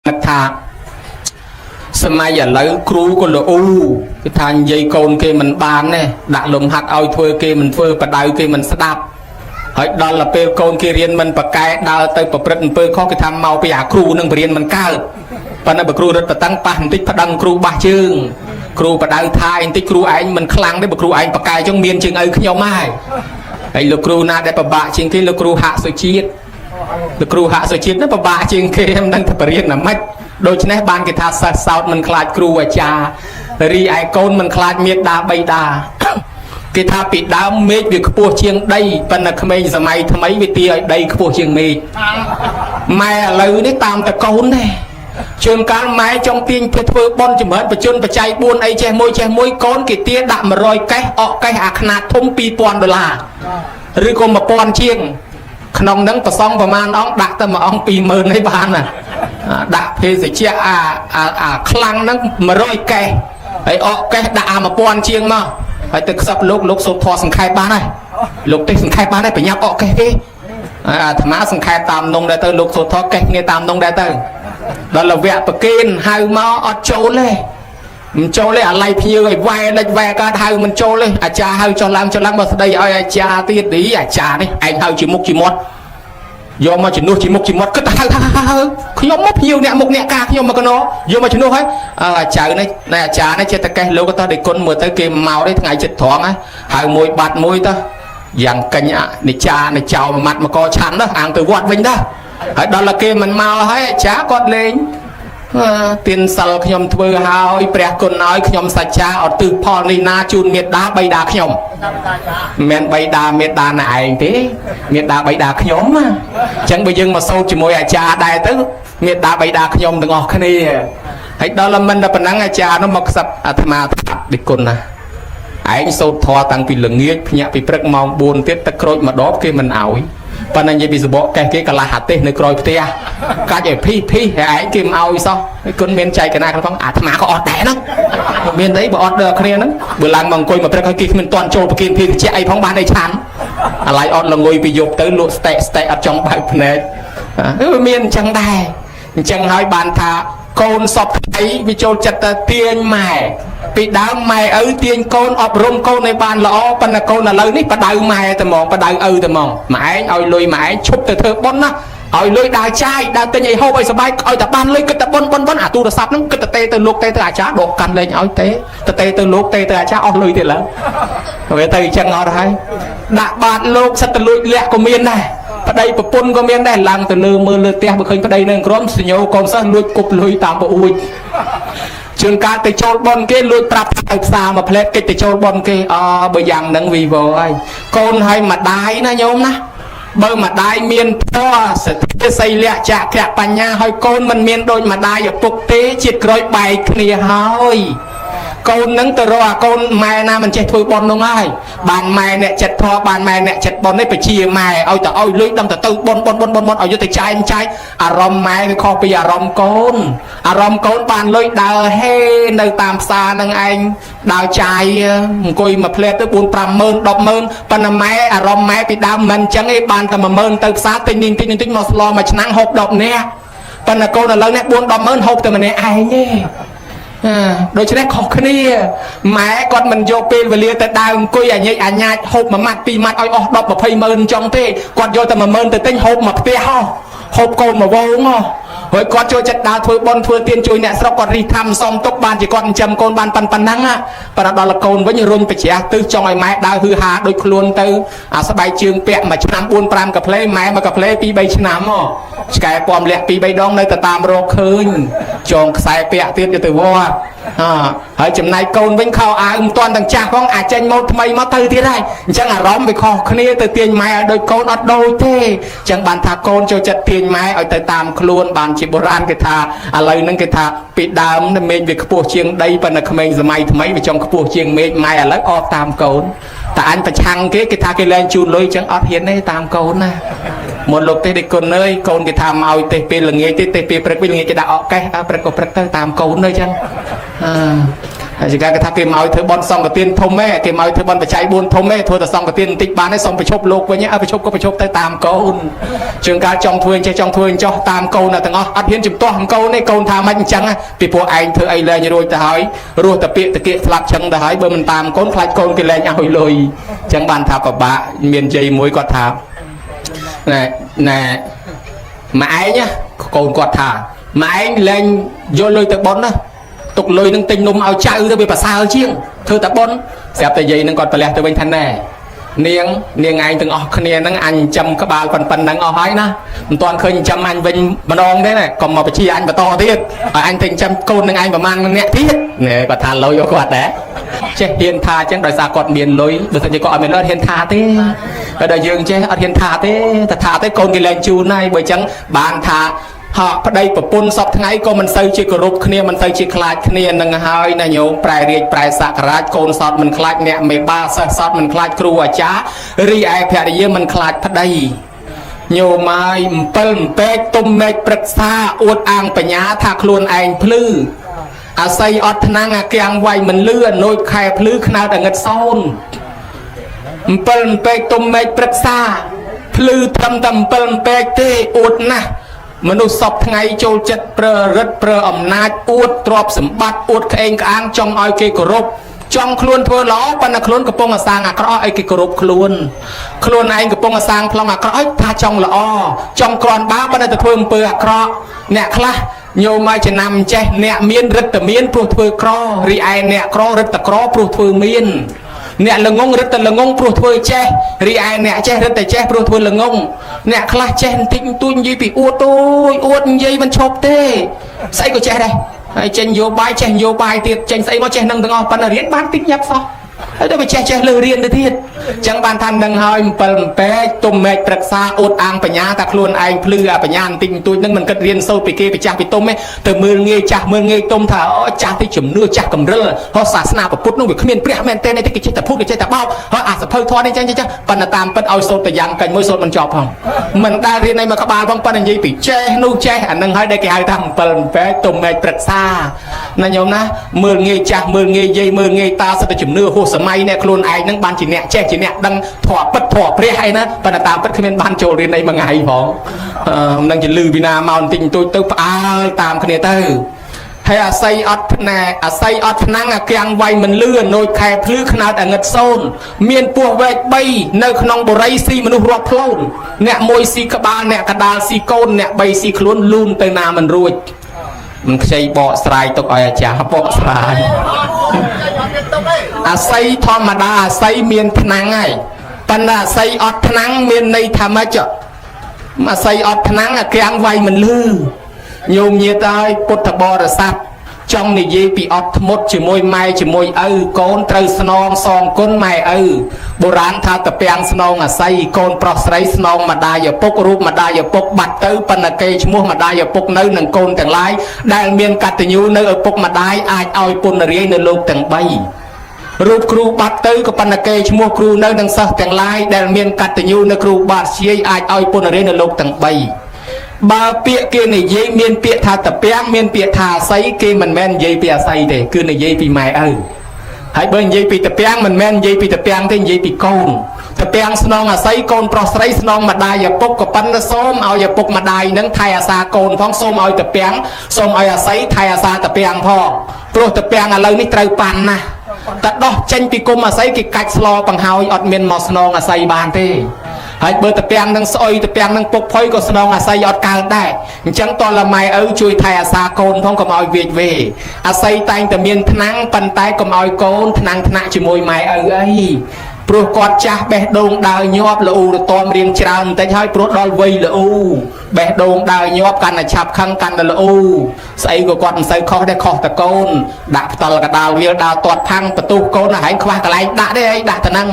នឹកថាសម័យឥឡូវគ្រូក៏ល្អូគេថានិយាយកូនគេមិនបានទេដាក់លំហាត់ឲ្យធ្វើគេមិនធ្វើបដៅគេមិនស្ដាប់ហើយដល់ទៅពេលកូនគេរៀនមិនប្រកែដើរទៅប្រព្រឹត្តអំពើខុសគេថាមកពីអាគ្រូនឹងបរៀនមិនកើតប៉ុន្តែបើគ្រូរត់បតឹងប៉ះបន្តិចប្តឹងគ្រូបាសជើងគ្រូបដៅថាឯងបន្តិចគ្រូឯងមិនខ្លាំងទេបើគ្រូឯងប្រកែចុងមានជើងឪខ្ញុំហើយហើយលោកគ្រូណាដែលពិបាកជាងគេលោកគ្រូហាក់សុជាតិលោកគ្រូហាក់សុជាតិនោះពិបាកជាងគេមិនដឹងថាបរៀនណាម៉េចដូច្នេះបានគេថាសិស្សសោតមិនខ្លាចគ្រូអាចារ្យរីឯកូនមិនខ្លាចមេដាបៃតាគេថាពីដើមមេឃវាខ្ពស់ជាងដីប៉ុន្តែក្មេងសម័យថ្មីវាទាឲ្យដីខ្ពស់ជាងមេឃម៉ែឥឡូវនេះតាមតកូនទេជួនកាលម៉ែចង់ទាញទៅធ្វើបន់ចម្រើនបជនបច្ច័យ4អីចេះមួយចេះមួយកូនគេទាដាក់100កេះអកកេះអាខ្នាតធំ2000ដុល្លារឬក៏1000ជាងក្នុងហ្នឹងប្រសងប្រមាណអង្គដាក់តែមួយអង្គ20000ឯបានណាដាក់ភេសជ្ជៈអាអាខ្លាំងហ្នឹង100កេះហើយអកកេះដាក់អា1000ជាងមកហើយទៅខ្សឹបលោកលោកសូត្រធម៌សង្ខេបបានហើយលោកទេសង្ខេបបានហើយប្រញាប់អកកេះគេហើយអាត្មាសង្ខេបតាមនងដែរទៅលោកសូត្រធម៌កេះគ្នាតាមនងដែរទៅដល់លវៈប្រគេនហៅមកអត់ចូលទេមិនចូលទេអាឡ័យភ្ញៀវឲ្យវ៉ែលិចវ៉ែកើតហៅមិនចូលទេអាចារ្យហៅចុះឡើងចុះឡើងមកស្ដីឲ្យអាចារ្យទៀតឌីអាចារ្យនេះឯងហៅជាមុខជាមាត់យកមកជំនួសជាមុខជាមាត់គិតទៅហៅហៅហៅខ្ញុំមកភ្ញៀវអ្នកមុខអ្នកការខ្ញុំមកកណោយកមកជំនួសហើយអាចៅនេះណែអាចារ្យនេះចេះតែកេះលោកទៅដេគុណមើលទៅគេមកទេថ្ងៃចិត្តត្រង់ហៅមួយបាត់មួយទៅយ៉ាងកញ្ញនិចានិចោមួយម៉ាត់មកកឆាន់ទៅអាងទៅវត្តវិញទៅហើយដល់តែគេមិនមកហើយអាចារ្យគាត់លេងទានសិលខ្ញុំធ្វើហើយព្រះគុណឲ្យខ្ញុំសច្ចាអត់ទិសផលនេះណាជូនមេដាបៃតាខ្ញុំមិនមែនបៃតាមេដាណាឯងទេមេដាបៃតាខ្ញុំណាអញ្ចឹងបើយើងមកសូត្រជាមួយអាចារ្យដែរទៅមេដាបៃតាខ្ញុំទាំងអស់គ្នាហើយដល់មិនតែប៉ុណ្ណឹងអាចារ្យនោះមកខ្សឹបអាត្មាថាឌីគុណណាឯងសូត្រធម៌តាំងពីល្ងាចភ្ញាក់ពីព្រឹកម៉ោង4ទៀតទឹកក្រូចម្ដបគេមិនអោយប៉ុន្តែនិយាយពីសបកកេះគេកន្លះអាទេសនៅក្រោយផ្ទះកាច់ឲ្យភីភីហើយឯងគេមិនអោយសោះគុណមានចែកកណាផងអាត្មាក៏អត់ដែរហ្នឹងមានអីបើអត់ដល់គ្នាហ្នឹងបើឡើងមកអង្គុយមកព្រឹកឲ្យគេគ្មានតន់ចូលប្រគិនភីតិចអីផងបានអីឆាន់អាឡ័យអត់ល្ងុយពីយប់ទៅលក់ស្តេកស្តេកអត់ចង់បើកភ្នែកវាមានអញ្ចឹងដែរអញ្ចឹងហើយបានថាកូនសពថ្ងៃវាចូលចិត្តទៅទាញម៉ែពីដើមម៉ែឪទាញកូនអប់រំកូនឲ្យបានល្អប៉ុន្តែកូនឥឡូវនេះបដៅម៉ែតែហ្មងបដៅឪតែហ្មងម៉ែឯងឲ្យលុយម៉ែឯងឈប់ទៅធ្វើប៉ុនណាឲ្យលុយដើរចាយដើរទិញអីហូបឲ្យសប្បាយឲ្យតែបានលុយគិតតែប៉ុនប៉ុនប៉ុនអាទូរស័ព្ទហ្នឹងគិតតែទេទៅលោកទេទៅអាចារ្យដកកាន់លេងឲ្យទេទៅទេទៅលោកទេទៅអាចារ្យអស់លុយទៀតឡើយវាទៅអញ្ចឹងអត់ហើយដាក់បាតលោកសិតទៅលួចលាក់ក៏មានដែរប្តីប្រពន្ធក៏មានដែរឡើងទៅលើមើលលើផ្ទះបើឃើញប្តីនៅក្រុមសញ្ញោកូនសិស្សលួចគប់លុយតាមប្អួយជួនកាលទៅចូលប៉ុនគេលួចប្រាប់ទៅផ្សារមួយផ្លែតកិច្ចទៅចូលប៉ុនគេអបើយ៉ាងហ្នឹងវីវហើយកូនឲ្យម្ដាយណាញោមណាបើម្ដាយមានធម៌សទ្ធាសីលៈចក្របញ្ញាហើយកូនមិនមានដូចម្ដាយឪពុកទេជាតិក្រោយបែកគ្នាហើយកូននឹងទៅរកអាកូនម៉ែណាមិនចេះធ្វើប៉ុននោះហើយបានម៉ែអ្នកចិត្តធម៌បានម៉ែអ្នកចិត្តប៉ុននេះបជាម៉ែឲ្យទៅឲ្យលុយដឹងទៅទៅប៉ុនប៉ុនប៉ុនប៉ុនប៉ុនឲ្យយកទៅចាយចាយអារម្មណ៍ម៉ែវាខុសពីអារម្មណ៍កូនអារម្មណ៍កូនបានលុយដើរហេនៅតាមផ្សារនឹងឯងដើរចាយអង្គុយមួយផ្លែតទៅ4 50000 100000ប៉ុន្តែម៉ែអារម្មណ៍ម៉ែពីដើមមិនអញ្ចឹងឯងបានតែ10000ទៅផ្សារទិញនេះទិញនេះទិញមកស្លមួយឆ្នាំងហូប10នាក់ប៉ុន្តែកូនឥឡូវនេះ4 100000ហូបតែម្នាក់ឯងទេដូច្នេះខុសគ្នាម៉ែគាត់មិនយកពេលវេលាទៅដើរអង្គុយអាញិចអាញាចហូបមួយម៉ាត់ពីរម៉ាត់ឲ្យអស់10 20ម៉ឺនចង់ទេគាត់យកតែ10000ទៅទិញហូបមួយផ្ទះហោះហូបកូនមួយវងហោះហើយគាត់ចូលចិត្តដើរធ្វើបុណ្យធ្វើទានជួយអ្នកស្រុកគាត់រិះធម្មសំទុកបានជាគាត់ចិញ្ចឹមកូនបានប៉ុណ្ណឹងប៉ុន្តែដល់កូនវិញរុញបច្រាស់ទិសចង់ឲ្យម៉ែដើរហឺហាដូចខ្លួនទៅអាស្បែកជើងពាក់មួយឆ្នាំ4 5កាផ្លេម៉ែមួយកាផ្លេ2 3ឆ្នាំហ៎ឆ្កែពំលាក់2 3ដងនៅតែតាមរកឃើញចងខ្សែពាក់ទៀតទៅវត្តអហើយចំណែកកូនវិញខោអាវមិនទាន់ទាំងចាស់ផងអាចចេញម៉ូតថ្មីមកទៅទៀតហើយអញ្ចឹងអារម្មណ៍វាខុសគ្នាទៅទាញម៉ែឲ្យដូចកូនអត់ដូចទេអញ្ចឹងបានថាកូនចូលចិត្តទាញម៉ែឲ្យទៅតាមខ្លួនបានជាបុរាណគេថាឥឡូវហ្នឹងគេថាពីដើមមេឃវាខ្ពស់ជាងដីប៉ុន្តែក្មេងសម័យថ្មីវាចង់ខ្ពស់ជាងមេឃម៉ែឥឡូវអបតាមកូនតែអញប្រឆាំងគេគេថាគេលែងជូនលុយអញ្ចឹងអត់ហ៊ានទេតាមកូនណាមុនលោកទេដេគុណអើយកូនគេថាមកឲ្យទេពេលល្ងាចទេទេពេលព្រឹកវិញល្ងាចគេដាក់អកកេះអើព្រឹកក៏ព្រឹកទៅតាមកូនទៅអញ្ចឹងអឺ ហើយជាការគេថាគេមកឲ្យធ្វើបន់សង្កទានធំឯងគេមកឲ្យធ្វើបន់បច្ច័យ4ធំឯងធ្វើតែសង្កទានបន្តិចបានឯងសុំប្រឈប់លោកវិញឲ្យប្រឈប់ក៏ប្រឈប់ទៅតាមកូនជាងការចង់ធ្វើអញ្ចេះចង់ធ្វើអញ្ចោះតាមកូនទាំងអស់អត់ហ៊ានជំទាស់កូនទេកូនថាមិនអញ្ចឹងពីព្រោះឯងធ្វើអីលែងរួចទៅហើយរស់តែពាក្យតកៀកស្លាប់ឆឹងទៅហើយបើមិនតាមកូនខ្លាចកូនគេលែងឲ្យលុយអញ្ចឹងបានថាពិបាកមានជ័យមួយគាត់ថាណែណែម៉ែឯងកូនគាត់ថាម៉ែឯងលែងយកលុយទៅប៉ុនណាទុកលុយនឹងទិញនំឲ្យចៅទៅវាប្រសើរជាងធ្វើតែប៉ុនស្រាប់តែយាយនឹងគាត់ប្រលះទៅវិញថាណែនាងនាងឯងទាំងអស់គ្នាហ្នឹងអញចំក្បាលប៉ុណ្ណឹងអស់ហើយណាមិនទាន់ឃើញចាំអញវិញម្ដងទេណាកុំមកបញ្ជាអញបន្តទៀតឲ្យអញទៅចាំកូននឹងឯងប្រហែលអ្នកទៀតណែគាត់ថាលុយឲ្យគាត់ដែរចេះហ៊ានថាអញ្ចឹងដោយសារគាត់មានលុយបើសិនជាគាត់អត់មានលុយអត់ហ៊ានថាទេហើយដល់យើងចេះអត់ហ៊ានថាទេតែថាទេកូនគេលែងជូនហើយបើអញ្ចឹងបានថាហក់ប្តីប្រពន្ធសពថ្ងៃក៏មិនសូវជាគោរពគ្នាមិនសូវជាខ្លាចគ្នានឹងហើយណាញោមប្រែរាជប្រែសក្រាចកូនសតមិនខ្លាចអ្នកមេបាសិស្សសតមិនខ្លាចគ្រូអាចារ្យរីឯភរិយាមិនខ្លាចប្តីញោមហើយអំពិលអំពែកទុំមេឃព្រឹក្សាអួតអាងបញ្ញាថាខ្លួនឯងភ្លឺអាស័យអត់ថ្នាំងអាគៀងវាយមិនលឺអនុចខែភ្លឺខ្នើតអងិតសូនអំពិលអំពែកទុំមេឃព្រឹក្សាភ្លឺត្រឹមតែអំពិលអំពែកទេអួតណាស់មនុស្សសពថ្ងៃចូលចិត្តប្រើរិទ្ធប្រើអំណាចអួតទ្រព្យសម្បត្តិអួតក្អេងក្អាងចង់ឲ្យគេគោរពចង់ខ្លួនធ្វើល្អប៉ុន្តែខ្លួនកំពុងអាសាងអាក្រក់ឲ្យគេគោរពខ្លួនខ្លួនឯងកំពុងអាសាងប្លង់អាក្រក់ឲ្យថាចង់ល្អចង់ក្រាន់បើប៉ុន្តែទៅធ្វើអំពើអាក្រក់អ្នកខ្លះញោមឲ្យចំណាំចេះអ្នកមានរិទ្ធមានព្រោះធ្វើក្ររីឯអ្នកក្ររិទ្ធក្រព្រោះធ្វើមានអ្នកល្ងងរិទ្ធតែល្ងងព្រោះធ្វើចេះរីឯអ្នកចេះរិទ្ធតែចេះព្រោះធ្វើល្ងងអ្នកខ្លះចេះបន្តិចបន្តួចនិយាយពីអួតអូយអួតនិយាយមិនឈប់ទេស្អីក៏ចេះដែរហើយចេញយោបាយចេះយោបាយទៀតចេញស្អីមកចេះនឹងទាំងអស់ប៉ុន្តែរៀនបានតិចញាប់សោះហើយដល់ไปចេះចេះលើរៀនទៅទៀតអញ្ចឹងបានថានឹងហើយអំពិលអំពែកទុំមេឃព្រឹក្សាអួតអាងបញ្ញាថាខ្លួនឯងភ្លឺអាបញ្ញាបន្តិចបន្តួចនឹងមិនគិតរៀនសូត្រពីគេពីចាស់ពីទុំទេទៅមើលងាយចាស់មើលងាយទុំថាអូចាស់ទីជំនឿចាស់កម្រិលហោះសាសនាពុទ្ធនោះវាគ្មានព្រះមែនទេនេះគេចេះតែភូតគេចេះតែបោកហើយអាសភៅធម៌នេះចឹងចឹងប៉ុន្តែតាមពិតឲ្យសូត្រទៅយ៉ាងកាញ់មួយសូត្រមិនចប់ផងមិនដែលរៀនអីមកក្បាលផងប៉ុន្តែនិយាយពីចេះនោះចេះអានឹងហើយដែលគេហៅថាអំពិលអំពែកទុំមេឃព្រឹក្សាណាញោមណាមើលងាយចាស់មើលងាយយាយមើលងាយតាសិតតែជំនឿហួសសម័យអ្នកខ្លួនឯងហ្នឹងបានជាអ្នកចេះជាអ្នកដឹងធម៌ពិតធម៌ព្រះអីណាប៉ុន្តែតាមពិតគ្មានបានចូលរៀនអីមួយថ្ងៃផងអឺមិនដឹងជាលឺពីណាមកបន្តិចបន្តួចទៅផ្អើលតាមគ្នាទៅហើយអាស័យអត់ភ្នែអាស័យអត់ថ្នាំងអាគៀងវាយមិនលឺអនុចខែភ្លឺខ្នើតអាងឹតសូនមានពោះវែក3នៅក្នុងបុរីស៊ីមនុស្សរាប់ផ្លូនអ្នកមួយស៊ីក្បាលអ្នកកដាលស៊ីកូនអ្នក3ស៊ីខ្លួនលូនទៅណាមិនរួចមិនខ្ចីបកស្រាយទុកឲ្យអាចារ្យបកស្រាយអាស័យធម្មតាអាស័យមានថ្នាំងហើយប៉ុន្តែអាស័យអត់ថ្នាំងមានន័យថាម៉េចអាស័យអត់ថ្នាំងអាគៀងវាយមិនលឺញោមញាតហើយពុទ្ធបរិស័ទចង់និយាយពីអត់ធ្មត់ជាមួយម៉ែជាមួយឪកូនត្រូវស្នងសងគុណម៉ែឪបុរាណថាតពាំងស្នងអាស័យកូនប្រុសស្រីស្នងម្ដាយឪពុករូបម្ដាយឪពុកបាត់ទៅប៉ុន្តែគេឈ្មោះម្ដាយឪពុកនៅនឹងកូនទាំងឡាយដែលមានកតញ្ញូនៅឪពុកម្ដាយអាចឲ្យពុនរាយនៅលោកទាំង3រូបគ្រូបាត់ទៅក៏ប៉ុន្តែគេឈ្មោះគ្រូនៅនឹងសិស្សទាំងឡាយដែលមានកតញ្ញូនៅគ្រូបាត់ជាយអាចឲ្យពុនរាយនៅលោកទាំង3បើពាក្យគេនិយាយមានពាក្យថាតពាំងមានពាក្យថាអាស័យគេមិនមែននិយាយពីអាស័យទេគឺនិយាយពីម៉ែឪហើយបើនិយាយពីតពាំងមិនមែននិយាយពីតពាំងទេនិយាយពីកូនតពាំងស្នងអាស័យកូនប្រុសស្រីស្នងម្ដាយឪពុកក៏ប៉ុន្តែសូមឲ្យឪពុកម្ដាយនឹងថែអាសាកូនផងសូមឲ្យតពាំងសូមឲ្យអាស័យថែអាសាតពាំងផងព្រោះតពាំងឥឡូវនេះត្រូវប៉ាន់ណាស់តែដោះចេញពីគុំអាស័យគេកាច់ស្លបង្ហើយអត់មានមកស្នងអាស័យបានទេហើយបើតពាំងនឹងស្អុយតពាំងនឹងពុកផុយក៏ស្នងអាស័យអត់កើតដែរអញ្ចឹងតលម៉ែឪជួយថែអាសាកូនផងកុំឲ្យវាចវេអាស័យតែងតែមានថ្នាំងប៉ុន្តែកុំឲ្យកូនថ្នាំងថ្នាក់ជាមួយម៉ែឪអីព្រោះគាត់ចាស់បេះដូងដើរញាប់ល្អូរទាំរៀងច្រើនបន្តិចហើយព្រោះដល់វ័យល្អូបេះដូងដើរញាប់កាន់តែឆាប់ខឹងកាន់តែល្អូស្អីក៏គាត់មិនសូវខុសដែរខុសតកូនដាក់ផ្ទល់កដាលវាលដើរទាត់ផាំងបន្ទុះកូនហែងខ្វះកន្លែងដាក់ទេអីដាក់ទៅហ្នឹង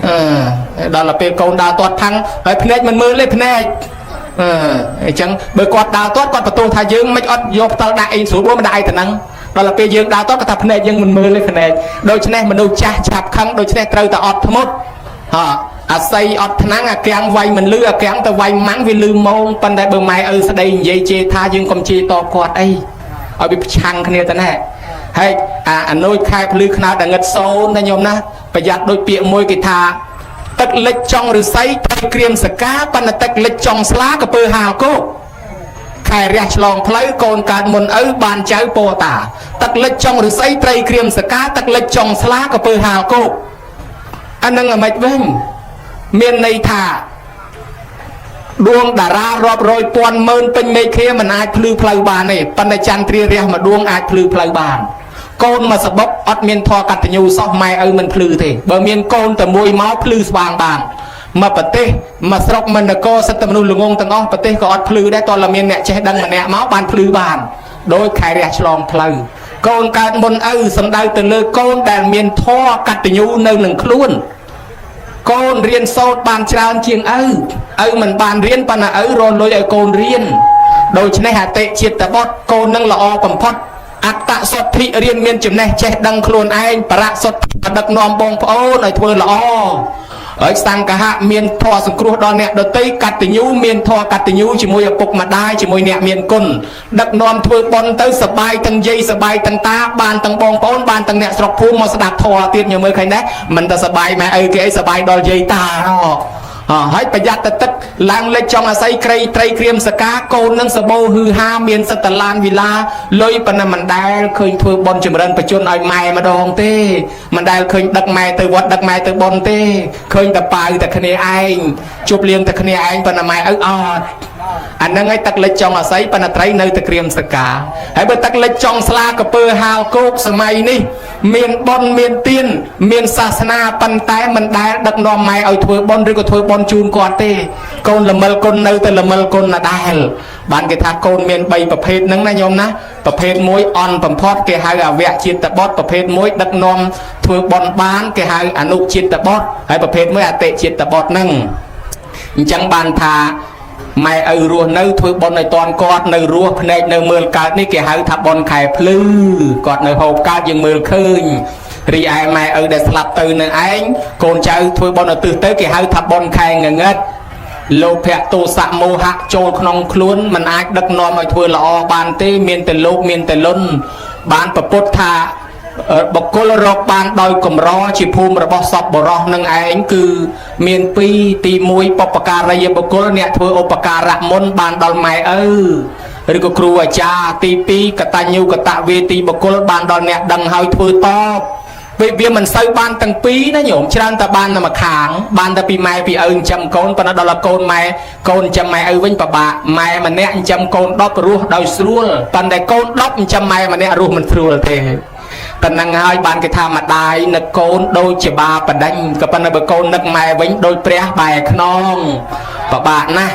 អឺដល់ទៅពេលកូនដើរទាត់ផាំងហើយភ្នែកមិនមើលទេភ្នែកអឺអញ្ចឹងបើគាត់ដើរទាត់គាត់បន្ទោសថាយើងមិនអត់យកផ្ទល់ដាក់អីស្រួលមិនដាក់អីទៅហ្នឹងដល់ទៅពេលយើងដើរទាត់គាត់ថាភ្នែកយើងមិនមើលទេភ្នែកដូច្នេះមនុស្សចាស់ឆាប់ខឹងដូច្នេះត្រូវតែអត់ធ្មត់ហ่าអាស័យអត់ថ្នាំងអាកាំងវាយមិនលឺអាកាំងទៅវាយម៉ាំងវាលឺម៉ងប៉ុន្តែបើម៉ែឪស្ដីនិយាយជេរថាយើងកុំជេរតបគាត់អីឲ្យវាប្រឆាំងគ្នាទៅណា ហើយអាអនុយខែភ្លឺខ្នើដល់ងឹតសូនណាញោមណាប្រយ័ត្នដូចពាក្យមួយគេថាទឹកលិចចង់ឫស្សីត្រីក្រៀមសកាប៉ុន្តែទឹកលិចចង់ស្លាកពើហាលគោកខែរះឆ្លងផ្លូវកូនកើតមុនឪបានចៅពោតាទឹកលិចចង់ឫស្សីត្រីក្រៀមសកាទឹកលិចចង់ស្លាកពើហាលគោកអានឹងអាម៉េចវិញមានន័យថាដួងតារារាប់រយពាន់ម៉ឺនពេញមេឃាមិនអាចភ្លឺផ្លូវបានទេប៉ុន្តែចន្ទ្រារះមួយដួងអាចភ្លឺផ្លូវបានកូនមកសបុកអត់មានធម៌កតញ្ញូសោះម៉ែឪមិនភ្លឺទេបើមានកូនតែមួយមកភ្លឺស្វាងបានមកប្រទេសមកស្រុកមនគរសិទ្ធិមនុស្សល្ងងទាំងអស់ប្រទេសក៏អត់ភ្លឺដែរតើតែមានអ្នកចេះដឹងម្នាក់មកបានភ្លឺបានដោយខែរះឆ្លងផ្លូវកូនកើតមុនឪសំដៅទៅលើកូនដែលមានធម៌កតញ្ញូនៅនឹងខ្លួនកូនរៀនសូត្របានច្រើនជាងឪឪមិនបានរៀនប៉ុន្តែឪរលុយឲ្យកូនរៀនដូច្នេះអតិជាតិបុត្រកូននឹងល្អបំផុតអត្តសុទ្ធិរៀនមានចំណេះចេះដឹងខ្លួនឯងបរសុទ្ធិដឹកនាំបងប្អូនឲ្យធ្វើល្អហើយសង្ឃៈមានធម៌សង្គ្រោះដល់អ្នកដទៃកតញ្ញូមានធម៌កតញ្ញូជាមួយឪពុកម្ដាយជាមួយអ្នកមានគុណដឹកនាំធ្វើបុណ្យទៅសបាយទាំងយាយសបាយទាំងតាបានទាំងបងប្អូនបានទាំងអ្នកស្រុកភូមិមកស្ដាប់ធម៌ទៀតញមើលឃើញដែរមិនតែសបាយម៉ែឪគេអីសបាយដល់យាយតាហ៎ហើយប្រយ័ត្នតែទឹកឡើងលិចចង់អាស័យក្រីត្រីក្រៀមសកាកូននឹងសបោហ៊ឺហាមានសិតឡានវិឡាលុយប៉ុណ្ណាមិនដែលឃើញធ្វើបុណ្យចម្រើនបជនឲ្យម៉ែម្ដងទេមិនដែលឃើញដឹកម៉ែទៅវត្តដឹកម៉ែទៅបុណ្យទេឃើញតែប៉ាវតែគ្នាឯងជប់លៀងតែគ្នាឯងប៉ុន្តែម៉ែឪអត់អាហ្នឹងឯងទឹកលិចចង់អាស័យប៉ុន្តែត្រីនៅតែក្រៀមសកាហើយបើទឹកលិចចង់ស្លាកពើហាលគោកសម័យនេះមានបុណ្យមានទានមានសាសនាប៉ុន្តែមិនដែលដឹកនាំម៉ែឲ្យធ្វើបុណ្យឬក៏ធ្វើបុណ្យជូនគាត់ទេកូនល្មិលគុណនៅតែល្មិលគុណដដែលបានគេថាកូនមាន3ប្រភេទហ្នឹងណាញោមណាប្រភេទមួយអន់បំផុតគេហៅអវៈជាតិបុត្រប្រភេទមួយដឹកនាំធ្វើបុណ្យបានគេហៅអនុជាតិបុត្រហើយប្រភេទមួយអតិជាតិបុត្រហ្នឹងអញ្ចឹងបានថាម៉ែឪរស់នៅធ្វើបុណ្យឲ្យតន់គាត់នៅរស់ភ្នែកនៅមើលកើតនេះគេហៅថាបុណ្យខែភ្លឺគាត់នៅហូបកើតយើងមើលឃើញរីឯម៉ែឪដែលស្លាប់ទៅនឹងឯងកូនចៅធ្វើបុណ្យឧទ្ទិសទៅគេហៅថាបុណ្យខែងងឹតលោភៈទោសៈមោហៈចូលក្នុងខ្លួនមិនអាចដឹកនាំឲ្យធ្វើល្អបានទេមានតែលោភមានតែលុនបានប្រពុតថាបុគ្គលរកបានដោយកម្រជាភូមិរបស់សពបរោះនឹងឯងគឺមានពីរទី1បុព្វការីយបុគ្គលអ្នកធ្វើឧបការៈមុនបានដល់ម៉ែឪឬក៏គ្រូអាចារ្យទី2កតញ្ញូកតវេទីបុគ្គលបានដល់អ្នកដឹងហើយធ្វើតបពេលវាមិនសូវបានទាំងពីរណាញោមច្រើនតែបានតែមួយខាងបានតែពីម៉ែពីឪចិញ្ចឹមកូនប៉ុន្តែដល់កូនម៉ែកូនចិញ្ចឹមម៉ែឪវិញពិបាកម៉ែម្នាក់ចិញ្ចឹមកូន10រស់ដោយស្រួលប៉ុន្តែកូន10ចិញ្ចឹមម៉ែម្នាក់រស់មិនស្រួលទេប៉ុណ្ណឹងហើយបានគេថាម្ដាយនឹកកូនដូចជាបាបដិញក៏ប៉ុន្តែបើកូននឹកម៉ែវិញដូចព្រះបែរខ្នងពិបាកណាស់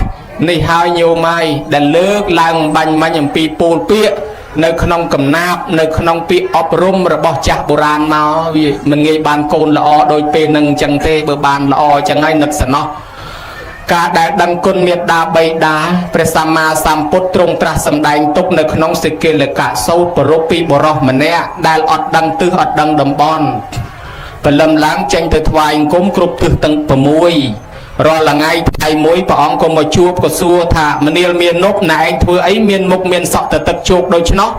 នេះហើយញោមហើយដែលលើកឡើងបាញ់មាញ់អំពីពូលពាក្យនៅក្នុងកំណាបនៅក្នុងពាក្យអប់រំរបស់ចាស់បុរាណមកវាមិនងាយបានកូនល្អដូចពេលនឹងអញ្ចឹងទេបើបានល្អអញ្ចឹងហើយនឹកសំណោះការដែលដឹងគុណមេត្តាបិតាព្រះសម្មាសម្ពុទ្ធទ្រង់ត្រាស់សម្ដែងទុកនៅក្នុងសិកិលកសោតប្រពពីបរោះម្នាក់ដែលអត់ដឹងទិសអត់ដឹងតំបន់ព្រលឹមឡើងចេញទៅថ្វាយអង្គមគ្រប់ទិសទាំង6រាល់ថ្ងៃថ្ងៃមួយព្រះអង្គក៏មកជួបក៏សួរថាមនាលមាននប់ណែឯងធ្វើអីមានមុខមានសក់ទៅទឹកជោគដូច្នោះ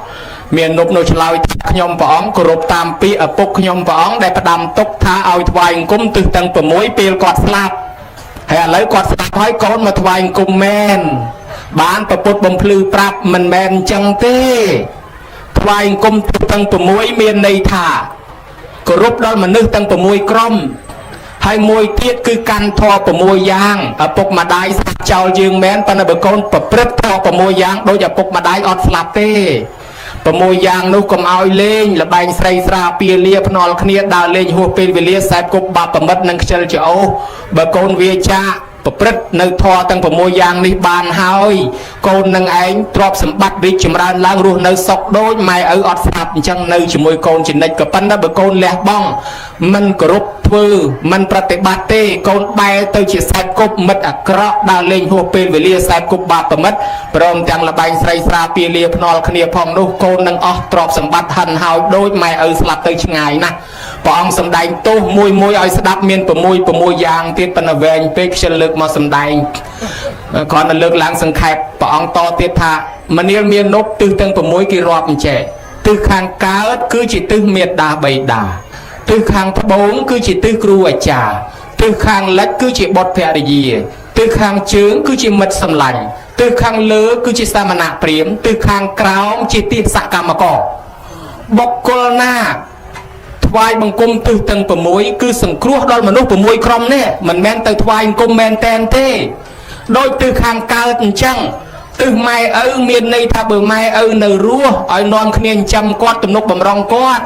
មាននប់នៅឆ្លើយថាខ្ញុំព្រះអង្គគោរពតាមពាក្យឪពុកខ្ញុំព្រះអង្គដែលផ្ដាំទុកថាឲ្យថ្វាយអង្គមទិសទាំង6ពេលគាត់ស្លាប់ហើយឥឡូវគាត់ស្លាប់ហើយកូនមកថ្វាយអង្គមមែនបានប្រពុតបំភ្លឺប្រាប់មិនមែនអញ្ចឹងទេថ្វាយអង្គមទិសទាំង6មានន័យថាគោរពដល់មនុស្សទាំង6ក្រុមហើយមួយទៀតគឺកាន់ធម៌6យ៉ាងឪពុកម្ដាយស្លាប់ចោលយើងមែនប៉ុន្តែបើកូនប្រព្រឹត្តធម៌6យ៉ាងដូចឪពុកម្ដាយអត់ស្លាប់ទេ6យ៉ាងនោះកុំឲ្យលេងលបែងស្រីស្រាពៀលាភ្នាល់គ្នាដើរលេងហួសពេលវេលាសែបគប់បាបប្រមិតនិងខ្ជិលច្អូសបើកូនវាចាកប្រព្រឹត្តនៅធម៌ទាំង6យ៉ាងនេះបានហើយកូននឹងឯងទ្រព្យសម្បត្តិរីកចម្រើនឡើងរស់នៅសុខដូចម៉ែឪអត់ស្លាប់អញ្ចឹងនៅជាមួយកូនជានិច្ចក៏ប៉ុន្តែបើកូនលះបង់មិនគោរពធ្វើមិនប្រតិបត្តិទេកូនបែរទៅជាសែបគប់មិត្តអាក្រក់ដើរលេងហួសពេលវេលាសែបគប់បាបប្រមិតព្រមទាំងលបែងស្រីស្រាពៀលាភ្នាល់គ្នាផងនោះកូននឹងអស់ទ្រព្យសម្បត្តិហិនហើយដូចម៉ែឪស្លាប់ទៅឆ្ងាយណាស់ព្រះអង្គសម្ដែងទោសមួយមួយឲ្យស្ដាប់មាន6 6យ៉ាងទៀតប៉ុន្តែវែងពេកខ្ជិលលើកមកសម្ដែងគ្រាន់តែលើកឡើងសង្ខេបព្រះអង្គតទៀតថាមនាលមាននប់ទិសទាំង6គេរាប់អញ្ចេះ ទិសខាងកើតគឺជាទិសមេដាបៃតាទិសខាងត្បូងគឺជាទិសគ្រូអាចារ្យទិសខាងលិចគឺជាបុត្រភរិយាទិសខាងជើងគឺជាមិត្តសម្លាញ់ទិសខាងលើគឺជាសមណៈព្រាហ្មណ៍ទិសខាងក្រោមជាទិសកម្មករបុគ្គលណាថ្វាយបង្គំទិសទាំង6គឺសង្គ្រោះដល់មនុស្ស6ក្រុមនេះមិនមែនទៅថ្វាយបង្គំមែនតែនទេដោយទិសខាងកើតអញ្ចឹងទិសម៉ែឪមានន័យថាបើម៉ែឪនៅរស់ឲ្យនាំគ្នាចិញ្ចឹមគាត់ទំនុកបំរុងគាត់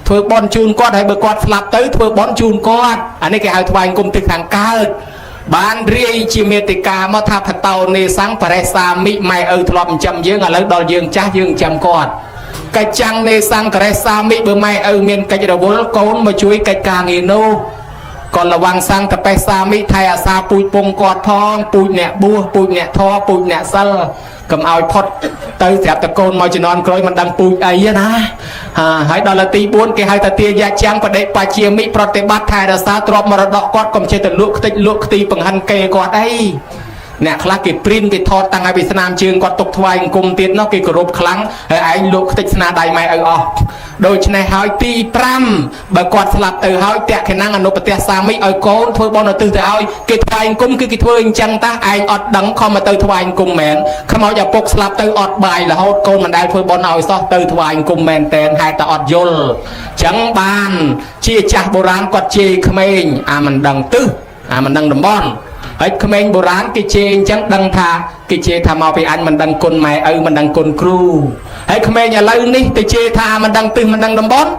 ធ្វើបន់ជូនគាត់ហើយបើគាត់ស្លាប់ទៅធ្វើបន់ជូនគាត់អានេះគេហៅថ្វាយបង្គំទិសខាងកើតបានរាយជាមេតិកាមកថាផតោនេសੰបរិសាមិម៉ែឪធ្លាប់ចិញ្ចឹមយើងឥឡូវដល់យើងចាស់យើងចិញ្ចឹមគាត់កិច្ចចាំងនេសង្ករិសាមិបើម៉ែឪមានកិច្ចរវល់កូនមកជួយកិច្ចការងារនោះក៏លវាំងសង្កបេសាមិថៃអាសាពូជពងគាត់ផងពូជអ្នកបួសពូជអ្នកធរពូជអ្នកសិលកុំឲ្យផុតទៅស្រាប់តែកូនមកជំនាន់ក្រោយមិនដឹងពូជអីទេណាហើយដល់ទី4គេហៅថាទាយាចាំងបដិបជាមិប្រតិបត្តិថែរក្សាទ្រព្យមរតកគាត់កុំចេះតែលក់ខ្ទេចលក់ខ្ទីបង្ហាន់គេគាត់អីអ្នកខ្លះគេព្រីនគេថតតាំងឲ្យពីស្នាមជើងគាត់ទុកថ្វាយអង្គមទៀតនោះគេគោរពខ្លាំងហើយឯងលក់ខ្ទេចស្នាដៃម៉ែឪអស់ដូច្នេះហើយទី5បើគាត់ស្លាប់ទៅហើយតក្ខណងអនុប្រទេសសាមិឲ្យកូនធ្វើបុណ្យឧទ្ទិសទៅឲ្យគេថ្វាយអង្គមគឺគេធ្វើអញ្ចឹងតាឯងអត់ដឹងខំមកទៅថ្វាយអង្គមមែនខ្មោចឪពុកស្លាប់ទៅអត់បាយរហូតកូនមិនដែលធ្វើបុណ្យឲ្យសោះទៅថ្វាយអង្គមមែនតែនហេតុតែអត់យល់អញ្ចឹងបានជាចាស់បុរាណគាត់ជេរក្មេងអាមិនដឹងទិសអាមិនដឹងតំបន់ហើយក្មេងបុរាណគេជេរអញ្ចឹងដឹងថាគេជេរថាមកពីអញមិនដឹងគុណម៉ែឪមិនដឹងគុណគ្រូហើយក្មេងឥឡូវនេះទៅជេរថាមិនដឹងទិសមិនដឹងតំបន់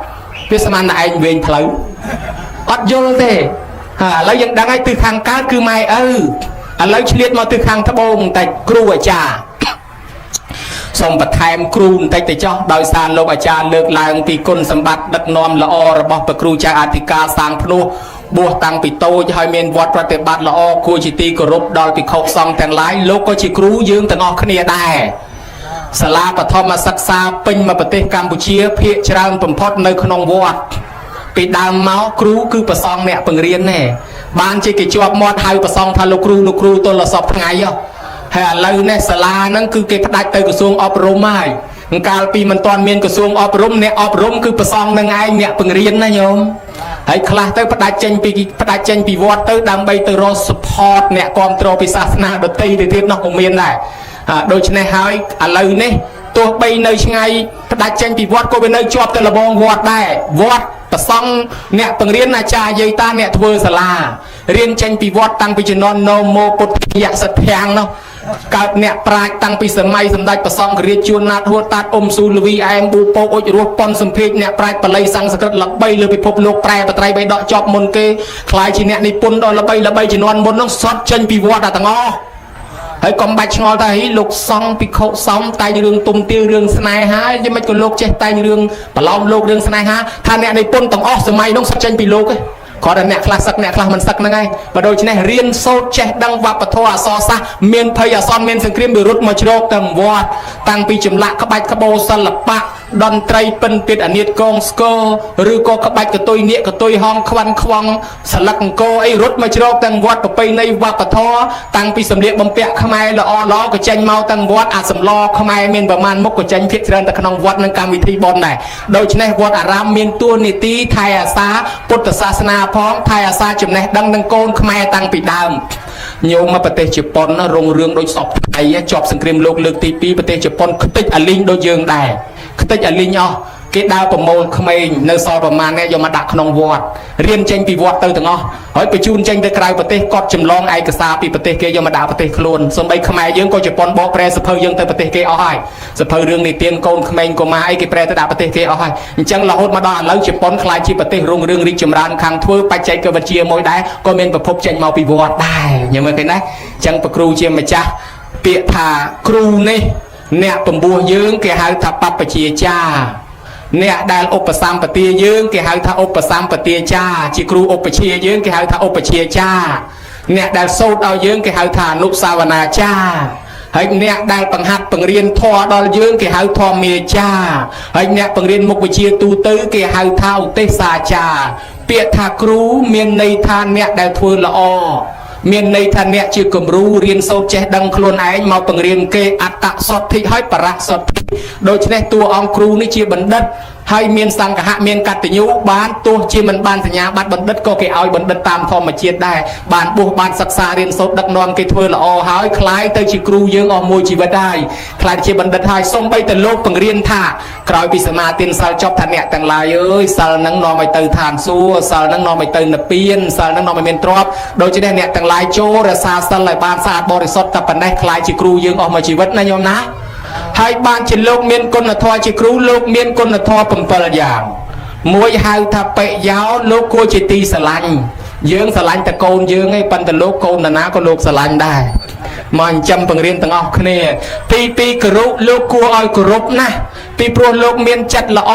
វាស្មានតែឯងវែងផ្លូវអត់យល់ទេហើយឥឡូវយើងដឹងហើយទិសខាងកើតគឺម៉ែឪឥឡូវឆ្លៀតមកទិសខាងត្បូងបន្តិចគ្រូអាចារ្យសូមបន្ថែមគ្រូបន្តិចទៅចោះដោយសារលោកអាចារ្យលើកឡើងពីគុណសម្បត្តិដឹកនាំល្អរបស់ព្រះគ្រូចៅអធិការសាងភ្នោះបួសតាំងពីតូចហើយមានវត្តប្រតិបត្តិល្អគួរជាទីគោរពដល់ភិក្ខុសង្ឃទាំងឡាយលោកក៏ជាគ្រូយើងទាំងអស់គ្នាដែរសាលាបឋមសិក្សាពេញមួយប្រទេសកម្ពុជាភាគច្រើនបំផុតនៅក្នុងវត្តពីដើមមកគ្រូគឺប្រសងអ្នកបង្រៀនទេបានជាគេជាប់មាត់ហៅប្រសងថាលោកគ្រូលោកគ្រូទល់សពថ្ងៃហ៎ហើយឥឡូវនេះសាលាហ្នឹងគឺគេផ្ដាច់ទៅក្រសួងអប់រំហើយកាលពីមិនទាន់មានក្រសួងអប់រំអ្នកអប់រំគឺប្រសងនឹងឯងអ្នកបង្រៀនណាញោមហើយខ្លះទៅផ្ដាច់ចេញពីវត្តទៅដើម្បីទៅរក support អ្នកគ្រប់គ្រងពីសាសនាដទៃទៅទៀតនោះក៏មានដែរដូច្នេះហើយឥឡូវនេះទោះបីនៅឆ្ងាយផ្ដាច់ចេញពីវត្តក៏វានៅជាប់ទៅលបងវត្តដែរវត្តប្រសង់អ្នកបង្រៀនអាចារ្យយាយតាអ្នកធ្វើសាលារៀនចេញពីវត្តតាំងពីជំនាន់នមោពុទ្ធយៈសទ្ធាំងនោះកើតអ្នកប្រាជ្ញតាំងពីសម័យសម្ដេចព្រះសង្ឃរាជជួនណាតហួតតាតអ៊ុំស៊ូលវីអែមប៊ូពោអុចរស់ប៉ុនសំភេកអ្នកប្រាជ្ញបល័យសំស្ក្រឹតល្បីលើពិភពលោកប្រែបត្រៃបីដកជាប់មុនគេខ្លាយជាអ្នកនិពន្ធដ៏ល្បីល្បីជំនាន់មុននោះសតចេញពីវត្តអាទាំងអស់ហើយកុំបាច់ឆ្ងល់ថាហីលោកសង្ឃភិក្ខុសង្ឃតែងរឿងទុំទាវរឿងស្នេហាយមិនក៏លោកចេះតែងរឿងប្រឡោមលោករឿងស្នេហាថាអ្នកនិពន្ធទាំងអស់សម័យនោះសតចេញពីលោកឯងគ្រាន់តែអ្នកខ្លះសឹកអ្នកខ្លះមិនសឹកហ្នឹងឯងបើដូច្នេះរៀនសូត្រចេះដឹងវប្បធម៌អក្សរសាស្ត្រមានភ័យអសន្នមានសង្គ្រាមវារត់មកជ្រកទាំងវត្តតាំងពីចម្លាក់ក្បាច់ក្បូរសិល្បៈតន្ត្រីពិនពិតអានៀតកងស្គរឬក៏ក្បាច់កតុយនាគកតុយហងខ្វាន់ខ្វងស្លឹកអង្គអីរត់មកជ្រកទាំងវត្តប្រពៃណីវប្បធម៌តាំងពីសម្លៀកបំពាក់ខ្មែរល្អល្អក៏ចេញមកទាំងវត្តអាសម្លខ្មែរមានប្រមាណមុខក៏ចេញភាគច្រើនទៅក្នុងវត្តនិងកម្មវិធីបុណ្យដែរដូច្នេះវត្តអារាមមានតួនាទីថែអាសាពុទ្ធសាសនាផងថែអាសាចំណេះដឹងនឹងកូនខ្មែរតាំងពីដើមញោមមកប្រទេសជប៉ុនរុងរឿងដូចសពថ្ងៃជាប់សង្គ្រាមលោកលើកទី2ប្រទេសជប៉ុនខ្ទេចអាលីងដូចយើងដែរខ្ទេចអាលីងអស់គេដើរប្រមូលក្មេងនៅសល់ប្រមាណនេះយកមកដាក់ក្នុងវត្តរៀនចេញពីវត្តទៅទាំងអស់ហើយបញ្ជូនចេញទៅក្រៅប្រទេសគាត់ចម្លងឯកសារពីប្រទេសគេយកមកដាក់ប្រទេសខ្លួនសំបីខ្មែរយើងក៏ជប៉ុនបកប្រែសភៅយើងទៅប្រទេសគេអស់ហើយសភៅរឿងនិទានកូនក្មេងកុមារអីគេប្រែទៅដាក់ប្រទេសគេអស់ហើយអញ្ចឹងរហូតមកដល់ឥឡូវជប៉ុនក្លាយជាប្រទេសរុងរឿងរីកចម្រើនខាងធ្វើបច្ចេកវិទ្យាមួយដែរក៏មានប្រភពចេញមកពីវត្តដែរញ៉ឹងមើលឃើញណាអញ្ចឹងព្រះគ្រូជាម្ចាស់ពាក្យថាគ្រូនេះអ្នកពំពោះយើងគេហៅថាបព្វជាចាអ្នកដែលឧបសម្បទាយើងគេហៅថាឧបសម្បទាចាជាគ្រូឧបជាយើងគេហៅថាឧបជាចាអ្នកដែលសូត្រឲ្យយើងគេហៅថាអនុសាវនាចាហើយអ្នកដែលបង្ហាត់បង្រៀនធម៌ដល់យើងគេហៅធម្មាចាហើយអ្នកបង្រៀនមុខវិជ្ជាទូទៅគេហៅថាឧទេសសាចាពាក្យថាគ្រូមានន័យថាអ្នកដែលធ្វើល្អ មានន័យថាអ្នកជាគំរូរៀនសូត្រចេះដឹងខ្លួនឯងមកបង្រៀនគេអត្តសទ្ធិហើយបរសទ្ធិដូច្នេះតួអង្គគ្រូនេះជាបណ្ឌិតហើយមានសង្ឃៈមានកតញ្ញូបានទោះជាមិនបានសញ្ញាបត្របណ្ឌិតក៏គេឲ្យបណ្ឌិតតាមធម្មជាតិដែរបានបួសបានសិក្សារៀនសូត្រដឹកនាំគេធ្វើល្អហើយคล้ายទៅជាគ្រូយើងអស់មួយជីវិតហើយคล้ายជាបណ្ឌិតហើយសូម្បីតែលោកបង្រៀនថាក្រោយពីសមាទានសិលចប់ថាអ្នកទាំងឡាយអើយសិលហ្នឹងនាំឲ្យទៅឋានសួគ៌សិលហ្នឹងនាំឲ្យទៅនិព្វានសិលហ្នឹងនាំឲ្យមានទ្រព្យដូច្នេះអ្នកទាំងឡាយចូលរក្សាសិលឲ្យបានស្អាតបរិសុទ្ធតែប៉ុណ្ណេះคล้ายជាគ្រូយើងអស់មួយជីវិតណាញោមណាហើយបានជាលោកមានគុណធម៌ជាគ្រូលោកមានគុណធម៌7យ៉ាងមួយហៅថាបិយោលោកគួរជាទីស្រឡាញ់យើងស្រឡាញ់តែកូនយើងឯងប៉ុន្តែលោកកូននរណាក៏លោកស្រឡាញ់ដែរមកចិញ្ចឹមបង្រៀនទាំងអស់គ្នាទី2គរុលោកគួរឲ្យគោរពណាស់ពីព្រោះលោកមានចិត្តល្អ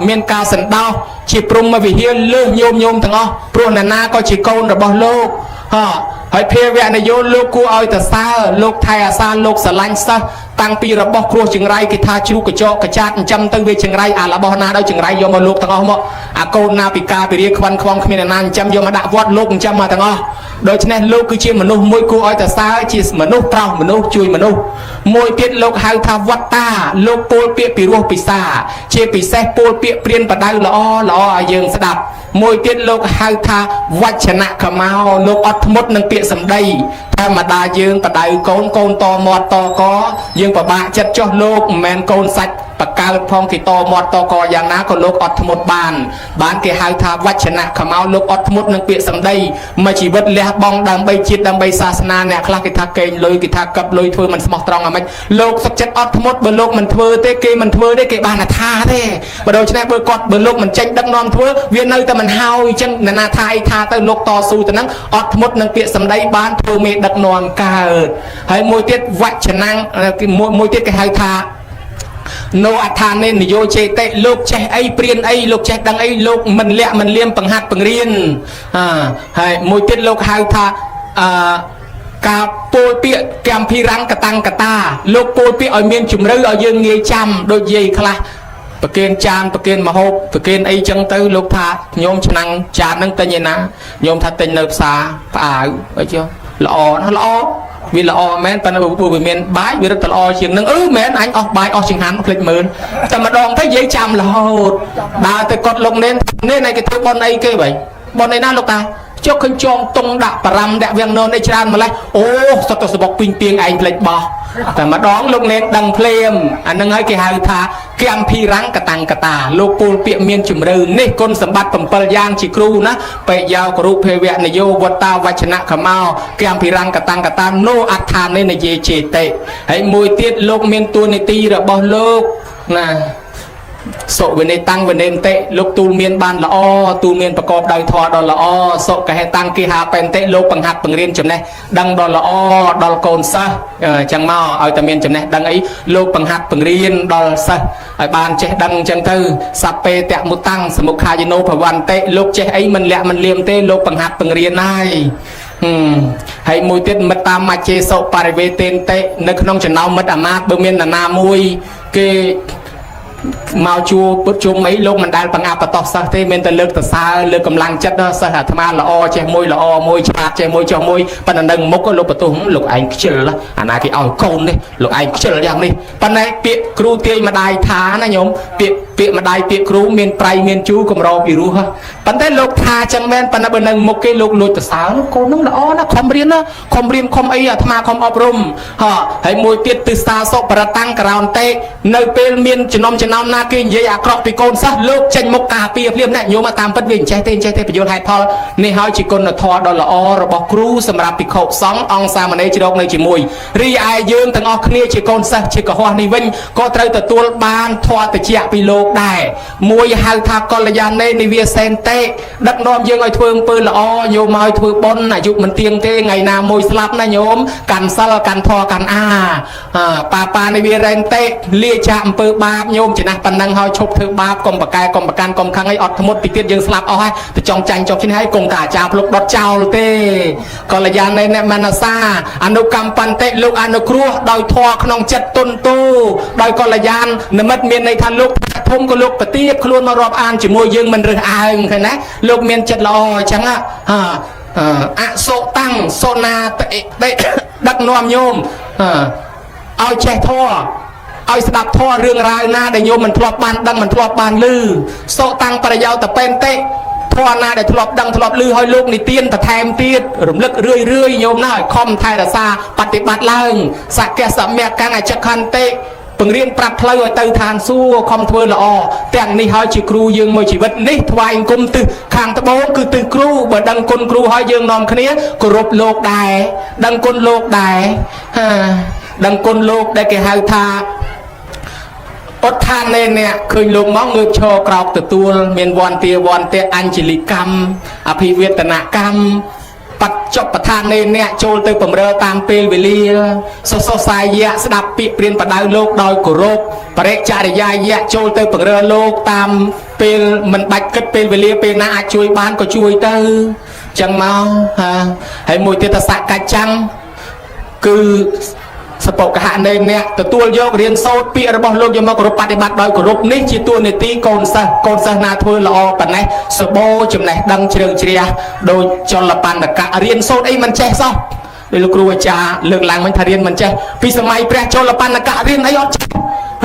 មានការសន្តោសជាព្រហ្មវិហារលើសញោមញោមទាំងអស់ព្រោះនរណាក៏ជាកូនរបស់លោកហ่ហើយភាវៈនយោលោកគួរឲ្យតសើលោកថែអាសាលោកស្រឡាញ់សិស្សតាំងពីរបស់គ្រោះចង្រៃគេថាជ្រូកកញ្ចក់កចាតចិញ្ចឹមទៅវាចង្រៃអារបស់ណាដោយចង្រៃយកមកលោកទាំងអស់មកអាកូនណាពិការពិរាខ្វាន់ខ្វងគ្មានអ្នកណាចិញ្ចឹមយកមកដាក់វត្តលោកចិញ្ចឹមមកទាំងអស់ដូច្នេះលោកគឺជាមនុស្សមួយគួរឲ្យតសើជាមនុស្សប្រោសមនុស្សជួយមនុស្សមួយទៀតលោកហៅថាវត្តាលោកពោលពាក្យពីរោះពិសាជាពិសេសពោលពាក្យព្រានបដៅល្អល្អឲ្យយើងស្ដាប់មួយទៀតលោកហៅថាវចនៈកមោលោកអត់ធ្មត់នឹងពាក្យសម្ដីធម្មតាយើងបដៅកូនកូនតមាត់តកយើងពិបាកចិត្តចុះលោកមិនមែនកូនសាច់បកើតផងគេតមាត់តកយ៉ាងណាក៏លោកអត់ធ្មត់បានបានគេហៅថាវចនៈកមោលោកអត់ធ្មត់នឹងពាក្យសម្ដីមួយជីវិតលះបង់ដើម្បីជាតិដើម្បីសាសនាអ្នកខ្លះគេថាកេងលុយគេថាកឹបលុយធ្វើមិនស្មោះត្រង់អាម៉េចលោកសុខចិត្តអត់ធ្មត់បើលោកមិនធ្វើទេគេមិនធ្វើទេគេបានថាទេបើដូច្នេះបើគាត់បើលោកមិនចេញដឹកនាំធ្វើវានៅតែមិនហើយអញ្ចឹងអ្នកណាថាអីថាទៅលោកតស៊ូទៅនឹងអត់ធ្មត់នឹងពាក្យសម្ដីបានធ្វើមេដឹកនាំកើតហើយមួយទៀតវចនំមួយទៀតគេហៅថាណូអដ្ឋានេនយោចេតិលោកចេះអីព្រានអីលោកចេះដឹងអីលោកមិនលាក់មិនលៀមបង្ហាត់បង្រៀនអាហើយមួយទៀតលោកហៅថាអឺការពោលពាក្យកម្មភិរង្គតាំងកតាលោកពោលពាក្យឲ្យមានជំរឿឲ្យយើងងាយចាំដូចយាយខ្លះប្រគេនចានប្រគេនមហូបប្រគេនអីចឹងទៅលោកថាញោមឆ្នាំងចានហ្នឹងទិញឯណាញោមថាទិញនៅផ្សារផ្អាវអីចុះល្អណាស់ល្អវាល្អមែនប៉ុន្តែបើវាមានបាយវារឹតតែល្អជាងនឹងអឺមែនអញអស់បាយអស់ចង្ហាន់ភ្លេចមើលតែម្ដងទៅយាយចាំរហូតដើរទៅកត់លោកនេននេនឯងគេធ្វើបន់អីគេបែបន់អីណាលោកតាចុះឃើញចងតុងដាក់បារំដាក់វាំងននអីច្រើនម្លេះអូសុទ្ធតែសបុកពីងពីងឯងភ្លេចបោះតែម្ដងលោកនេនដឹងភ្លាមអានឹងហើយគេហៅថាកម្មភិរង្គតាំងកតាលោកពូលពាក្យមានជំរឿនេះគុណសម្បត្តិ7យ៉ាងជាគ្រូណាបេយោករុភវៈនយោវត្តាវចនៈខមោកម្មភិរង្គតាំងកតានោអដ្ឋានេនយេចេតិហើយមួយទៀតលោកមានតួនាទីរបស់លោកណាសុវិន័យតាំងវិន័យតិលោកទូលមានបានល្អទូលមានប្រកបដោយធម៌ដ៏ល្អសុកហេតាំងគិហាបេនតិលោកបង្ហាត់បង្រៀនចំណេះដឹងដ៏ល្អដល់កូនសិស្សអញ្ចឹងមកឲ្យតែមានចំណេះដឹងអីលោកបង្ហាត់បង្រៀនដល់សិស្សឲ្យបានចេះដឹងអញ្ចឹងទៅសពេតមុតាំងសមុខាយនោភវន្តិលោកចេះអីមិនលាក់មិនលៀមទេលោកបង្ហាត់បង្រៀនហើយហើយមួយទៀតមិត្តតាមមច្ឆេសុបរិវេទេនតិនៅក្នុងចំណោមមិត្តអាមាត្យបើមាននរណាមួយគេមកជួពុទ្ធជុំអីលោកមិនដែលបង្អាប់បតោះសិស្សទេមានតែលើកតសើលើកកម្លាំងចិត្តដល់សិស្សអាត្មាល្អចេះមួយល្អមួយឆ្លាតចេះមួយចុះមួយប៉ុន្តែនៅមុខលោកបន្ទោសលោកឯងខ្ជិលអាណាគេឲ្យកូននេះលោកឯងខ្ជិលយ៉ាងនេះប៉ុន្តែពាក្យគ្រូទាយម្ដាយថាណាញោមពាក្យពាក្យម្ដាយពាក្យគ្រូមានប្រៃមានជូរកម្រពីរោះប៉ុន្តែលោកថាចឹងមែនប៉ុន្តែបើនៅមុខគេលោកលួចតសើកូននឹងល្អណាស់ខំរៀនណាខំរៀនខំអីអាត្មាខំអប់រំហ่ហើយមួយទៀតទិសាសុបរតាំងក្រោនតេនៅពេលមានចំណំចំណោមណាគេនិយាយអាក្រក់ពីកូនសិស្សលោកចេញមុខការពារភ្លាមណាញោមតាមពិតវាអញ្ចេះទេអញ្ចេះទេបញ្យល់ហេតុផលនេះហើយជាគុណធម៌ដ៏ល្អរបស់គ្រូសម្រាប់ភិក្ខុសង្ឃអង្គសាមណេរជ្រកនៅជាមួយរីឯយើងទាំងអស់គ្នាជាកូនសិស្សជាកុហកនេះវិញក៏ត្រូវទទួលបានធម៌តិចពីលោកដែរមួយហៅថាកល្យាណេនិវាសេនតិដឹកនាំយើងឲ្យធ្វើអំពើល្អញោមឲ្យធ្វើបុណ្យអាយុមិនទៀងទេថ្ងៃណាមួយស្លាប់ណាញោមកាន់សិលកាន់ធម៌កាន់អាបាបានិវារេនតិលាចាកអំពើបាបញោមចំណាស់ប៉ុណ្ណឹងហើយឈប់ធ្វើបាបកុំប្រកែកុំប្រកាន់កុំខឹងអីអត់ធ្មត់ពីទៀតយើងស្លាប់អស់ហើយទៅចង់ចាញ់ចុះឈ្នះហើយកុំតាអាចារ្យភ្លុកដុតចោលទេកល្យាណេនមនសាអនុកម្មបន្តិលោកអនុគ្រោះដោយធម៌ក្នុងចិត្តទុនទូដោយកល្យាននិមិត្តមានន័យថាលោកធំក៏លោកប្រទៀបខ្លួនមករាប់អានជាមួយយើងមិនរើសអើងឃើញណាលោកមានចិត្តល្អអញ្ចឹងហា អសុតាំងសូណាតិតិដឹកនាំញោមឲ្យចេះធម៌ឲ្យស្ដាប់ធម៌រឿងរ៉ាវណាដែលញោមមិនធ្លាប់បានដឹងមិនធ្លាប់បានឮសូតាំងប្រយោតពេនតិធម៌ណាដែលធ្លាប់ដឹងធ្លាប់ឮឲ្យលោកនិទានបន្ថែមទៀតរំលឹករឿយរឿយញោមណាឲ្យខំថែរក្សាបតិបត្តិឡើងសក្យសមៈកាំងអចខន្តិពង្រៀនប្រាប់ផ្លូវឲ្យទៅឋានសួគ៌ខំធ្វើល្អទាំងនេះហើយជាគ្រូយើងមួយជីវិតនេះថ្វាយអង្គមទិសខាងត្បូងគឺទិសគ្រូបើដឹងគុណគ្រូហើយយើងនាំគ្នាគោរពលោកដែរដឹងគុណលោកដែរហាដឹងគុណលោកដែលគេហៅថា ឧទ្ធានេអ្នកឃើញលោកមកងើបឈរក្រោកទទួលមានវន្តាវន្តាអញ្ជលីកម្មអភិវេទនកម្មបច្ចុប្បដ្ឋានេអ្នកចូលទៅបំរើតាមពេលវេលាសសសាយៈស្ដាប់ពាក្យព្រានបដៅលោកដោយគោរពបរិចរិយាយៈចូលទៅបង្រើលោកតាមពេលមិនបាច់គិតពេលវេលាពេលណាអាចជួយបានក៏ជួយទៅចឹងមកហាហើយមួយទៀតតសកច្ចੰគឺសពកហនៃអ្នកទទួលយករៀនសូត្រពាក្យរបស់លោកយកមកគោរពបតិបត្តិដោយគោរពនេះជាតួនាទីកូនសិស្សកូនសិស្សណាធ្វើល្អប៉ុណ្ណេះសបោចំណេះដឹងជ្រៅជ្រះដោយចលបណ្ឌកៈរៀនសូត្រអីមិនចេះសោះដោយលោកគ្រូអាចារ្យលើកឡើងមិញថារៀនមិនចេះពីសម័យព្រះចលបណ្ឌកៈរៀនអីអត់ចេះ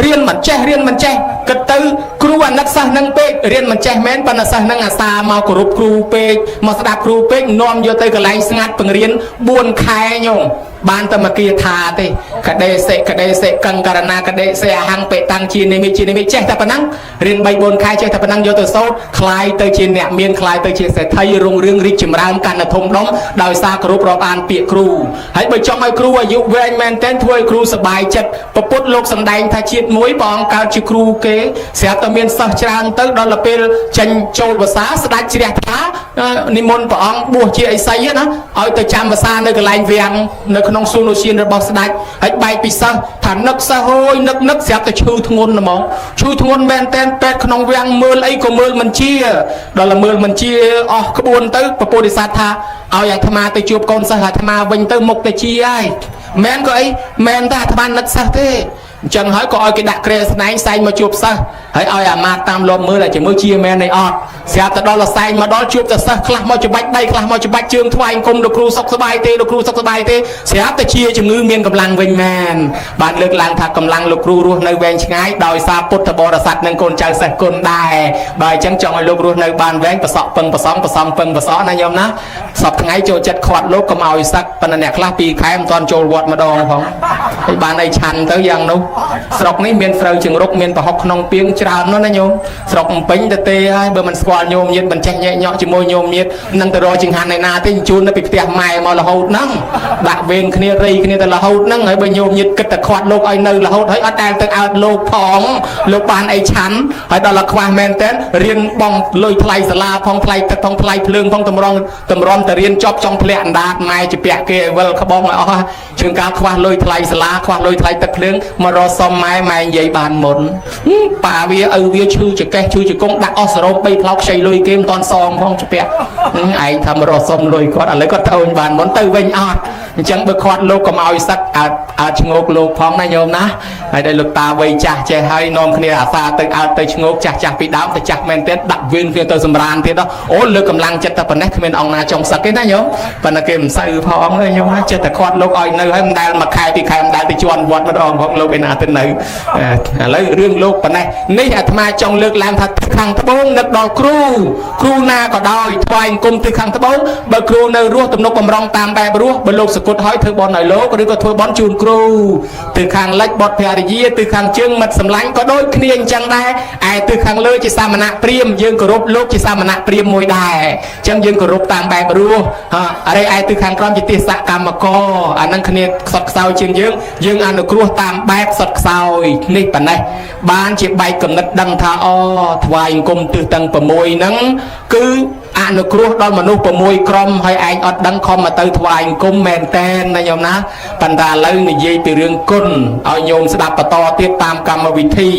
រៀនមិនចេះរៀនមិនចេះគិតទៅគ្រូអាណិតសិស្សនឹងពេករៀនមិនចេះមែនប៉ុន្តែសិស្សនឹងអាសាមកគោរពគ្រូពេកមកស្ដាប់គ្រូពេកនាំយកទៅកន្លែងស្ងាត់បង្រៀន4ខែញោមបានតែមកគាថាទេកដេសិកដេសិកង្ករណាកដេសិអហង្បេតាំងជានិមិជានិមិចេះតែប៉ុណ្ណឹងរៀន3 4ខែចេះតែប៉ុណ្ណឹងយកទៅសូត្រคลายទៅជាអ្នកមានคลายទៅជាសេដ្ឋីរុងរឿងរីកចម្រើនកាន់តែធំដុំដោយសារគោរពរាប់អានពាក្យគ្រូហើយបើចង់ឲ្យគ្រូអាយុវែងមែនទែនធ្វើឲ្យគ្រូសប្បាយចិត្តពពុទ្ធលោកសម្ដែងថាជាតិមួយព្រះអង្គកើតជាគ្រូគេស្រាប់តែមានសិស្សច្រើនទៅដល់ទៅពេលចេញចូលវសាស្ដេចជ្រះថ្លានិមន្តព្រះអង្គបួសជាអិសីណាឲ្យទៅចាំវសានៅកន្លែងវាំងនៅក្នុងសួនឧស្សាហរបស់ស្ដេចហើយបែកពីសិស្សថានឹកសិស្សអូយនឹកនឹកស្រាប់តែឈឺធ្ងន់ហ្មងឈឺធ្ងន់មែនតែនពេទ្យក្នុងវាំងមើលអីក៏មើលមិនជាដល់តែមើលមិនជាអស់ក្បួនទៅពពុទ្ធិស័តថាឲ្យអាត្មាទៅជួបកូនសិស្សអាត្មាវិញទៅមុខទៅជាហើយមែនក៏អីមែនតែអាត្មានឹកសិស្សទេអញ្ចឹងហើយក៏ឲ្យគេដាក់ក្រែស្នែងសែងមកជួបសិស្សហើយឲ្យអាមាត្យតាមលបមើលឲ្យជាមើលជាមែនឯអត់ស្រាប់តែដល់សែងមកដល់ជួបតែសិស្សខ្លះមកច្បាច់ដៃខ្លះមកច្បាច់ជើងថ្វាយអង្គមលោកគ្រូសុខសប្បាយទេលោកគ្រូសុខសប្បាយទេស្រាប់តែជាជំងឺមានកម្លាំងវិញមែនបានលើកឡើងថាកម្លាំងលោកគ្រូរស់នៅវែងឆ្ងាយដោយសារពុទ្ធបរិស័ទនិងកូនចៅសិស្សគុណដែរបើអញ្ចឹងចង់ឲ្យលោករស់នៅបានវែងប្រសក់ពឹងប្រសងប្រសំពឹងប្រសក់ណាញោមណាសប្ថ្ងៃចូលចិត្តខាត់លោកកុំឲ្យសឹកប៉ុន្តែអ្នកខ្លះពីរខែមិនទាន់ចូលវត្តម្ដងផងហើយបានអីឆាន់ទៅយ៉ាងនោះស្រុកនេះមានស្រូវជង្រុកមានប្រហុកក្នុងពីងច្រើនណាស់ណាញោមស្រុកពេញទៅទេហើយបើមិនស្គាល់ញោមញាតមិនចេះញែកញក់ជាមួយញោមញាតនឹងទៅរកចង្ហាន់ឯណាទេជូនទៅពីផ្ទះម៉ែមករហូតហ្នឹងដាក់វេនគ្នារៃគ្នាទៅរហូតហ្នឹងហើយបើញោមញាតគិតតែខាត់លោកឲ្យនៅរហូតហើយអត់ដែលទៅអើតលោកផងលោកបានអីឆាន់ហើយដល់តែខ្វះមែនតើរៀនបងលុយថ្លៃសាលាផងថ្លៃទឹកផងថ្លៃភ្លើងផងតម្រង់តម្រាំតែរៀនចប់ចង់ធ្លាក់អណ្ដាតម៉ែជាពាក់គេឲ្យវិលក្បងឲ្យអស់ជាងការខ្វះលុយថ្លៃសាលាខ្វះលុយថ្លៃទឹកភ្លើងមករកសុំម៉ែម៉ែនិយាយបានមុនប៉ាវាឪវាឈឺចកេះឈឺជង្គង់ដាក់អស់សរោម3ផ្លោកខ្ចីលុយគេមិនតាន់សងផងជាពាក់ឯងថាមករកសុំលុយគាត់ឥឡូវគាត់ត្អូញបានមុនទៅវិញអត់អញ្ចឹងបើខាត់លោកកុំឲ្យសឹកអើតអើតឈ្ងោកលោកផងណាញោមណាហើយដែលលោកតាវ័យចាស់ចេះហើយនាំគ្នាអាសាទៅអើតទៅឈ្ងោកចាស់ចាស់ពីដើមទៅចាស់មែនទេដាក់វេនគ្នាទៅសម្រានទៀតអូលើកកម្លាំងចិត្តតែប៉ុណ្ណេះគ្មានអង្គណាចង់សឹកទេណាញោមប៉ុន្តែគេមិនសូវផងទេញោមណាចិត្តតែខាត់លោកឲ្យនៅហើយមិនដែលមួយខែពីរខែមិនដែលទៅជន់វត្តម្ដងផងលោកឯណាទៅនៅឥឡូវរឿងលោកប៉ុណ្ណេះនេះអាត្មាចង់លើកឡើងថាខាងត្បូងនឹកដល់គ្រូគ្រូណាក៏ដោយថ្វាយអង្គមទិសខាងត្បូងបើគ្រូនៅរស់ទំនុកបំរុងតាមបែបរស់បើលោកសគត់ហើយធ្វើបន់ឲ្យលោកឬក៏ធ្វើបន់ជូនគ្រូទិសខាងលិចបត់ភរិយាទិសខាងជើងមិត្តសម្លាញ់ក៏ដូចគ្នាអញ្ចឹងដែរឯទិសខាងលើជាសាមណៈព្រាមយើងគោរពលោកជាសាមណៈព្រាមមួយដែរអញ្ចឹងយើងគោរពតាមបែបរស់អរិយឯទិសខាងក្រោមជាទិសកម្មករអានឹងគ្នាខ្សត់ខ្សោយជាងយើងយើងអនុគ្រោះតាមបែបខ្សត់ខ្សោយនេះប៉ុណ្ណេះបានជាបែកកំណត់ដឹងថាអូថ្វាយអង្គមទិសទាំង6ហ្នឹងគឺអនុគ្រោះដល់មនុស្ស6ក្រុមហើយឯងអត់ដឹងខំមកទៅថ្វាយអង្គមមែនតែនណាញោមណាប៉ុន្តែឥឡូវនិយាយពីរឿងគុណឲ្យញោមស្ដាប់បន្តទៀតតាមកម្មវិធី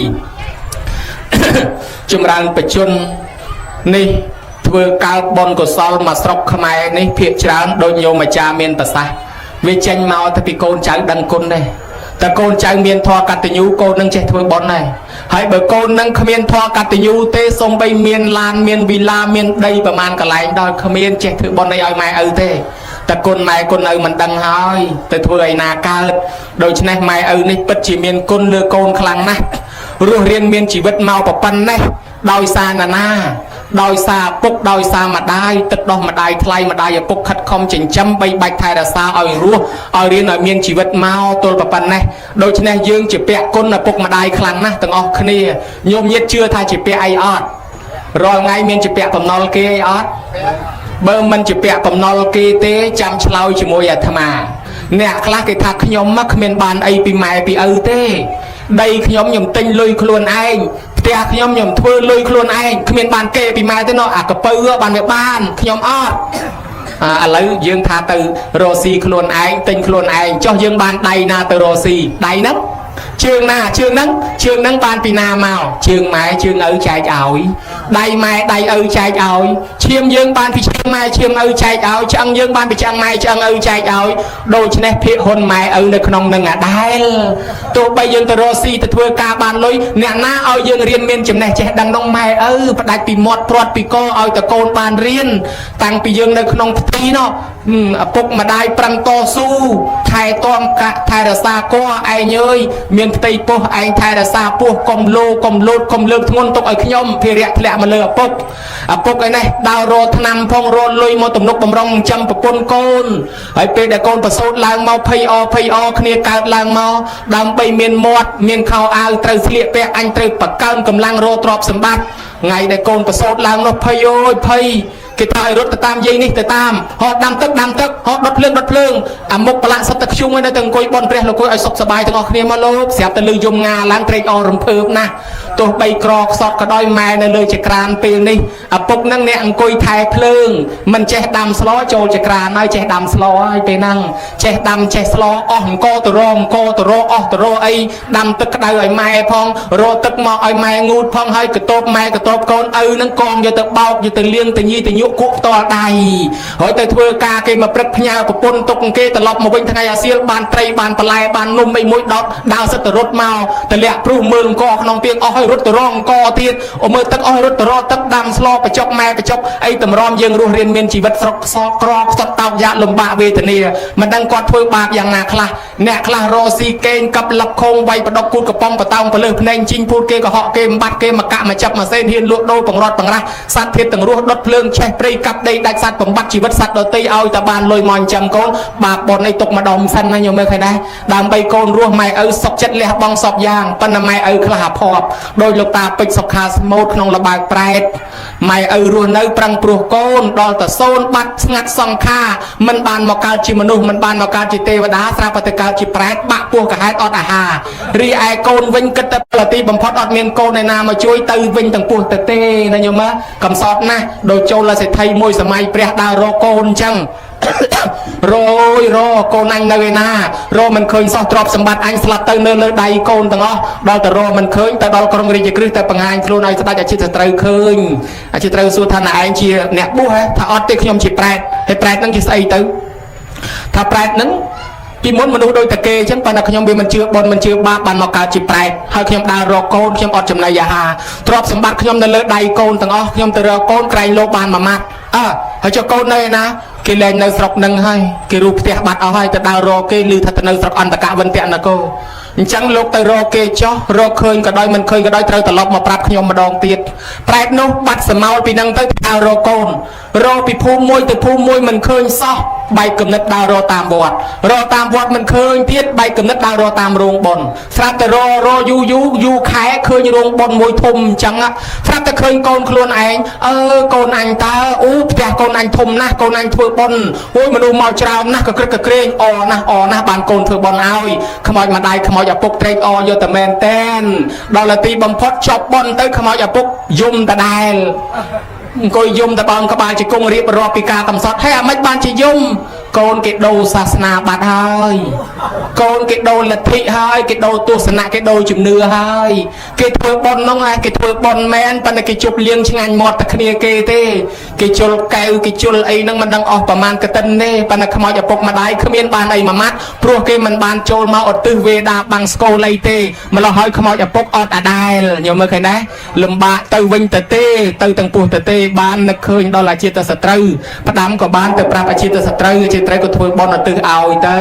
ចម្រើនបជននេះធ្វើកើតបុណ្យកុសលមកស្រុកខ្មែរនេះភាកច្រើនដូចញោមអាចារ្យមានប្រសាសន៍វាចេញមកទៅពីកូនចៅដឹងគុណទេ តែកូនចៅមានធម៌កតញ្ញូកូននឹងចេះធ្វើបុណ្យដែរហើយបើកូននឹងគ្មានធម៌កតញ្ញូទេសំបីមានឡានមានវីឡាមានដីប្រមាណកន្លែងដល់គ្មានចេះធ្វើបុណ្យអីឲ្យម៉ែឪទេតែគុណម៉ែគុណឪមិនដឹងហើយទៅធ្វើឯណាកើតដូច្នេះម៉ែឪនេះពិតជាមានគុណលើកូនខ្លាំងណាស់រស់រៀនមានជីវិតមកប៉ុណ្ណេះដោយសារណានាដោយសារឪពុកដោយសារម្ដាយទឹកដោះម្ដាយថ្លៃម្ដាយឪពុកខិតខំចិញ្ចឹមបីបាច់ថែរក្សាឲ្យរស់ឲ្យរៀនឲ្យមានជីវិតមកទល់ប៉ុណ្ណេះដូច្នេះយើងជាពាក់គុណឪពុកម្ដាយខ្លាំងណាស់ទាំងអស់គ្នាញោមញាតជឿថាជាពាក់អីអត់រាល់ថ្ងៃមានជាពាក់បំណុលគេអីអត់បើមិនជាពាក់បំណុលគេទេចាំឆ្លើយជាមួយអាត្មាអ្នកខ្លះគេថាខ្ញុំមកគ្មានបានអីពីម៉ែពីឪទេដីខ្ញុំខ្ញុំទិញលុយខ្លួនឯងផ្ទះខ្ញុំខ្ញុំធ្វើលុយខ្លួនឯងគ្មានបានគេពីម៉ែទេណោះអាកពៅបានវាបានខ្ញុំអត់ឥឡូវយើងថាទៅរកស៊ីខ្លួនឯងទិញខ្លួនឯងចុះយើងបានដៃណាទៅរកស៊ីដៃហ្នឹងជើងណាជើងហ្នឹងជើងហ្នឹងបានពីណាមកជើងម៉ែជើងឪចែកឲ្យដៃម៉ែដៃឪចែកឲ្យឈាមយើងបានពីឈាមម៉ែឈាមឪចែកឲ្យឆ្អឹងយើងបានពីឆ្អឹងម៉ែឆ្អឹងឪចែកឲ្យដូច្នេះភាកហ៊ុនម៉ែឪនៅក្នុងនឹងអាដែលទោះបីយើងទៅរកស៊ីទៅធ្វើការបានលុយអ្នកណាឲ្យយើងរៀនមានចំណេះចេះដឹងនោះម៉ែឪផ្ដាច់ពីមាត់ព្រាត់ពីកឲ្យតកូនបានរៀនតាំងពីយើងនៅក្នុងផ្ទៃនោះឪពុកម្ដាយប្រឹងតស៊ូថែទាំកាក់ថែរក្សាកឯងអើយមានផ្ទៃពោះឯងថែរក្សាពោះកុំលោកុំលោតកុំលើកធ្ងន់ទុកឲ្យខ្ញុំភារៈធ្លាក់មកលើឪពុកឪពុកឯនេះដើររកថ្នាំផងរកលុយមកទំនុកបំរុងចិញ្ចឹមប្រពន្ធកូនហើយពេលដែលកូនប្រសូតឡើងមកភ័យអភ័យអគ្នាកើតឡើងមកដើម្បីមានមាត់មានខោអាវត្រូវស្លៀកពាក់អញត្រូវបង្កើនកម្លាំងរកទ្រព្យសម្បត្តិថ្ងៃដែលកូនប្រសូតឡើងនោះភ័យអូយភ័យគេថាឲ្យរត់ទៅតាមយាយនេះទៅតាមហត់ដាំទឹកដាំទឹកហត់ដុតភ្លើងដុតភ្លើងអាមុខប្រឡាក់សុទ្ធតែខ្ជុំហើយនៅតែអង្គុយបន់ព្រះលោកគយឲ្យសុខសប្បាយទាំងអស់គ្នាមកលោកស្រាប់តែលឺយំងាឡើងត្រេកអររំភើបណាស់ទោះបីក្រខ្សត់ក៏ដោយម៉ែនៅលើចក្រានពេលនេះឪពុកនឹងអ្នកអង្គុយថែភ្លើងមិនចេះដាំស្លចូលចក្រានហើយចេះដាំស្លហើយពេលហ្នឹងចេះដាំចេះស្លអស់អង្គទៅរអង្គទៅរអស់ទៅរអីដាំទឹកក្តៅឲ្យម៉ែផងរកទឹកមកឲ្យម៉ែងូតផងហើយកតបម៉ែកតបកូនឪនឹងកងយកទៅបោកយកទៅលាងទៅញីទៅញក់គក់ផ្ទាល់ដៃហើយទៅធ្វើការគេមកព្រឹកផ្ញើប្រពន្ធទុកគេត្រឡប់មកវិញថ្ងៃអាសៀលបានត្រីបានបន្លែបាននំអីមួយដុតដើរសិតទៅរត់មកតលាក់ព្រុសមើលអង្គក្នុងទៀងអស់ហើយរត់ទៅរងអង្គទៀតអូមើលទឹកអស់រត់ទៅរកទឹកដាំស្លបញ្ចុកម៉ែបញ្ចុកអីតម្រាំយើងរស់រៀនមានជីវិតស្រុកខ្សក់ក្រខ្សត់តោកយ៉ាកលំបាកវេទនាមិនដឹងគាត់ធ្វើបាបយ៉ាងណាខ្លះអ្នកខ្លះរកស៊ីកេងកັບលឹកខងវាយបដកគូតកំប៉ុងបតោងពលឹះភ្នែកជីងពូតគេកុហកគេបំបត្តិគេមកកាក់មកចាប់មកសេនហ៊ានលក់ដូរបង្រត់បង្រាស់សត្វធាតទាំងរស់ដុតភ្លើងឆេះព្រៃកាប់ដីដាច់សត្វបំបត្តិជីវិតសត្វដទៃឲ្យតែបានលុយមកចិញ្ចឹមកូនបាបបុណ្យអីទុកម្ដុំសិនណាញោមមើលឃើញដែរដើម្បីកូនរស់ម៉ែឪសុខចិត្តលះបង់សពយ៉ាងប៉ុន្តែម៉ែឪខ្លះអាភ័ព្វដោយលោកតាពេជ្រសុខាស្មូតក្នុងលបើកប្រែតម៉ែឪរស់នៅប្រឹងព្រោះកូនដល់តែសូនបាត់ស្ងាត់សង្ខារមិនបានមកកើតជាមនុស្សមិនបានមកកើតជាទេវតាស្រាប់តែកើតជាប្រែតបាក់ពោះកាហេតអត់អាហាររីឯកូនវិញគិតតែផលទីបំផុតអត់មានកូនឯណាមកជួយទៅវិញទាំងពោះទៅទេណាញោមកំសត់ណាស់ដូចចូលសេដ្ឋីមួយសម័យព្រះដើររកកូនអញ្ចឹងរយរកូនអញនៅឯណារមិនឃើញសោះទ្រព្យសម្បត្តិអញស្លាប់ទៅនៅលើដៃកូនទាំងអស់ដល់តែរមិនឃើញទៅដល់ក្រុងរាជក្រឹសតែបង្ហាញខ្លួនឲ្យស្ដេចអាជីតត្រូវឃើញអាជីតត្រូវសួរថាណែឯងជាអ្នកបួសហ៎ថាអត់ទេខ្ញុំជាប្រែតហើយប្រែតហ្នឹងជាស្អីទៅថាប្រែតហ្នឹងពីមុនមនុស្សដូចតែគេអញ្ចឹងប៉ុន្តែខ្ញុំវាមិនជឿបុណ្យមិនជឿបាបបានមកកើតជាប្រែតហើយខ្ញុំដើររកកូនខ្ញុំអត់ចំណីអាហារទ្រព្យសម្បត្តិខ្ញុំនៅលើដៃកូនទាំងអស់ខ្ញុំទៅរកកូនក្រែងលោកបានមួយម៉ាត់អើហើយចុះកូននៅឯណាគេលែងនៅស្រុកនឹងហើយគេរូបផ្ទះបាត់អស់ហើយទៅដើររកគេឮថាទៅនៅស្រុកអន្តកវិនតនគរអញ្ចឹងលោកទៅរកគេចោះរកឃើញក៏ដោយមិនឃើញក៏ដោយត្រូវត្រឡប់មកប្រាប់ខ្ញុំម្ដងទៀតប្រែតនោះបាត់សមោលពីនឹងទៅដើររកកូនរកពីភូមិមួយទៅភូមិមួយមិនឃើញសោះបែកគំនិតដើររកតាមវត្តរកតាមវត្តមិនឃើញទៀតបែកគំនិតដើររកតាមរោងបុណ្យស្រាប់តែរករយូរយូរយូរខែឃើញរោងបុណ្យមួយធំអញ្ចឹងស្រាប់តែឃើញកូនខ្លួនឯងអើកូនអញតើអូផ្ទះកូនអញធំណាស់កូនអញធ្វើបុណ្យអូយមនុស្សមកច្រើនណាស់ក៏ក្រឹកក៏ក្រែងអណាស់អណាស់បានកូនធ្វើបុណ្យឲ្យខ្មោចម្ដាយខ្មោចឪពុកត្រេកអរយកតែមែនតែនដល់នាទីបំផុតចប់បុណ្យទៅខ្មោចឪពុកយំដដែលអង្គុយយំតបងក្បាលជាគង់រៀបរាប់ពីការកំសត់ហើយអាម៉េចបានជាយំ កូនគេដូរសាសនាបាត់ហើយកូនគេដូរលទ្ធិហើយគេដូរទស្សនៈគេដូរជំនឿហើយគេធ្វើប៉ុនហ្នឹងហើយគេធ្វើប៉ុនមែនប៉ុន្តែគេជប់លៀងឆ្ងាញ់មាត់តែគ្នាគេទេគេជុលកែវគេជុលអីហ្នឹងមិនដឹងអស់ប្រមាណកតិនទេប៉ុន្តែខ្មោចឪពុកម្ដាយគ្មានបានអីមួយម៉ាត់ព្រោះគេមិនបានចូលមកឧទ្ទិសវេដាបាំងស្កូលអីទេម្ល៉េះហើយខ្មោចឪពុកអត់អាដែលញោមមើលឃើញដែរលំបាកទៅវិញទៅទេទៅទាំងពោះទៅទេបាននឹកឃើញដល់អាជាតិសត្រូវផ្ដាំក៏បានទៅប្រាប់អាជាតិសត្រូវអាជាតិត្រូវក៏ធ្វើបុណ្យឧទ្ទិសឲ្យទៅ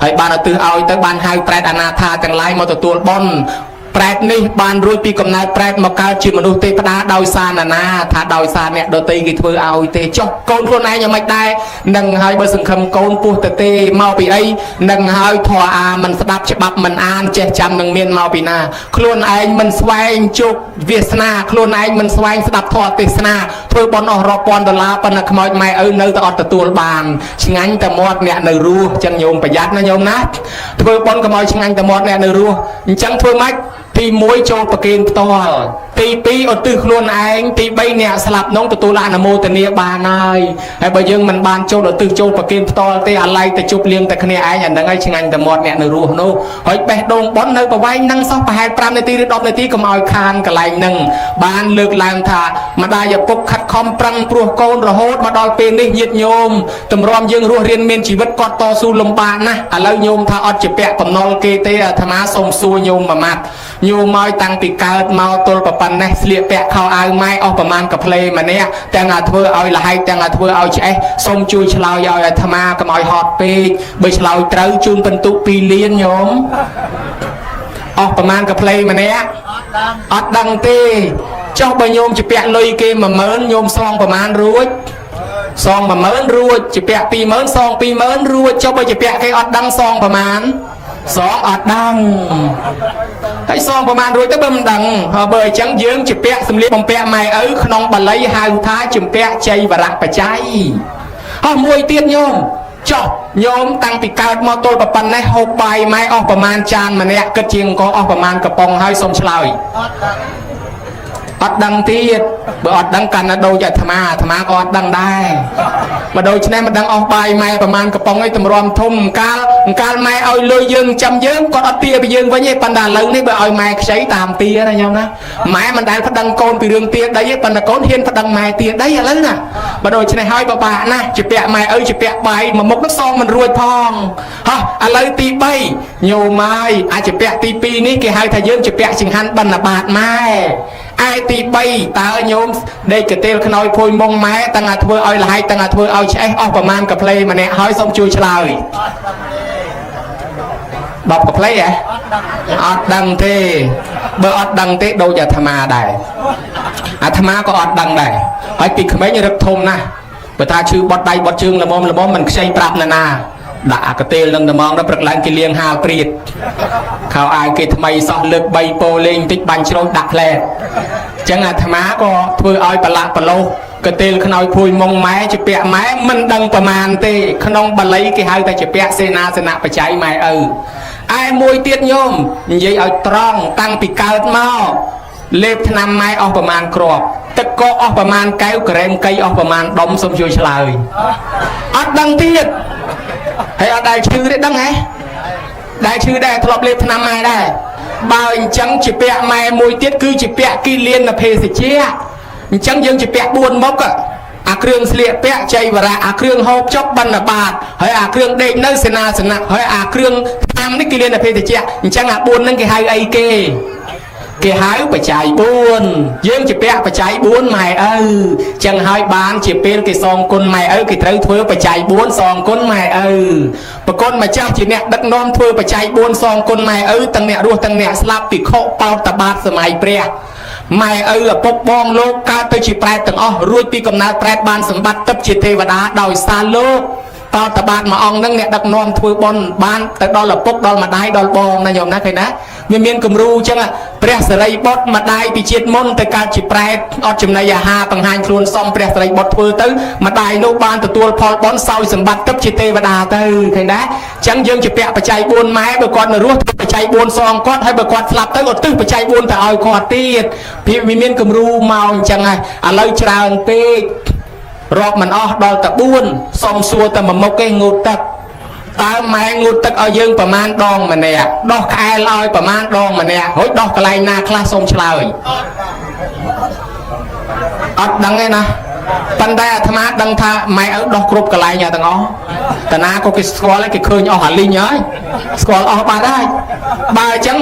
ហើយបានឧទ្ទិសឲ្យទៅបានហៅប្រែតអនាថាទាំងឡាយមកទទួលបុណ្យប្រែតនេះបានរួចពីកំណើតប្រែតមកកើតជាមនុស្សទេវតាដោយសារណានាថាដោយសារអ្នកដតីគេធ្វើឲ្យទេចុះកូនខ្លួនឯងយ៉ាងម៉េចដែរនឹងហើយបើសង្ឃឹមកូនពោះទៅទេមកពីអីនឹងហើយធរអាមិនស្ដាប់ច្បាប់មិនអានចេះចាំនឹងមានមកពីណាខ្លួនឯងមិនស្វែងជោគវាសនាខ្លួនឯងមិនស្វែងស្ដាប់ធម៌ទេសនាធ្វើបុណ្យអស់រាប់ពាន់ដុល្លារប៉ុន្តែខ្មោចម៉ែឪនៅតែអត់ទទួលបានឆ្ងាញ់តែមាត់អ្នកនៅរស់ចឹងញោមប្រយ័ត្នណាញោមណាធ្វើបុណ្យកុំឲ្យឆ្ងាញ់តែមាត់អ្នកនៅរស់អញ្ចឹងធ្វើម៉េចទី1ចូលប្រគេនផ្ទាល់ទី2ឧទ្ទិសខ្លួនឯងទី3អ្នកស្លាប់នោះទទួលអនុមោទនាបានហើយហើយបើយើងមិនបានចូលឧទ្ទិសចូលប្រគេនផ្ទាល់ទេអាឡ័យទៅជប់លៀងតែគ្នាឯងអាហ្នឹងហើយឆ្ងាញ់តែមាត់អ្នកនៅរស់នោះហើយបេះដូងប៉ុននៅប្រវែងហ្នឹងសោះប្រហែល5នាទីឬ10នាទីកុំឲ្យខានកន្លែងហ្នឹងបានលើកឡើងថាម្ដាយឪពុកខិតខំប្រឹងព្រោះកូនរហូតមកដល់ពេលនេះញាតិញោមតម្រាំយើងរស់រៀនមានជីវិតគាត់តស៊ូលំបាកណាស់ឥឡូវញោមថាអត់ជាពាក់បំណុលគេទេអាត្មាសូមសួរញោមមួយម៉ាត់ញោមមកតាំងពីកើតមកទល់ប៉ុណ្ណេះស្លៀកពាក់ខោអាវម៉ែអស់ប្រមាណកាផ្លេម្នាក់ទាំងអាធ្វើឲ្យលហែកទាំងអាធ្វើឲ្យឆ្អេះសូមជួយឆ្លើយឲ្យអាត្មាកុំឲ្យហត់ពេកបើឆ្លើយត្រូវជូនពិន្ទុ2លានញោមអស់ប្រមាណកាផ្លេម្នាក់អត់ដឹងទេចុះបើញោមជាពាក់លុយគេ10000ញោមសងប្រមាណរួចសង10000រួចជាពាក់20000សង20000រួចចុះបើជាពាក់គេអត់ដឹងសងប្រមាណសងអត់ដឹងហើយសងប្រមាណរួចទៅបើមិនដឹងហើយបើអញ្ចឹងយើងជាពាក់សម្លៀកបំពាក់ម៉ែឪក្នុងបាលីហៅថាជំពាក់ជ័យវរៈបច្ច័យហើយមួយទៀតញោមចុះញោមតាំងពីកើតមកទល់ប៉ុណ្ណេះហូបបាយម៉ែអស់ប្រមាណចានម្នាក់គិតជាងអង្គអស់ប្រមាណកំប៉ុងហើយសូមឆ្លើយអត់ដឹងទៀតបើអត់ដឹងកាន់តែដូចអាត្មាអាត្មាក៏អត់ដឹងដែរបើដូច្នេះមិនដឹងអស់បាយម៉ែប្រមាណកំប៉ុងអីតម្រាំធំកាលកាលម៉ែឲ្យលុយយើងចាំយើងគាត់អត់ទាពីយើងវិញទេប៉ុន្តែឥឡូវនេះបើឲ្យម៉ែខ្ចីតាមទាណាញោមណាម៉ែមិនដែលប្តឹងកូនពីរឿងទាដីទេប៉ុន្តែកូនហ៊ានប្តឹងម៉ែទាដីឥឡូវណាបើដូច្នេះហើយបបាក់ណាស់ជាពាក់ម៉ែឪជាពាក់បាយមួយមុខនោះសងមិនរួចផងហោះឥឡូវទី3ញោមហើយអាចជាពាក់ទី2នេះគេហៅថាយើងជាពាក់ចង្ហាន់បណ្ឌបាតម៉ែឯទី3តើញោមដេកកទេលខ្នើយភួយមុងម៉ែតាំងអាធ្វើឲ្យលហៃតាំងអាធ្វើឲ្យឆ្អេះអស់ប្រមាណកាផ្លេម្នាក់ហើយសូមជួយឆ្លើយ10កាផ្លេហ៎អត់ដឹងទេបើអត់ដឹងទេដូចអាត្មាដែរអាត្មាក៏អត់ដឹងដែរហើយពីក្មេងរឹកធំណាស់បើថាឈឺបត់ដៃបត់ជើងល្មមល្មមមិនខ្ចីប្រាប់ណាណាដាក់អាកទេលនឹងត្មងដល់ព្រឹកឡើងគេលៀងហាលព្រាតខោអាវគេថ្មីសោះលើក3ពោលេងបន្តិចបាញ់ជ្រោចដាក់ផ្លែចឹងអាត្មាក៏ធ្វើឲ្យប្រឡាក់ប្រឡោះកទេលខ្នើយភួយមុងម៉ែជាពាក់ម៉ែមិនដឹងប្រមាណទេក្នុងបាលីគេហៅតែជាពាក់សេនាសនៈបច្ច័យម៉ែឪឯមួយទៀតញោមនិយាយឲ្យត្រង់តាំងពីកើតមកលេបថ្នាំម៉ែអស់ប្រមាណគ្រាប់ទឹកកកអស់ប្រមាណកែវក្រែមកៃអស់ប្រមាណដុំសូមជួយឆ្លើយអត់ដឹងទៀតហើយអត់ដែលឈឺទេដឹងហ៎ដែលឈឺដែរធ្លាប់លេបថ្នាំម៉ែដែរបើអញ្ចឹងជាពាក់ម៉ែមួយទៀតគឺជាពាក់គីលានភេសជ្ជៈអញ្ចឹងយើងជាពាក់4មុខអាគ្រឿងស្លៀកពាក់ជ័យវរៈអាគ្រឿងហូបចុកបណ្ឌបាតហើយអាគ្រឿងដេកនៅសេនាសនៈហើយអាគ្រឿងថ្នាំនេះគីលានភេសជ្ជៈអញ្ចឹងអា4ហ្នឹងគេហៅអីគេគេហៅបច្ច័យ4យើងជាពាក់បច្ច័យ4ម៉ែឪចឹងហើយបានជាពេលគេសងគុណម៉ែឪគេត្រូវធ្វើបច្ច័យ4សងគុណម៉ែឪប្រគុណម្ចាស់ជាអ្នកដឹកនាំធ្វើបច្ច័យ4សងគុណម៉ែឪទាំងអ្នករស់ទាំងអ្នកស្លាប់ពិខុបោតបាតសម័យព្រះម៉ែឪឪពុកបងលោកកើតទៅជាប្រែតទាំងអស់រួចពីកំណើតប្រែតបានសម្បត្តិទឹកជាទេវតាដោយសារលោកតតបាតមួយអង្គហ្នឹងអ្នកដឹកនាំធ្វើបុណ្យបានទៅដល់ឪពុកដល់ម្ដាយដល់បងណាញោមណាឃើញណាវាមានគំរូអញ្ចឹងព្រះសិរីបុត្រម្ដាយពីជាតិមុនទៅកើតជាប្រែតអត់ចំណីអាហារបង្ហាញខ្លួនសំព្រះសិរីបុត្រធ្វើទៅម្ដាយនោះបានទទួលផលបុណ្យសោយសម្បត្តិទឹកជាទេវតាទៅឃើញណាអញ្ចឹងយើងជាពាក់បច្ច័យ4ម៉ែបើគាត់នៅរស់ធ្វើបច្ច័យ4សងគាត់ហើយបើគាត់ស្លាប់ទៅក៏ទិសបច្ច័យ4ទៅឲ្យគាត់ទៀតវាមានគំរូមកអញ្ចឹងហើយឥឡូវច្រើនពេក រាប់មិនអស់ដល់តែ4សុំសួរតែមួយមុខឯងងូតទឹកតើម៉ែងូតទឹកឲ្យយើងប្រមាណដងម្នាក់ដោះក្អែលឲ្យប្រមាណដងម្នាក់រួចដោះកន្លែងណាខ្លះសូមឆ្លើយអត់ដឹងទេណាប៉ុន្តែអាត្មាដឹងថាម៉ែឪដោះគ្រប់កន្លែងទាំងអស់តាណាក៏គេស្គាល់ហើយគេឃើញអស់អាលីងហើយស្គាល់អស់បាត់ហើយបើអញ្ចឹង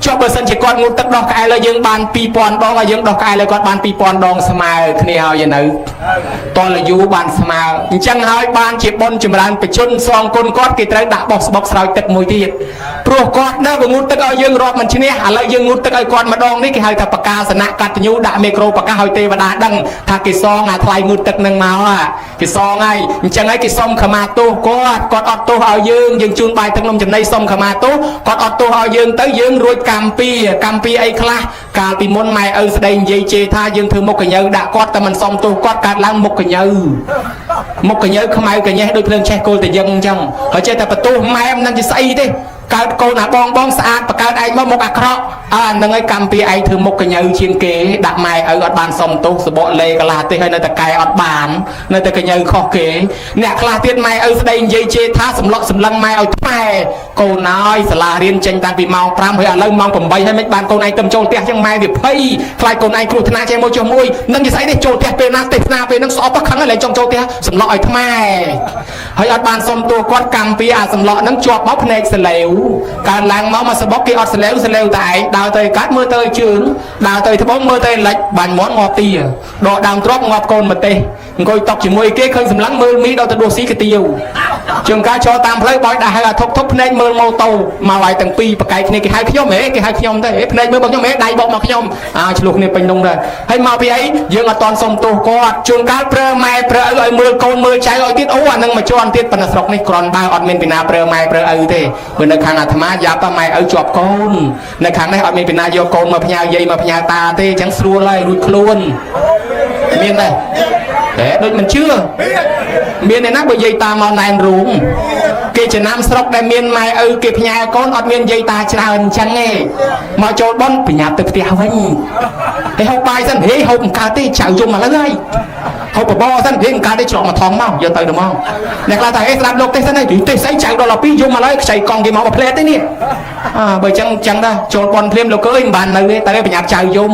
ចុះបើសិនជាគាត់ងូតទឹកដោះក្អែលឲ្យយើងបាន2000ដងឲ្យយើងដោះក្អែលឲ្យគាត់បាន2000ដងស្មើគ្នាហើយនៅតលយូបានស្មើអញ្ចឹងហើយបានជាបុណ្យចម្រើនបជនសងគុណគាត់គេត្រូវដាក់បោះស្បុកស្រោចទឹកមួយទៀតព្រោះគាត់នៅងូតទឹកឲ្យយើងរាប់មិនឈ្នះឥឡូវយើងងូតទឹកឲ្យគាត់ម្ដងនេះគេហៅថាបកាសនៈកតញ្ញូដាក់មេក្រូបកាសឲ្យទេវតាដឹងថាគេសងអាថ្លៃងូតទឹកនឹងមកគេសងហើយអញ្ចឹងហើយគេសុំខមាទោសគាត់គាត់អត់ទោសឲ្យយើងយើងជូនបាយទឹកនំចំណីសុំខមាទោសគាត់អត់ទោសឲ្យយើងទៅយើងរួចកម្មពីកម្មពីអីខ្លះកាលពីមុនម៉ែឪស្ដីនិយាយជេរថាយើងធ្វើមុខកញើដាក់គាត់តែមិនសុំទោសគាត់កើតឡើងមុខកញើមុខកញើខ្មៅកញេះដូចភ្លើងឆេះគល់តែយឹងអញ្ចឹងហើយចេះតែបន្ទោសម៉ែមិនដឹងជាស្អីទេកើតកូនអាបងបងស្អាតបកើតឯងមកមុខអាក្រក់អាហ្នឹងឯងកម្មពីឯងធ្វើមុខកញើជាងគេដាក់ម៉ែឪអត់បានសុំទោសសបកលេកន្លះទេហើយនៅតែកែអត់បាននៅតែកញើខុសគេអ្នកខ្លះទៀតម៉ែឪស្ដីនិយាយជេរថាសម្លក់សម្លឹងម៉ែឲ្យថ្មែកូនហើយសាលារៀនចេញតាំងពីម៉ោង5ហើយឥឡូវម៉ោង8ហើយមិនបានកូនឯងទៅចូលផ្ទះចឹងម៉ែវាភ័យខ្លាចកូនឯងគ្រោះថ្នាក់ចេះមួយចុះមួយនឹងជាស្អីនេះចូលផ្ទះពេលណាទេសនាពេលហ្នឹងស្អប់ខឹងហើយលែងចង់ចូលផ្ទះសម្លក់ឲ្យថ្មែហើយអត់បានសុំទោសគាត់កម្មពីអាសម្លក់ហ្នឹងជាប់មកភ្នែកសលេវកើនឡើងមកមកសបុកគេអត់សលេវសលេវតែឯងដើរទៅកាត់មើលទៅជើងដើរទៅត្បូងមើលទៅលិចបាញ់មាត់ងាប់ទាដកដើមទ្របងាប់កូនម្ទេសអង្គុយតុកជាមួយគេឃើញសម្លឹងមើលមីដល់ទៅដួសស៊ីកាទៀវជាងការចូលតាមផ្លូវបោយដាក់ហៅអាធុកធុកភ្នែកមើលម៉ូតូមកឲ្យទាំងពីរបកែកគ្នាគេហៅខ្ញុំហេគេហៅខ្ញុំទៅហេភ្នែកមើលមកខ្ញុំហេដៃបកមកខ្ញុំអាឆ្លោះគ្នាពេញនំដែរហើយមកពីអីយើងអត់តន់សុំទោសគាត់ជួនកាលប្រើម៉ែប្រើឪឲ្យមើលកូនមើលចៅឲ្យទៀតអូអានឹងមកជន់ទៀតប៉ុន្តែស្រុកនេះក្រន់បើអត់មានពីណាប្រើម៉ែប្រើឪទេព្រោះនៅខាងអាត្មាយ៉ាប់ម៉ែឪជាប់កូននៅខាងនេះអត់មានពីណាយកកូនមកផ្ញើយាយមកផ្ញើតាទេអញ្ចឹងស្រួលហើយរួចខ្លួនមានដែរតែដូចមិនជឿមានឯណាបើយាយតាមកណែនរូងគេចំណាំស្រុកដែលមានម៉ែឪគេផ្ញើកូនអត់មានយាយតាច្រើនអញ្ចឹងទេមកចូលប៉ុនបញ្ញាប់ទៅផ្ទះវិញហេហូបបាយសិនហេហូបមិនកើតទេចៅយំឥឡូវហើយហូបបបរសិនហេមិនកើតទេច្រកមកថងមកយកទៅទៅមកអ្នកខ្លះថាហេស្ដាប់លោកទេសសិនហេទេសស្អីចៅដល់12យំឥឡូវខ្ចីកង់គេមកមួយផ្លែទេនេះអើបើអញ្ចឹងអញ្ចឹងដែរចូលប៉ុនភ្លាមលោកអើយមិនបាននៅទេតែបញ្ញាប់ចៅយំ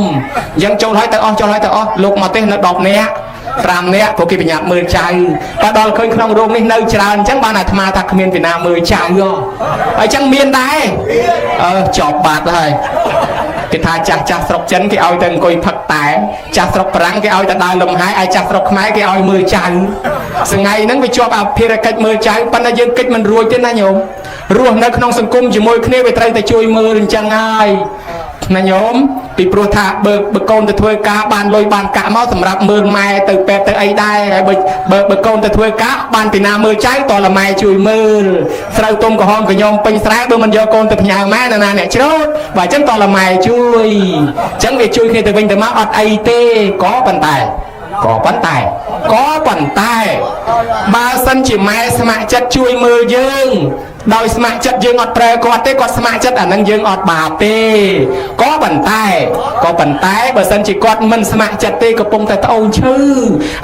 អញ្ចឹងចូលហើយទៅអស់ចូលហើយទៅអស់លោកមកទេសនៅ10នាក់5នាក់ព្រោះគេបញ្ញាប់មើលចៅបើដល់ឃើញក្នុងរោងនេះនៅច្រើនអញ្ចឹងបានអាត្មាថាគ្មានពីណាមើលចៅហ៎ហើយអញ្ចឹងមានដែរអឺចប់បាត់ហើយគេថាចាស់ចាស់ស្រុកចិនគេឲ្យទៅអង្គុយផឹកតែចាស់ស្រុកបារាំងគេឲ្យទៅដើរលំហែឯចាស់ស្រុកខ្មែរគេឲ្យមើលចៅថ្ងៃហ្នឹងវាជាប់អភិរកិច្ចមើលចៅប៉ុន្តែយើងគិតមិនរួចទេណាញោមរស់នៅក្នុងសង្គមជាមួយគ្នាវាត្រូវតែជួយមើលអញ្ចឹងហើយណាញោមពីព្រោះថាបើបើកូនទៅធ្វើការបានលុយបានកាក់មកសម្រាប់មើលម៉ែទៅពេទ្យទៅអីដែរហើយបើបើបើកូនទៅធ្វើការបានពីណាមើលចៅតលម៉ែជួយមើលស្រូវទុំក្រហមកញោមពេញស្រែបើមិនយកកូនទៅផ្ញើម៉ែណាណាអ្នកច្រូតបើអញ្ចឹងតលម៉ែជួយអញ្ចឹងវាជួយគ្នាទៅវិញទៅមកអត់អីទេក៏ប៉ុន្តែក៏ប៉ុន្តែក៏ប៉ុន្តែបើសិនជាម៉ែស្ម័គ្រចិត្តជួយមើលយើងដោយស្ម័គ្រចិត្តយើងអត់ប្រើគាត់ទេគាត់ស្ម័គ្រចិត្តអានឹងយើងអត់បាបទេក៏ប៉ុន្តែក៏ប៉ុន្តែបើសិនជាគាត់មិនស្ម័គ្រចិត្តទេកំពុងតែត្អូនឈឺ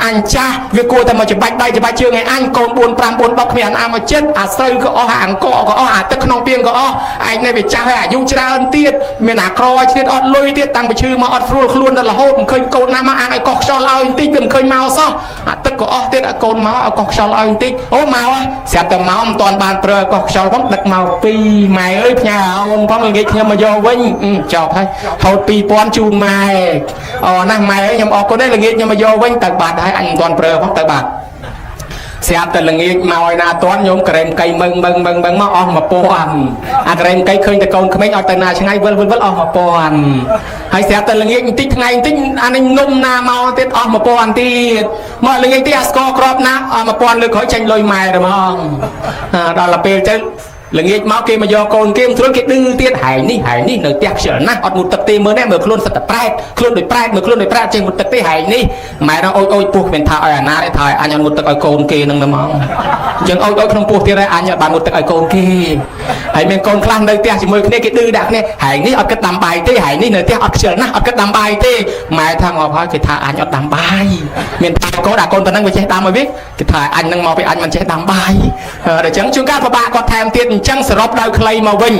អញចាស់វាគួរតែមកច្បាច់ដៃច្បាច់ជើងឲ្យអញកូន4 5 4 10គ្មានអាមកចិត្តអាស្រូវក៏អស់អាអង្គក៏អស់អាទឹកក្នុងពាងក៏អស់ឯងនេះវាចាស់ហើយអាយុច្រើនទៀតមានអាក្រឲ្យទៀតអត់លុយទៀតតាំងពីឈឺមកអត់ស្រួលខ្លួនដល់រហូតមិនឃើញកូនណាមកអាងឲ្យកោះខ្យល់ឲ្យបន្តិចវាមិនឃើញមកសោះអាទឹកក៏អស់ទៀតអាកូនមកឲ្យកោះខ្យល់ឲ្យបន្តិចអូមកស្រាប់តែមកមិនតាន់បានប្រើកោះខ្យល់ផងដឹកមកពីម៉ែអើយផ្ញើអូនផងល្ងាចខ្ញុំមកយកវិញចប់ហើយហូត2000ជូនម៉ែអូណាស់ម៉ែអើយខ្ញុំអរគុណទេល្ងាចខ្ញុំមកយកវិញទៅបាត់ហើយអញមិនតាន់ប្រើផងទៅបាត់ស្រាប់តែល្ងាចមកឲ្យណាតាន់ញោមក្រែមកៃមឹងមឹងមឹងមឹងមកអស់1000អាក្រែមកៃឃើញតែកូនក្មេងអត់ទៅណាឆ្ងាយវិលវិលវិលអស់1000ហើយស្រាប់តែល្ងាចបន្តិចថ្ងៃបន្តិចអានេះនំណាមកទៀតអស់1000ទៀតមកល្ងាចទៀតអាស្ករក្របណាអស់1000លើក្រោយចេញលុយម៉ែទៅហ្មងដល់ទៅពេលទៅ ល្ងាចមកគេមកយកកូនគេមិនស្រួលគេឌឺទៀតហែងនេះហែងនេះនៅផ្ទះខ្ជិលណាស់អត់ងូតទឹកទេមើលនេះមើលខ្លួនសិតតែប្រែតខ្លួនដូចប្រែតមើលខ្លួនដូចប្រែតចេះងូតទឹកទេហែងនេះម៉ែនោះអូចអូចពោះគ្មានថាឲ្យអាណាទេថាឲ្យអញអត់ងូតទឹកឲ្យកូនគេនឹងតែមកអញ្ចឹងអូចអូចក្នុងពោះទៀតហើយអញអត់បានងូតទឹកឲ្យកូនគេហើយមានកូនខ្លះនៅផ្ទះជាមួយគ្នាគេឌឺដាក់គ្នាហែងនេះអត់គិតដាំបាយទេហែងនេះនៅផ្ទះអត់ខ្ជិលណាស់អត់គិតដាំបាយទេម៉ែថាងាប់ហើយគេថាអញអត់ដាំបាយមានថាកូនអាកូនប៉ុណ្ណឹងវាចេះដាំឲ្យវាគេថាអញនឹងមកពីអញមិនចេះដាំបាយដល់អញ្ចឹងជួនកាលពិបាកគាត់ថែមទៀតអញ្ចឹងសរុបដោយខ្លីមកវិ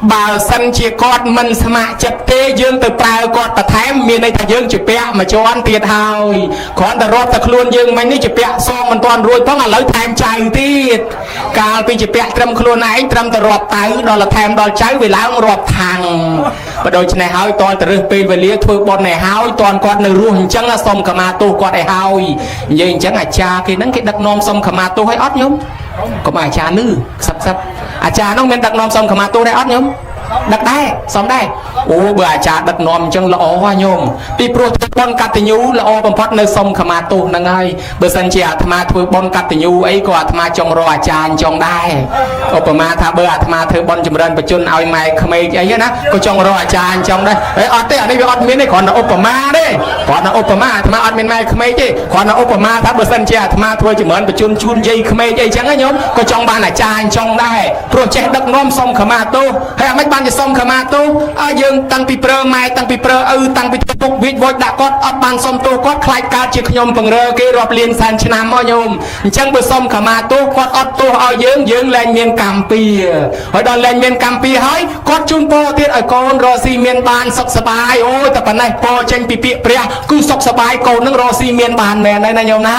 ញបើសិនជាគាត់មិនស្ម័គ្រចិត្តទេយើងទៅប្រើគាត់បន្ថែមមានន័យថាយើងជាពាក់មួយជាន់ទៀតហើយគ្រាន់តែរាប់តែខ្លួនយើងមិញនេះជាពាក់សងមិនទាន់រួចផងឥឡូវថែមចៅទៀតកាលពីជាពាក់ត្រឹមខ្លួនឯងត្រឹមតែរាប់តៅដល់ថែមដល់ចៅវាឡើងរាប់ខាងបើដូច្នេះហើយតលទៅរើសពេលវេលាធ្វើបុណ្យឲ្យហើយតនគាត់នៅរស់អញ្ចឹងសុំខមាទោសគាត់ឲ្យហើយនិយាយអញ្ចឹងអាចារ្យគេហ្នឹងគេដឹកនាំសុំខមាទោសឲ្យអត់ញោមកុំឲ្យអាចារ្យលឺខ្សឹបខ្សឹបអាចារ្យហ្នឹងមានដឹកនាំសុំខមាទោសដែរអត់ញោមដឹកដែរសំដែរអូបើអាចារ្យដឹកនាំអញ្ចឹងល្អហ៎ញោមពីព្រោះធ្វើបុណ្យកតញ្ញូល្អបំផុតនៅសុំខមាទោសហ្នឹងហើយបើសិនជាអាត្មាធ្វើបុណ្យកតញ្ញូអីក៏អាត្មាចង់រកអាចារ្យអញ្ចឹងដែរឧបមាថាបើអាត្មាធ្វើបុណ្យចម្រើនបជនឲ្យម៉ែក្មេកអីណាក៏ចង់រកអាចារ្យអញ្ចឹងដែរហេអត់ទេអានេះវាអត់មានទេគ្រាន់តែឧបមាទេគ្រាន់តែឧបមាអាត្មាអត់មានម៉ែក្មេកទេគ្រាន់តែឧបមាថាបើសិនជាអាត្មាធ្វើចម្រើនបជនជូនយាយក្មេកអីចឹងណាញោមក៏ចង់បានអាចារ្យអញ្ចឹងដែរព្រោះចេះដឹកនាំសុំខមាទោសហើយអាម៉េចបានជាសុំខមាទោសឲ្យយើងតាំងពីប្រើម៉ែតាំងពីប្រើឪតាំងពីពុកវិចវចដាក់គាត់អត់បានសុំទោសគាត់ខ្លាចកើតជាខ្ញុំពង្រើគេរាប់លានសែនឆ្នាំមកញោមអញ្ចឹងបើសុំខមាទោសគាត់អត់ទោសឲ្យយើងយើងលែងមានកម្មពៀហើយដល់លែងមានកម្មពៀហើយគាត់ជូនពរទៀតឲ្យកូនរកស៊ីមានបានសុខសប្បាយអូយតែប៉ុណ្ណេះពរចេញពីពាក្យព្រះគឺសុខសប្បាយកូននឹងរកស៊ីមានបានមែនហើយណាញោមណ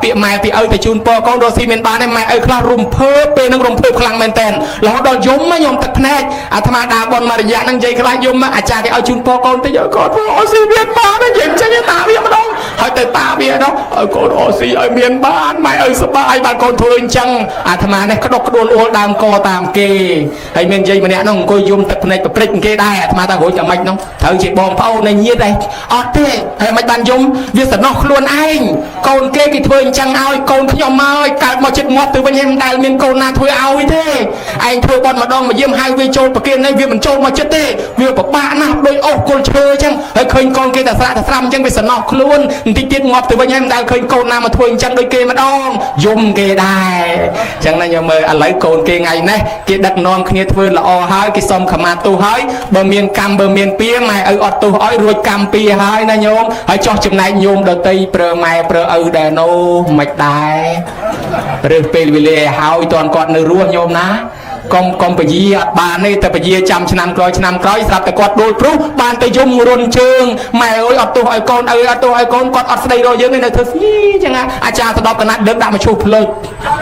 ាពាក្យម៉ែពាក្យឪទៅជូនពរកូនរកស៊ីមានបានឯម៉ែឪខ្លះរំភើបពេលនឹងរំភើបខ្លាំងមែនតើរហូតដល់យំញោមទឹកភ្នែកអាត្មាដើរបនមករយៈហ្នឹងនិយាយខ្លះយំអាចារ្យគេឲ្យជូនពរកូនតិចឲ្យកូនរកស៊ីមានបាននិយាយចេញតាវាម្ដងហើយទៅតាវានោះឲ្យកូនរកស៊ីឲ្យមានបានម៉ែឪសប្បាយបានកូនធ្វើអញ្ចឹងអាត្មានេះក្តុកក្តួលអួលដើមកតាមគេហើយមានយាយម្នាក់នោះអង្គុយយំទឹកភ្នែកប្រព្រឹត្តគេដែរអាត្មាថារួចតែម៉េចនោះត្រូវជាបងប្អូននៃញាតិដែរអត់ទេហើយមិនបានយំវាសំណោះខ្លួនឯងកូនគេគេធ្វើអញ្ចឹងឲ្យកូនខ្ញុំមកឲ្យកើតមកចិត្តងាប់ទៅវិញហើយមិនដែលមានកូនណាធ្វើឲ្យទេឯងធ្វើបន់ម្ដងមកយាមហៅវាចូលប្រគិននេះវាមិនចូលមកចិត្តទេវាពិបាកណាស់ដូចអូសគល់ឈើអញ្ចឹងហើយឃើញកូនគេតែស្រាក់តែស្រាំអញ្ចឹងវាសំណោះខ្លួនបន្តិចទៀតងាប់ទៅវិញហើយមិនដែលឃើញកូនណាមកធ្វើអញ្ចឹងដូចគេម្ដងយំគេដែរអញ្ចឹងណាខ្ញុំមើលឥឡូវកូនគេថ្ងៃនេះគេដឹកនាំគ្នាធ្វើល្អហើយគេសុំខមាទោសហើយបើមានកម្មបើមានពៀម៉ែឪអត់ទោសឲ្យរួចកម្មពៀហើយណាញោមហើយចោះចំណែកញោមដតីប្រើម៉ែប្រើឪដែរនោះមិនដែររើសពេលវេលាឲ្យហើយតន់គាត់នៅរស់ញោមណាកុំពជាអត់បានទេតែពជាចាំឆ្នាំក្រោយឆ្នាំក្រោយស្រាប់តែគាត់ដួលព្រុសបានទៅយំរុនជើងម៉ែអើយអត់ទោសឲ្យកូនឪអត់ទោសឲ្យកូនគាត់អត់ស្ដីរកយើងទេនៅធ្វើស្ងីចឹងអាចារ្យស្ដប់កណាត់លើកដាក់មកឈូសផ្លូវ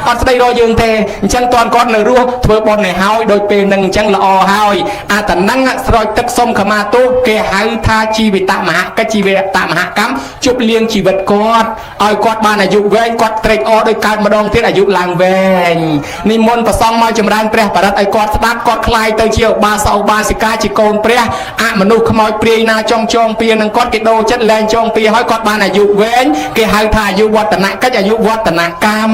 អត់ស្ដីរកយើងទេអញ្ចឹងតន់គាត់នៅរស់ធ្វើបុណ្យឲ្យហើយដោយពេលនឹងអញ្ចឹងល្អហើយអាតនឹងស្រោចទឹកសុំខមាទោសគេហៅថាជីវិតមហកិច្ចជីវិតមហកម្មជប់លៀងជីវិតគាត់ឲ្យគាត់បានអាយុវែងគាត់ត្រេកអរដោយកើតម្ដងទៀតអាយុឡើងវែងនិមន្តប្រសងមកចម្រើនព្រះបរិត្តឲ្យគាត់ស្ដាប់គាត់ខ្លាយទៅជាឧបាសកឧបាសិកាជាកូនព្រះអមនុស្សខ្មោចព្រាយណាចង់ចងពៀនឹងគាត់គេដូរចិត្តលែងចងពៀហើយគាត់បានអាយុវែងគេហៅថាអាយុវឌ្ឍនកិច្ចអាយុវឌ្ឍនកម្ម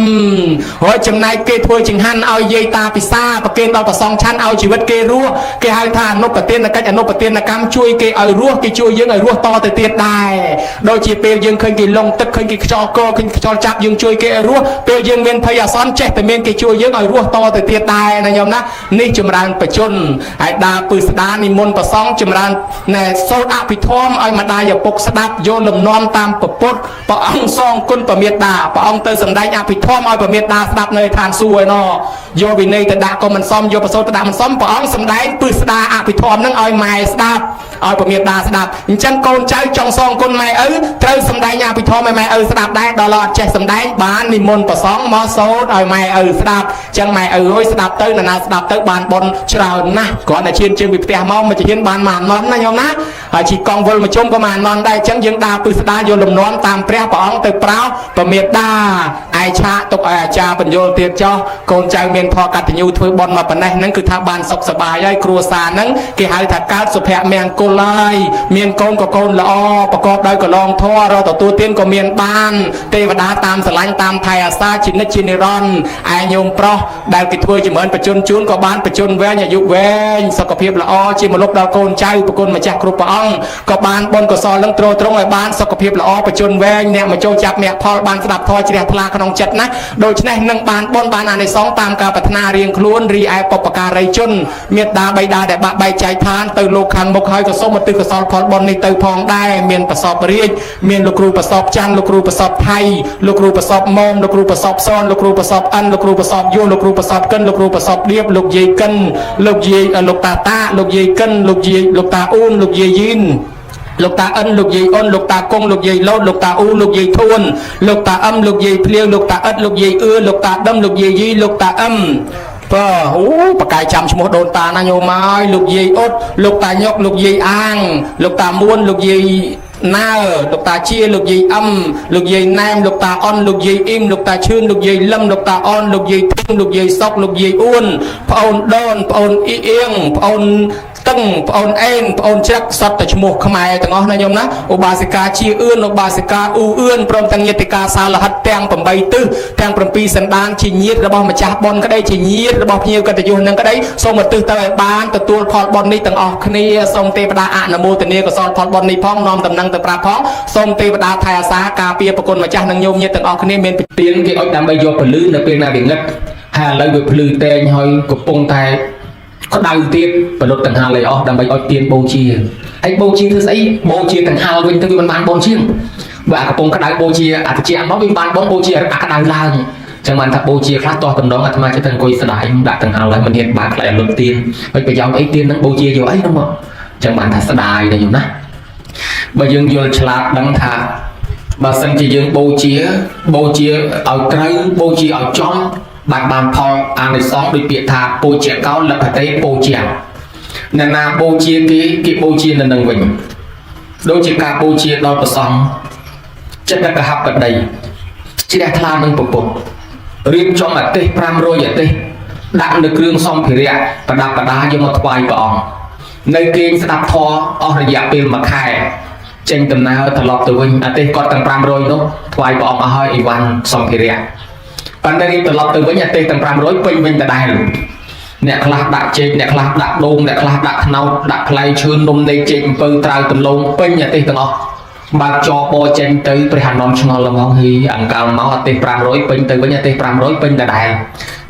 ហើយចំណែកគេធ្វើចង្ហាន់ឲ្យយាយតាពិសាប្រគេនដល់ប្រសងឆាន់ឲ្យជីវិតគេរស់គេហៅថាអនុប្រទានកិច្ចអនុប្រទានកម្មជួយគេឲ្យរស់គេជួយយើងឲ្យរស់តទៅទៀតដែរដូចជាពេលយើងឃើញគេលងទឹកឃើញគេខ្យល់កឃើញខ្យល់ចាប់យើងជួយគេឲ្យរស់ពេលយើងមានភ័យអាសន្នចេះតែមានគេជួយយើងឲ្យរស់តទៅទៀតដែរណាញោមណានេះចម្រើនបជនហើយដើរពឹស្ដានិមន្តប្រសងចម្រើនណែសូត្រអភិធម្មឲ្យម្ដាយឪពុកស្ដាប់យកលំនាំតាមពពុទ្ធព្រះអង្គសងគុណពមេតាព្រះអង្គទៅសម្ដែងអភិធម្មឲ្យពមេតាស្ដាប់នៅឋានសួគ៌ឯណោះយកវិន័យទៅដាក់ក៏មិនសមយកប្រសូតទៅដាក់មិនសមព្រះអង្គសម្ដែងពឹស្ដាអភិធម្មនឹងឲ្យម៉ែស្ដាប់ឲ្យពមេតាស្ដាប់អញ្ចឹងកូនចៅចង់សងគុណម៉ែឪត្រូវសម្ដែងអភិធម្មឲ្យម៉ែឪស្ដាប់ដែរដល់អត់ចេះសម្ដែងបាននិមន្តប្រសងមកសូត្រឲ្យម៉ែឪស្ដាប់អញ្ចឹងម៉ែឪអើយស្ដាប់ទៅនរណាស្ដាប់ទៅបានបុណ្យច្រើនណាស់គ្រាន់តែឈានជើងពីផ្ទះមកមកជាបានមកអនន្តណាញោមណាហើយជីកង់វិលមកជុំក៏មកអនន្តដែរអញ្ចឹងយើងដើរពឹស្ដាយកលំនាំតាមព្រះព្រះអង្គទៅប្រោពមេតាឯឆាកទុកឲ្យអាចារ្យបញ្យលទៀតចោះកូនចៅមានធម៌កតញ្ញូធ្វើបុណ្យមកប៉ុណ្ណេះហ្នឹងគឺថាបានសុខសប្បាយហើយគ្រួសារហ្នឹងគេហៅថាកើតសុភមង្គលហើយមានកូនក៏កូនល្អប្រកបដោយកលងធម៌រកទទួលទានក៏មានបានទេវតាតាមស្រឡាញ់តាមថែអាសាជានិច្ចជានិរន្តរ៍ឯញោមប្រុសដែលគេ ធ្វើចម្រើនបជនជូនក៏បានបជនវែងអាយុវែងសុខភាពល្អជាមលុបដល់កូនចៅប្រគុណម្ចាស់គ្រប់ព្រះអង្គក៏បានបុណ្យកុសលនឹងទ្រទ្រង់ឲ្យបានសុខភាពល្អបជនវែងអ្នកមកចូលចាប់មគ្គផលបានស្ដាប់ធម៌ជ្រះថ្លាក្នុងចិត្តណាស់ដូច្នេះនឹងបានបុណ្យបានអានិសង្សតាមការប្រាថ្នារៀងខ្លួនរីឯបុព្វការីជនមេត្តាបិតាដែលបាក់បែកចែកឋានទៅលោកខាងមុខហើយក៏សូមឧទ្ទិសកុសលផលបុណ្យនេះទៅផងដែរមានប្រសពរាជមានលោកគ្រូប្រសពច័ន្ទលោកគ្រូប្រសពថៃលោកគ្រូប្រសពមុំលោកគ្រូប្រសពសនលោកគ្រូប្រសពអិនលោកគ្រូប្រសពយសលោកគ្រូប្រសពកិនលោកគ្រូប្រសពដៀបលោកយាយកិនលោកយាយលោកតាតាលោកយាយកិនលោកយាយលោកតាអ៊ូនលោកយាយយីនលោកតាអិនលោកយាយអ៊ុនលោកតាគង់លោកយាយលូតលោកតាអ៊ូលោកយាយធួនលោកតាអឹមលោកយាយភ្លៀងលោកតាអិតលោកយាយអឿលោកតាដឹមលោកយាយយីលោកតាអឹមបើអូបកាយចាំឈ្មោះដូនតាណាញោមហើយលោកយាយអ៊ុតលោកតាញុកលោកយាយអាងលោកតាមួនលោកយាយណើលោកតាជាលោកយាយអឹមលោកយាយណែមលោកតាអន់លោកយាយអ៊ីមលោកតាឈឿនលោកយាយលឹមលោកតាអនលោកយាយធឹងលោកយាយសុកលោកយាយអួនប្អូនដូនប្អូនអ៊ីអៀងប្អូនតឹងប្អូនអេនប្អូនច្រឹកសត្វតែឈ្មោះខ្មែរទាំងអស់ណាញោមណាឧបាសិកាជាអឿនឧបាសិកាអ៊ូអឿនព្រមទាំងញាតិកាសាលហិតទាំង8ទិសទាំង7សន្តានជាញាតិរបស់ម្ចាស់បុណ្យក្តីជាញាតិរបស់ភ្ញៀវកិត្តិយសនឹងក្តីសូមឧទ្ទិសទៅឲ្យបានទទួលផលបុណ្យនេះទាំងអស់គ្នាសូមទេវតាអនុមោទនាកុសលផលបុណ្យនេះផងនាំតំណែងទៅប្រាប់ផងសូមទេវតាថែអាសាការពារប្រគុណម្ចាស់និងញោមញាតិទាំងអស់គ្នាមានទៀនគេអុចដើម្បីយកពលឺនៅពេលណាវាងឹតហើយឥឡូវវាភ្លឺតែងហើយកំពុងតែក្តៅទៀតបលុតកង្ហាលឲ្យអស់ដើម្បីឲ្យទៀនបូជាហើយបូជាធ្វើស្អីបូជាកង្ហាលវិញទៅវាមិនបានបូជាងបើអាកំពុងក្តៅបូជាអាតិចមកវាបានបងបូជាអាក្តៅឡើងចឹងបានថាបូជាខ្លះតោះតំណងអាត្មាចិត្តអង្គុយស្ដាយដាក់កង្ហាលហើយមិនហ៊ានបើកខ្លាចឲ្យលុតទៀនហើយប្រយោជន៍អីទៀនហ្នឹងបូជាយកអីហ្នឹងមកចឹងបានថាស្ដាយណាញោមណាបើយើងយល់ឆ្លាតដឹងថាបើសិនជាយើងបូជាបូជាឲ្យត្រូវបូជាឲ្យចំបានបានផលអានិសង្សដូចពាក្យថាពូជាកោលភតេពូជាអ្នកណាបូជាគេគេបូជានៅនឹងវិញដូចជាការបូជាដល់ព្រះសង្ឃចិត្តកហបតីជ្រះថ្លានឹងពពុទ្ធរៀបចំអទេស500អទេសដាក់នៅគ្រឿងសម្ភារៈប្រដាប់ប្រដាយកមកថ្វាយព្រះអង្គនៅគេងស្ដាប់ធម៌អស់រយៈពេល1ខែចេញដំណើរត្រឡប់ទៅវិញអទេសគាត់ទាំង500នោះថ្វាយព្រះអង្គអស់ហើយអីវ៉ាន់សម្ភារៈប៉ុន្តែរៀបត្រឡប់ទៅវិញអទេសទាំង500ពេញវិញដដែលអ្នកខ្លះដាក់ចេកអ្នកខ្លះដាក់ដូងអ្នកខ្លះដាក់ខ្នោតដាក់ផ្លែឈើនំនៃចេកអំពៅត្រាវដំឡូងពេញអទេសទាំងអស់បើកចបចេញទៅព្រះអានន្ទឆ្ងល់ល្មងហ៊ីអង្កលមកអទេស500ពេញទៅវិញអទេស500ពេញដដែល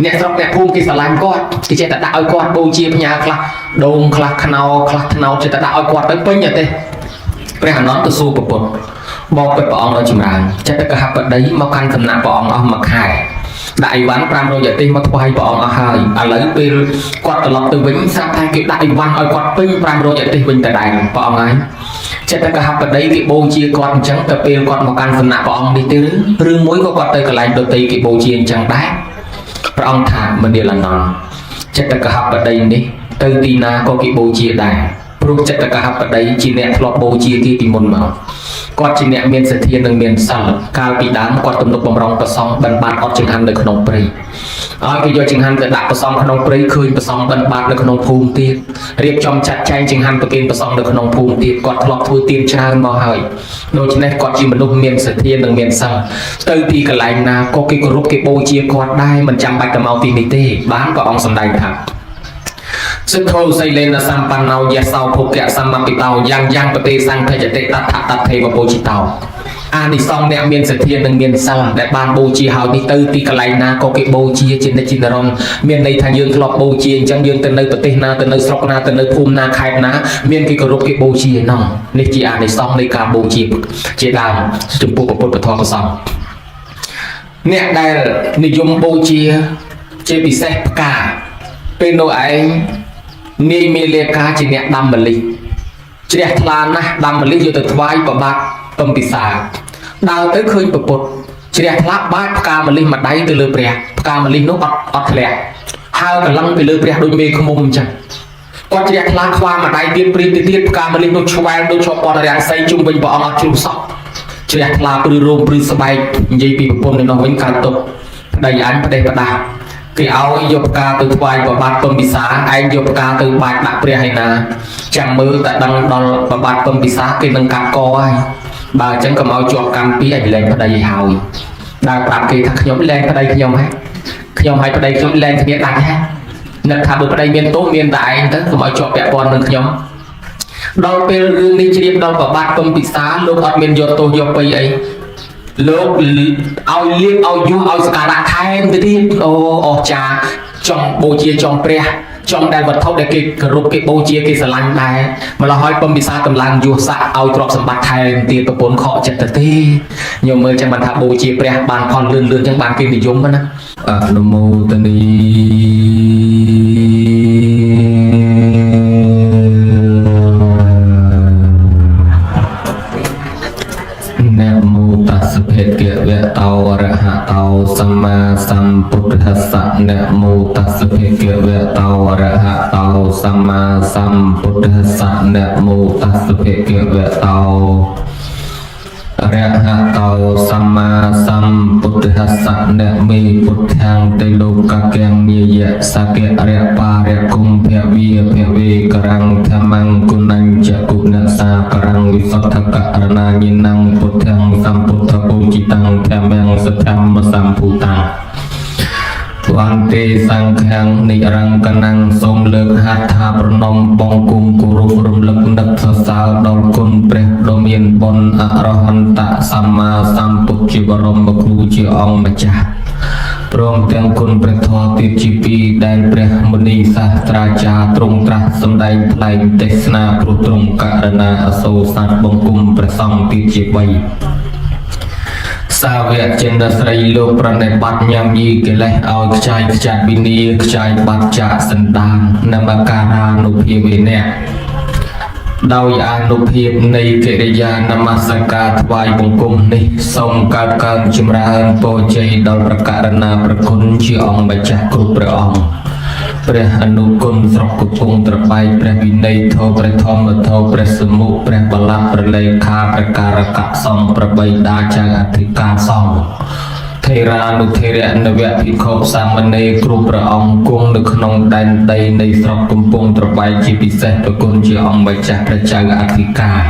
អ្នកស្រុកអ្នកភូមិគេស្រឡាញ់គាត់គេចេះតែដាក់ឲ្យគាត់បូជាផ្ញើខ្លះដូងខ្លះខ្នោខ្លះថ្នោតចេះតែដាក់ឲ្យគាត់ទៅពេញអទេសព្រះអានន្ទទៅសួរប្រពន្ធបបិទ្ធព្រះអង្គដ៏ចម្រើនចិត្តកហបតីមកកាន់សំណាក់ព្រះអង្គអស់មួយខែដាក់អីវ៉ាន់500យទេសមកថ្វាយព្រះអង្គអស់ហើយឥឡូវពេលគាត់ត្រឡប់ទៅវិញស្រាប់តែគេដាក់អីវ៉ាន់ឲ្យគាត់ពេញ500យទេសវិញដដែលព្រះអង្គហើយចិត្តកហបតីគេបូជាគាត់អញ្ចឹងទៅពេលគាត់មកកាន់សំណាក់ព្រះអង្គនេះទេឬមួយក៏គាត់ទៅកន្លែងដតីគេបូជាអញ្ចឹងដែរព្រះអង្គថាមនាលអនន្តចិត្តកហបតីនេះទៅទីណាក៏គេបូជាដែរព្រោះចិត្តកហបតីជាអ្នកធ្លាប់បូជាគេពីមុនមកគាត់ជាអ្នកមានសទ្ធានិងមានសិលកាលពីដើមគាត់ទំនុកបំរុងប្រសង់បិណ្ឌបាតអត់ចង្ហាន់នៅក្នុងព្រៃឲ្យគេយកចង្ហាន់ទៅដាក់ប្រសង់ក្នុងព្រៃឃើញប្រសង់បិណ្ឌបាតនៅក្នុងភូមិទៀតរៀបចំចាត់ចែងចង្ហាន់ប្រគេនប្រសង់នៅក្នុងភូមិទៀតគាត់ធ្លាប់ធ្វើទានច្រើនមកហើយដូច្នេះគាត់ជាមនុស្សមានសទ្ធានិងមានសិលទៅទីកន្លែងណាក៏គេគោរពគេបូជាគាត់ដែរមិនចាំបាច់ទៅមកទីនេះទេបានព្រះអង្គសម្ដែងថាសិទ្ធោសីលេនសម្បណ្ណោយសោភុគៈសម្មពិតោយ៉ាងយ៉ាងប្រទេសសង្ឃចតិតថតថេវបូជិតោអានិសង្សអ្នកមានសទ្ធានិងមានសិលដែលបានបូជាហើយនេះទៅទីកន្លែងណាក៏គេបូជាជានិច្ចជានិរន្តរ៍មានន័យថាយើងធ្លាប់បូជាអញ្ចឹងយើងទៅនៅប្រទេសណាទៅនៅស្រុកណាទៅនៅភូមិណាខេត្តណាមានគេគោរពគេបូជាណោះនេះជាអានិសង្សនៃការបូជាជាដើមចំពោះព្រះពុទ្ធធម៌ព្រះសង្ឃអ្នកដែលនិយមបូជាជាពិសេសផ្កាពេលនោះឯងនាយមេលាកាជាអ្នកដាំម្លិះជ្រះថ្លាណាស់ដាំម្លិះយកទៅថ្វាយប្របាទពំពិសាដើរទៅឃើញពពុទ្ធជ្រះថ្លាបាចផ្កាម្លិះមួយដៃទៅលើព្រះផ្កាម្លិះនោះអត់អត់ធ្លាក់ហើកលឹងពីលើព្រះដូចមេឃុំអញ្ចឹងគាត់ជ្រះថ្លាខ្វាមួយដៃទៀតព្រីទៅទៀតផ្កាម្លិះនោះឆ្វែលដូចជាប់ពណ៌រាំងសីជុំវិញព្រះអង្គអត់ជ្រុះសោះជ្រះថ្លាព្រឺរោមព្រឺស្បែកនិយាយពីប្រពន្ធនៅនោះវិញកើតទុកប្តីអញប្តេសប្រដាស់គេឲ្យយកផ្កាទៅថ្វាយប្របាទពំពិសាឯងយកផ្កាទៅបាច់ដាក់ព្រះឯណាចាំមើលតែដឹងដល់ប្របាទពំពិសាគេនឹងកាត់កហើយបើអញ្ចឹងកុំឲ្យជាប់កម្មពីអញលែងប្តីឲ្យហើយដើរប្រាប់គេថាខ្ញុំលែងប្តីខ្ញុំហើយ ខ្ញុំឲ្យប្តីខ្ញុំលែងគ្នាដាច់ហ่ะនឹកថាបើប្តីមានទោសមានតែឯងទៅកុំឲ្យជាប់ពាក់ព័ន្ធនឹងខ្ញុំដល់ពេលរឿងនេះជ្រាបដល់ប្របាទពំពិសាលោកអត់មានយកទោសយកពៃអីលោកឲ្យលៀបឲ្យយុះឲ្យសក្ការៈថែមទៅទៀតអូអស្ចារ្យចង់បូជាចង់ព្រះចង់ដែលវត្ថុដែលគេគោរពគេបូជាគេស្រឡាញ់ដែរម្ល៉េះហើយពំពិសាតម្លើងយុះស័កឲ្យទ្រព្យសម្បត្តិថែមទៀតប្រពន្ធខកចិត្តទៅទេញោមមើលចឹងបានថាបូជាព្រះបានផលលឿនលឿនចឹងបានគេនិយមណា អនុមោទនីនមោតស្សភេគវៈតោអរហតោសម្មាសម្ពុទ្ធស្សៈនមោតស្សភេគវៈតោអរហតោសម្មាសម្ពុទ្ធស្សៈនមោតស្សភេគវៈតោ អរហតោសម្មាសម្ពុទ្ធស្សៈនមេពុទ្ធាំតិលោកកាំញាយៈសកៈរៈបារៈគុំភវិភវេករੰធម្មងគុណញ្ចគុណសាករੰវិសុទ្ធករណាញិណੰពុទ្ធាំសម្ពុទ្ធពូជិតាំធម្មងសធម្មសម្ភូតាំវន្ទេសង្ឃាំងនិរង្គណੰសូមលើកហត្ថាប្រណម្យបងគុំគោរពរំលឹកនឹកសរសើរដល់គុណព្រះដ៏មានបុណ្យអរហន្តសម្មាសម្ពុទ្ធជាបរមគ្រូជាអង្គម្ចាស់ព្រមទាំងគុណព្រះធម៌ទៀតជាពីរដែលព្រះមុនីសាស្ត្រាចារ្យទ្រង់ត្រាស់សម្ដែងថ្លែងទេសនាព្រោះទ្រង់ករណាអសូរសាទបង្គំព្រះសង្ឃទៀតជាបីសាវកចិនស្រីលោកប្រណិប័តញ៉ាំយីកិលេសឲ្យខ្ចាយខ្ចាត់វិនីខ្ចាយបាត់ចាកសន្តាននមការានុភាវេណៈដោយអានុភាពនៃកិរិយានមស្ការថ្វាយបង្គំនេះសូមកើតកើនចម្រើនពរជ័យដល់ប្រការណាប្រគុណជាអង្គម្ចាស់គ្រប់ព្រះអង្គព្រះអនុគុណស្រុកកំពង់ត្របែកព្រះវិន័យធម៌ព្រះធម្មធម៌ព្រះសមុខព្រះបលាប្រលេខាព្រះការកសង្ឃព្រះបិតាចៅអធិការសង្ឃថេរានុថេរៈនវភិក្ខុសាមណេរគ្រប់ព្រះអង្គគង់នៅក្នុងដែនដីនៃស្រុកកំពង់ត្របែកជាពិសេសប្រគុណជាអង្គម្ចាស់ព្រះចៅអធិការ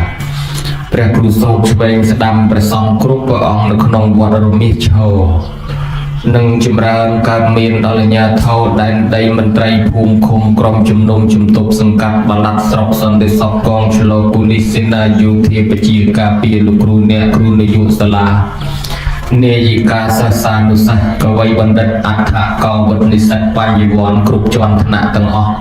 ព្រះគ្រូសោតឆ្វេងស្ដាំព្រះសង្ឃគ្រប់ព្រះអង្គនៅក្នុងវត្តរមាសឈរនឹងចម្រើនកើតមានដល់អាជ្ញាធរដែនដីមន្ត្រីភូមិឃុំក្រុមជំនុំជំទប់សង្កាត់បាឡាត់ស្រុកសន្តិសុខកងឆ្លូប៉ូលីសសេនាយោធាប្រជាការពារលោកគ្រូអ្នកគ្រូនាយកសាលានាយិកាសាសានុសាសន៍កវីបណ្ឌិតអដ្ឋកោវិទ្យនិស្សិតបញ្ញវន្តគ្រប់ជាន់ថ្នាក់ទាំងអស់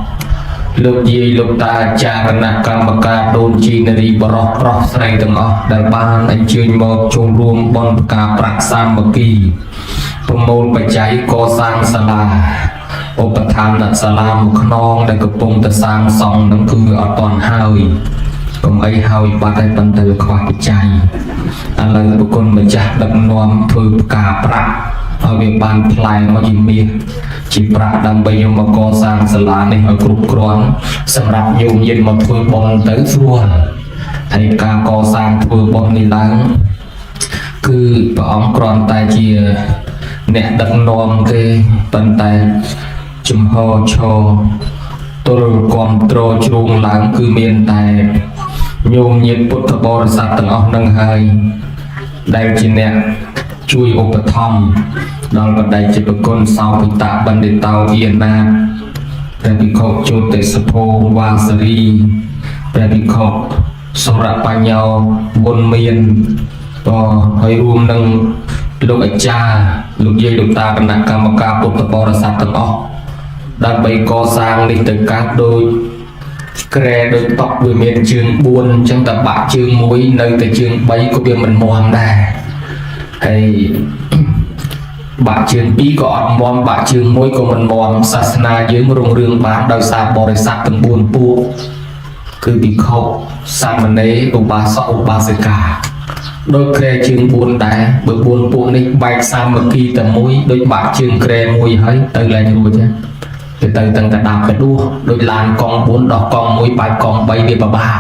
លោកយាយលោកតាអាចារ្យគណៈកម្មការដូនជីនារីបរោះប្រុសស្រីទាំងអស់ដែលបានអញ្ជើញមកចូលរួមបុណ្យផ្កាប្រាក់សាមគ្គីប្រមូលបច្ច័យកសាងសាលាឧបឋានសាលាមួយខ្នងដែលកំពុងតែសាងសង់នឹងគឺអត់ទាន់ហើយកុំអីហើយបាត់ហើយប៉ុន្តែវាខ្វះបច្ច័យឥឡូវប្រគុណម្ចាស់ដឹកនាំធ្វើផ្កាប្រាក់ឲ្យវាបានផ្លែមកជាមាសជាប្រាក់ដើម្បីយកមកកសាងសាលានេះឲ្យគ្រប់គ្រាន់សម្រាប់ញោមញាតិមកធ្វើបុណ្យទៅស្រួលហើយការកសាងធ្វើបុណ្យនេះឡើងគឺព្រះអង្គគ្រាន់តែជាអ្នកដឹកនាំទេប៉ុន្តែជំហរឈរទល់គ្រប់គ្រងជ្រូងឡើងគឺមានតែញោមញាតិពុទ្ធបរិស័ទទាំងអស់នឹងហើយដែលជាអ្នកជួយឧបត្ថម្ភដល់បដិជាប្រគុណសោភិតបណ្ឌិតោយាណាព្រះភិក្ខុជោតិសភោវាសរីព្រះភិក្ខុសុរបញ្ញោប៊ុនមានក៏ហើយរួមនឹងលោកអាចារ្យលោកយាយលោកតាគណៈកម្មការពុទ្ធបរិស័ទទាំងអស់ដើម្បីកសាងនេះទៅកាត់ដូចក្រែដូចតក់វាមានជើង4អញ្ចឹងតែបាក់ជើងមួយនៅតែជើង3ក៏វាមិនមាំដែរហើយ បាក់ជើង2ក៏អត់មាំបាក់ជើង1ក៏មិនមាំសាសនាយើងរុងរឿងបានដោយសារបរិស័ទទាំង4ពួកគឺភិក្ខុសាមណេរឧបាសកឧបាសិកាដោយក្រែជើង4ដែរបើ4ពួកនេះបែកសាមគ្គីតែមួយដូចបាក់ជើងក្រែមួយហើយទៅឡើងរួចហ្នឹងទៅទៅទាំងតដាបកដួសដូចឡានកង់4ដោះកង់មួយបែកកង់3វាពិបាក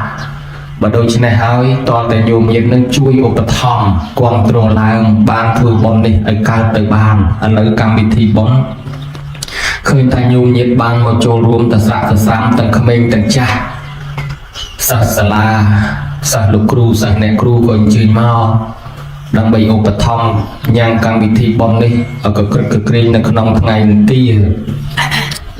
បើដូច្នេះហើយតើតែញោមញាតិនឹងជួយឧបត្ថម្ភគាំទ្រឡើងបានធ្វើបុណ្យនេះឲ្យកើតទៅបានឥឡូវកម្មវិធីបុណ្យឃើញថាញោមញាតិបានមកចូលរួមតស្រាក់សស្រាំទាំងក្មេងទាំងចាស់សិស្សសាលាសិស្សលោកគ្រូសិស្សអ្នកគ្រូក៏អញ្ជើញមក ដើម្បីឧបត្ថម្ភញ៉ាំងកម្មវិធីបុណ្យនេះឲ្យក៏ក្រឹកក្រែងនៅក្នុងថ្ងៃនទា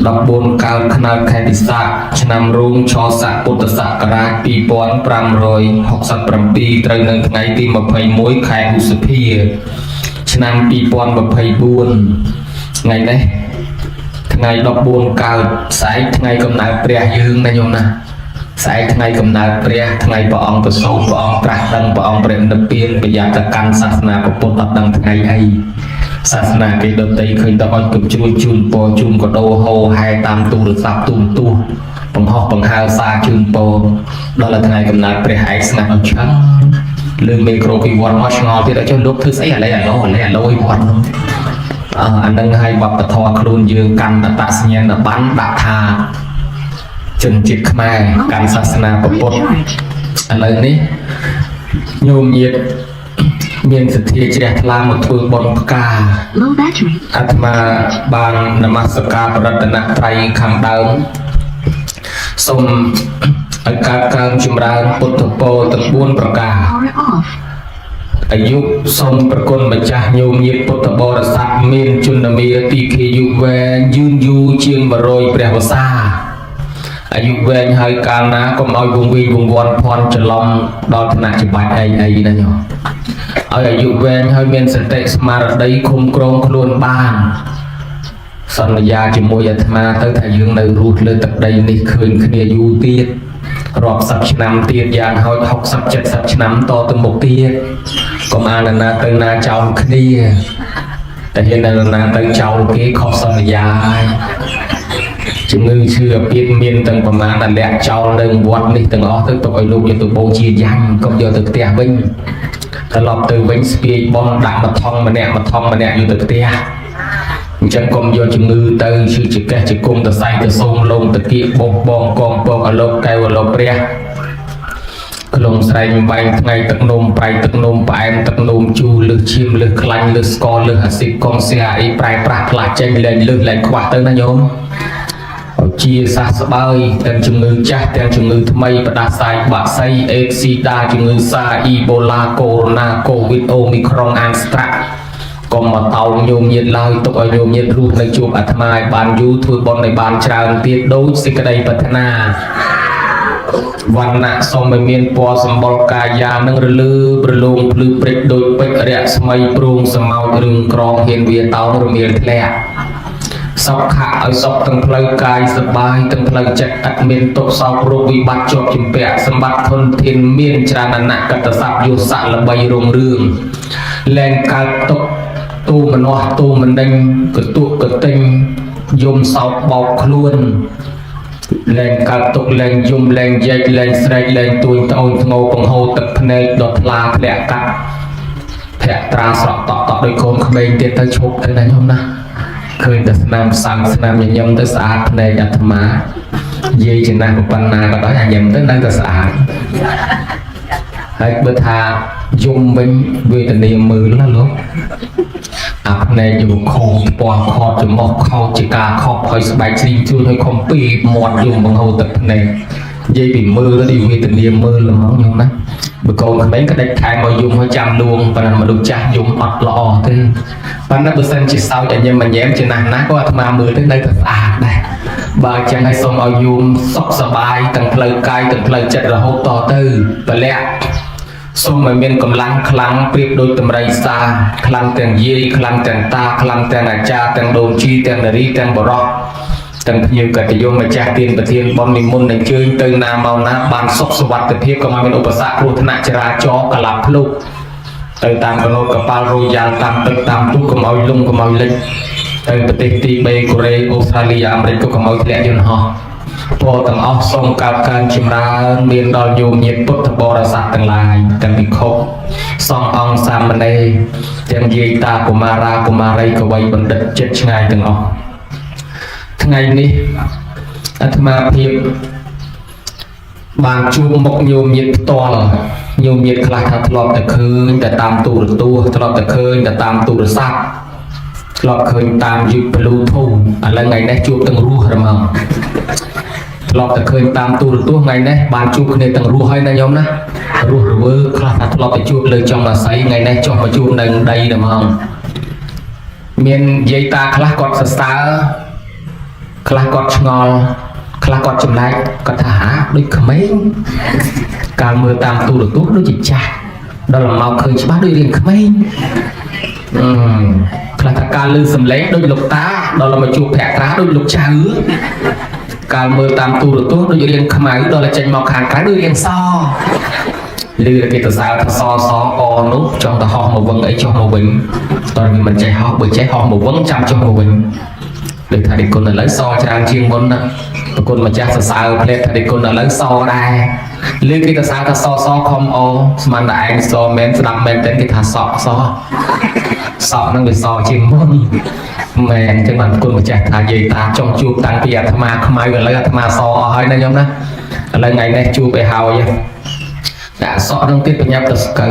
14កើតខ្នើតខែពិសាខឆ្នាំរោងឆស័កពុទ្ធសករាជ2567ត្រូវនៅថ្ងៃទី21ខែឧសភាឆ្នាំ2024ថ្ងៃនេះថ្ងៃ14កើតស្អែកថ្ងៃកំណើតព្រះយើងណាញោមណាស្អែកថ្ងៃកំណើតព្រះថ្ងៃព្រះអង្គប្រសូតព្រះអង្គត្រាស់ដឹងព្រះអង្គព្រះនិព្វានប្រយ័ត្នកាន់សាសនាពុទ្ធអត់ដឹងថ្ងៃអីសាសនាគេដតីឃើញតឲ្យកំជ្រួយជូនពរជូនកដោហោហែតាមទូរស័ព្ទទូរទស្សន៍បង្ហោះបង្ហើសារជូនពរដល់ថ្ងៃកំណើតព្រះឯកស្ងាត់អត់ឆឹងលើមេក្រូពីវត្តមកឆ្ងល់ទៀតអត់ចុះលោកធ្វើស្អីអាឡេអាឡូអាឡេអាឡូឯវត្តនោះអឺអានឹងឲ្យវប្បធម៌ខ្លួនយើងកាន់តតសញ្ញាណប័ណ្ណដាក់ថាជនជាតិខ្មែរកាន់សាសនាពុទ្ធ Recharge. ឥឡូវនេះញោមញាតមានសទ្ធាជ្រះថ្លាមកធ្វើបុណ្យផ្កា Low battery. អាត្មាបាននមស្ការប្រតនត្រ័យខាងដើមសូមឲ្យកើតកើនចម្រើនពុទ្ធពរទាំង4ប្រការ Power off. អាយុសូមប្រគុណម្ចាស់ញោមញាតពុទ្ធបរិស័ទមានជនមាទីខេយុវែងយឺនយូរជាង100ព្រះវស្សាអាយុវែងហើយកាលណាកុំឲ្យវង្វេងវង្វាន់ភ័ន្តច្រឡំដល់ថ្នាក់ច្បាច់អីអីណាញោមឲ្យអាយុវែងហើយមានសតិស្មារតីឃុំក្រងខ្លួនបានសន្យាជាមួយអាត្មាទៅថាយើងនៅរស់លើទឹកដីនេះឃើញគ្នាយូរទៀតរាប់សិបឆ្នាំទៀតយ៉ាងហោច60 70ឆ្នាំតទៅមុខទៀតកុំអានណាទៅណាចោលគ្នាតែហ៊ានណាណាទៅចោលគេខុសសន្យាហើយជំងឺឈឺអាពាធមានទាំងប្រមាណតែលាក់ចោលនៅវត្តនេះទាំងអស់ទៅទុកឲ្យលោកយកទៅបូជាយ៉ាងកុំយកទៅផ្ទះវិញត្រឡប់ទៅវិញស្ពាយបងដាក់មួយថងម្នាក់មួយថងម្នាក់យកទៅផ្ទះអញ្ចឹងកុំយកជំងឺទៅឈឺចកេះជង្គង់តសៃតសូមលងតគៀកបោះបងកងពងអលោកកែវអលោកព្រះក្លងស្រែងបែងថ្ងៃទឹកនោមប្រៃទឹកនោមផ្អែមទឹកនោមជូរលើសឈាមលើសខ្លាញ់លើសស្ករលើសអាស៊ីតកុងសៀអីប្រែប្រាស់ផ្លាស់ចេញលែងលើសលែងខ្វះទៅណាញោមឲ្យជាសះស្បើយទាំងជំងឺចាស់ទាំងជំងឺថ្មីផ្ដាសាយបាក់សីអេដស៊ីដាជំងឺសាអ៊ីបូឡាកូវីដកូវីដអូមីក្រុងអានស្ត្រាក់កុំមកតោងញោមញាតឡើយទុកឲ្យញោមញាតរស់នៅជួបអាត្មាឲ្យបានយូរធ្វើបុណ្យឲ្យបានច្រើនទៀតដូចសេចក្តីប្រាថ្នាវណ្ណៈសូមឲ្យមានពណ៌សម្បុរកាយានឹងរលឺប្រលងភ្លឺព្រិចដូចពេជ្ររស្មីព្រូងសមោចរឿងក្រងហ៊ានវាតោងរមៀលធ្លាក់សុខៈឲ្យសុខទាំងផ្លូវកាយសប្បាយទាំងផ្លូវចិត្តឥតមានទុក្ខសោករោគវិបត្តិជាប់ជំពាក់សម្បត្តិធនធានមានច្រើនអនកតស័ព្ទយុស័កល្បីរុងរឿងលែងកើតទុក្ខទូមនាស់ទូមនិញកតុកកតិញយំសោកបោកខ្លួនលែងកើតទុកលែងយំលែងយែកលែងស្រែកលែងទួញត្អូញធ្ងោបង្ហូរទឹកភ្នែកដល់ថ្លាធ្លាក់កាត់ភក្ត្រាស្រក់តក់តក់ដូចកូនក្មេងទៀតទៅឈប់ទៅណាញោមណាឃើញតែស្នាមសើមស្នាមញញឹមទៅស្អាតភ្នែកអាត្មានិយាយចំណាស់ប៉ុណ្ណាក៏ដោយអាញឹមទៅនៅតែស្អាតហើយបើថាយំវិញវេទនាមើលណាលោកអាភ្នែកយំខោពណ៌ខតច្រមុះខោជាការខកហើយស្បែកជ្រីងជួលហើយខំពីមាត់យំបង្ហូរទឹកភ្នែកនិយាយពីមើលទៅវេទនាមើលហ្មងញោមណាបើកូនក្មេងក៏ដេកថែមឲ្យយំឲ្យចាំលួងប៉ុន្តែមនុស្សចាស់យំអត់ល្អទេប៉ុន្តែបើសិនជាសោចឲ្យញឹមញែមចំណាស់ណាស់ក៏អាត្មាមើលទៅនៅតែស្អាតដែរបើអញ្ចឹងឲ្យសូមឲ្យយំសុខសប្បាយទាំងផ្លូវកាយទាំងផ្លូវចិត្តរហូតតទៅពលៈសូមឲ្យមានកម្លាំងខ្លាំងប្រៀបដូចតម្រៃសាខ្លាំងទាំងយាយខ្លាំងទាំងតាខ្លាំងទាំងអាចារ្យទាំងដូនជីទាំងនារីទាំងបរោះទាំងភ្ញៀវកិត្តិយសម្ចាស់ទានប្រធានបុណ្យនិមន្តអញ្ជើញទៅណាមកណាបានសុខសុវត្ថិភាពកុំឲ្យមានឧបសគ្គគ្រោះថ្នាក់ចរាចរណ៍កលាប់ភ្លុកទៅតាមកណូតកប៉ាល់រយយ៉ាល់តាមទឹកតាមទូកកុំឲ្យលំកុំឲ្យលិចទៅប្រទេសទី3កូរ៉េអូស្ត្រាលីអាមេរិកក៏កុំឲ្យធ្លាក់យន្តហោះពរទាំងអស់សូមកើតកើនចម្រើនមានដល់ញោមញាតិពុទ្ធបរិស័ទទាំងឡាយទាំងភិក្ខុសង្ឃអង្គសាមណេរទាំងយាយតាកុមារាកុមារីកវីបណ្ឌិតចិត្តឆ្ងាយទាំងអស់ថ្ងៃនេះអាត្មាភាពបានជួបមុខញោមញាតិផ្ទាល់ញោមញាតិខ្លះថាធ្លាប់តែឃើញតែតាមទូរទស្សន៍ធ្លាប់តែឃើញតែតាមទូរស័ព្ទធ្លាប់ឃើញតាម Bluetooth ឥឡូវថ្ងៃនេះជួបទាំងរស់ហ្មងធ្លា ធ្លាប់តែឃើញតាមទូរទស្សន៍ថ្ងៃនេះបានជួបគ្នាទាំងរស់ហើយណាញោមណារស់រវើកខ្លះថាធ្លាប់តែជួបលើចុងអាស័យថ្ងៃនេះចុះមកជួបនៅដីតែហ្មងមានយាយតាខ្លះគាត់សរសើរខ្លះគាត់ឆ្ងល់ខ្លះគាត់ចម្លែកគាត់ថាហាដូចក្មេងកាលមើលតាមទូរទស្សន៍ដូចជាចាស់ដល់មកឃើញច្បាស់ដូចរៀងក្មេងអឺខ្លះថាការលឺសំឡេងដូចលោកតាដល់មកជួបភក្ត្រាដូចលោកចៅកាលមើលតាមទូរទស្សន៍ដូចរៀងខ្មៅដល់តែចេញមកខាងក្រៅដូចរៀងសឮគេទៅសើថាសសអនោះចង់ទៅហោះមកវឹងអីចុះមកវិញតើវាមិនចេះហោះបើចេះហោះមកវឹងចាំចុះមកវិញដូចថាឌីគុណឥឡូវសច្រើនជាងមុនណាប្រគុណម្ចាស់សរសើរផ្លែថាឌីគុណឥឡូវសដែរឮគេទៅសើថាសសខំអស្មានតែឯងសមែនស្ដាប់មែនតែគេថាសក់សសក់ហ្នឹងវាសជាងមុនមែនអញ្ចឹងបានគុណម្ចាស់ថាយាយតាចង់ជួបតាំងពីអាត្មាខ្មៅឥឡូវអាត្មាសអស់ហើយណាញោមណាឥឡូវថ្ងៃនេះជួបឲ្យហើយដាក់សក់នឹងទៀតបញ្ញាប់ទៅស្កើ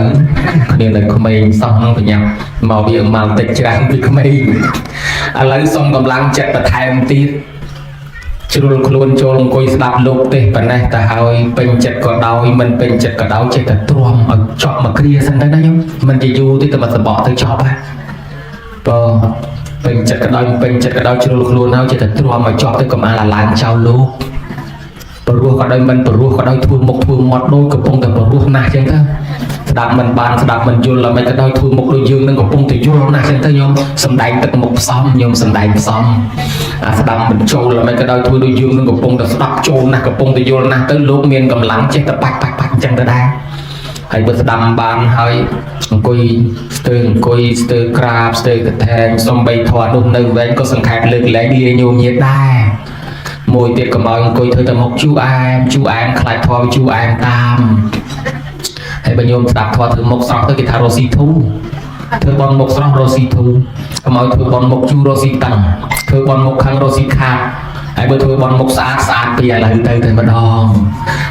គ្នានៅក្មេងសោះនឹងបញ្ញាប់មកវាមកតិចច្រើនពីក្មេងឥឡូវសូមកម្លាំងចិត្តបន្ថែមទៀតជ្រុលខ្លួនចូលអង្គុយស្ដាប់លោកទេសប៉ុណ្ណេះទៅហើយពេញចិត្តក៏ដោយមិនពេញចិត្តក៏ដោយចេះតែទ្រាំឲ្យចប់មកគ្រាសិនទៅណាញោមមិនជាយូរទេតែមកសបកទៅចប់ហើយបើពេញចិត្តក៏ដោយមិនពេញចិត្តក៏ដោយជ្រុលខ្លួនហើយចេះតែទ្រាំឲ្យចប់ទៅកុំអាលឡើងចោលលោក ព្រោះក៏ដោយមិនព្រោះក៏ដោយធ្វើមុខធ្វើមាត់ដូចកំពុងតែព្រោះណាស់ចឹងទៅស្ដាប់មិនបានស្ដាប់មិនយល់អ្វីក៏ដោយធ្វើមុខដូចយើងនឹងកំពុងតែយល់ណាស់ចឹងទៅញោមសំដែងទឹកមុខផ្សំញោមសំដែងផ្សំអាស្ដាប់មិនចូលអ្វីក៏ដោយធ្វើដូចយើងនឹងកំពុងតែស្ដាប់ចូលណាស់កំពុងតែយល់ណាស់ទៅលោកមានកម្លាំងចេះតែបាច់បាច់បាច់ចឹងទៅដែរហើយបើស្ដាប់បានហើយអង្គុយស្ទើអង្គុយស្ទើក្រាបស្ទើកថែងសំបីធွာនោះនៅវែងក៏សង្ខេបលើកលែងលាញោមញាតដែរមួយទៀតកុំឲ្យអង្គុយធ្វើតែមុខជូអែមជូអែមខ្លាចធម៌ជូអែមតាមហើយបើញោមស្ដាប់ធម៌ធ្វើមុខស្រស់ទៅគេថារស់ស៊ីធូធ្វើបន់មុខស្រស់រស់ស៊ីធូកុំឲ្យធ្វើបន់មុខជូរស់ស៊ីតាំងធ្វើបន់មុខខឹងរស់ស៊ីខាតហើយបើធ្វើបន់មុខស្អាតស្អាតពីឥឡូវទៅតែម្ដង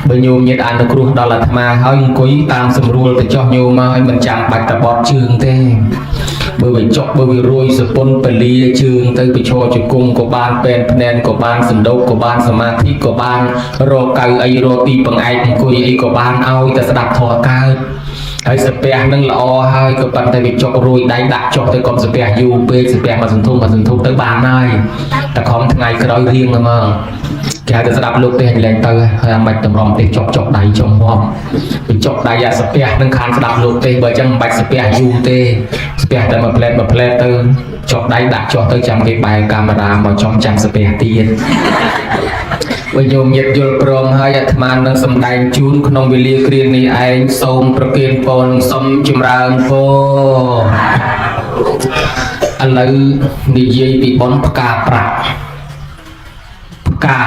បើញោមញាតអនុគ្រោះដល់អាត្មាហើយអង្គុយតាមស្រួលទៅចោះញោមមកឲ្យមិនចាំបាច់តបត់ជើងទេបើវាចុកបើវារួយសពុនពលាជើងទៅប្រឈរជង្គង់ក៏បានពេនភ្នែនក៏បានសណ្ដូកក៏បានសមាធិក៏បានរកកៅអីរកទីបង្អែកអង្គុយអីក៏បានឲ្យតែស្ដាប់ធម៌កើតហើយសាពះនឹងល្អហើយក៏ប៉ុន្តែវាចុករួយដៃដាក់ចុះទៅកុំសាពះយូរពេកសាពះមកសន្ទុះមកសន្ទុះទៅបានហើយតែខំថ្ងៃក្រោយរៀងហ្មងគេហៅទៅស្ដាប់លោកទេលែងទៅហើយអាមិនតម្រង់ទេចុកចុកដៃចុងងាប់វាចុកដៃអាសាពះនឹងខានស្ដាប់លោកទេបើអញ្ចឹងមិនបាច់សាពះយូរទេសាពះតែមួយផ្លែតមួយផ្លែតទៅចុកដៃដាក់ចុះទៅចាំគេបែរកាមេរ៉ាមកចំចាំសាពះទៀតបើញោមញាតយល់ព្រមហើយអាត្មានឹងសម្ដែងជូនក្នុងវេលាគ្រានេះឯងសូមប្រគេនពរនិងសូមចម្រើនពរឥឡូវនិយាយពីបុណ្យផ្កាប្រាក់ផ្កា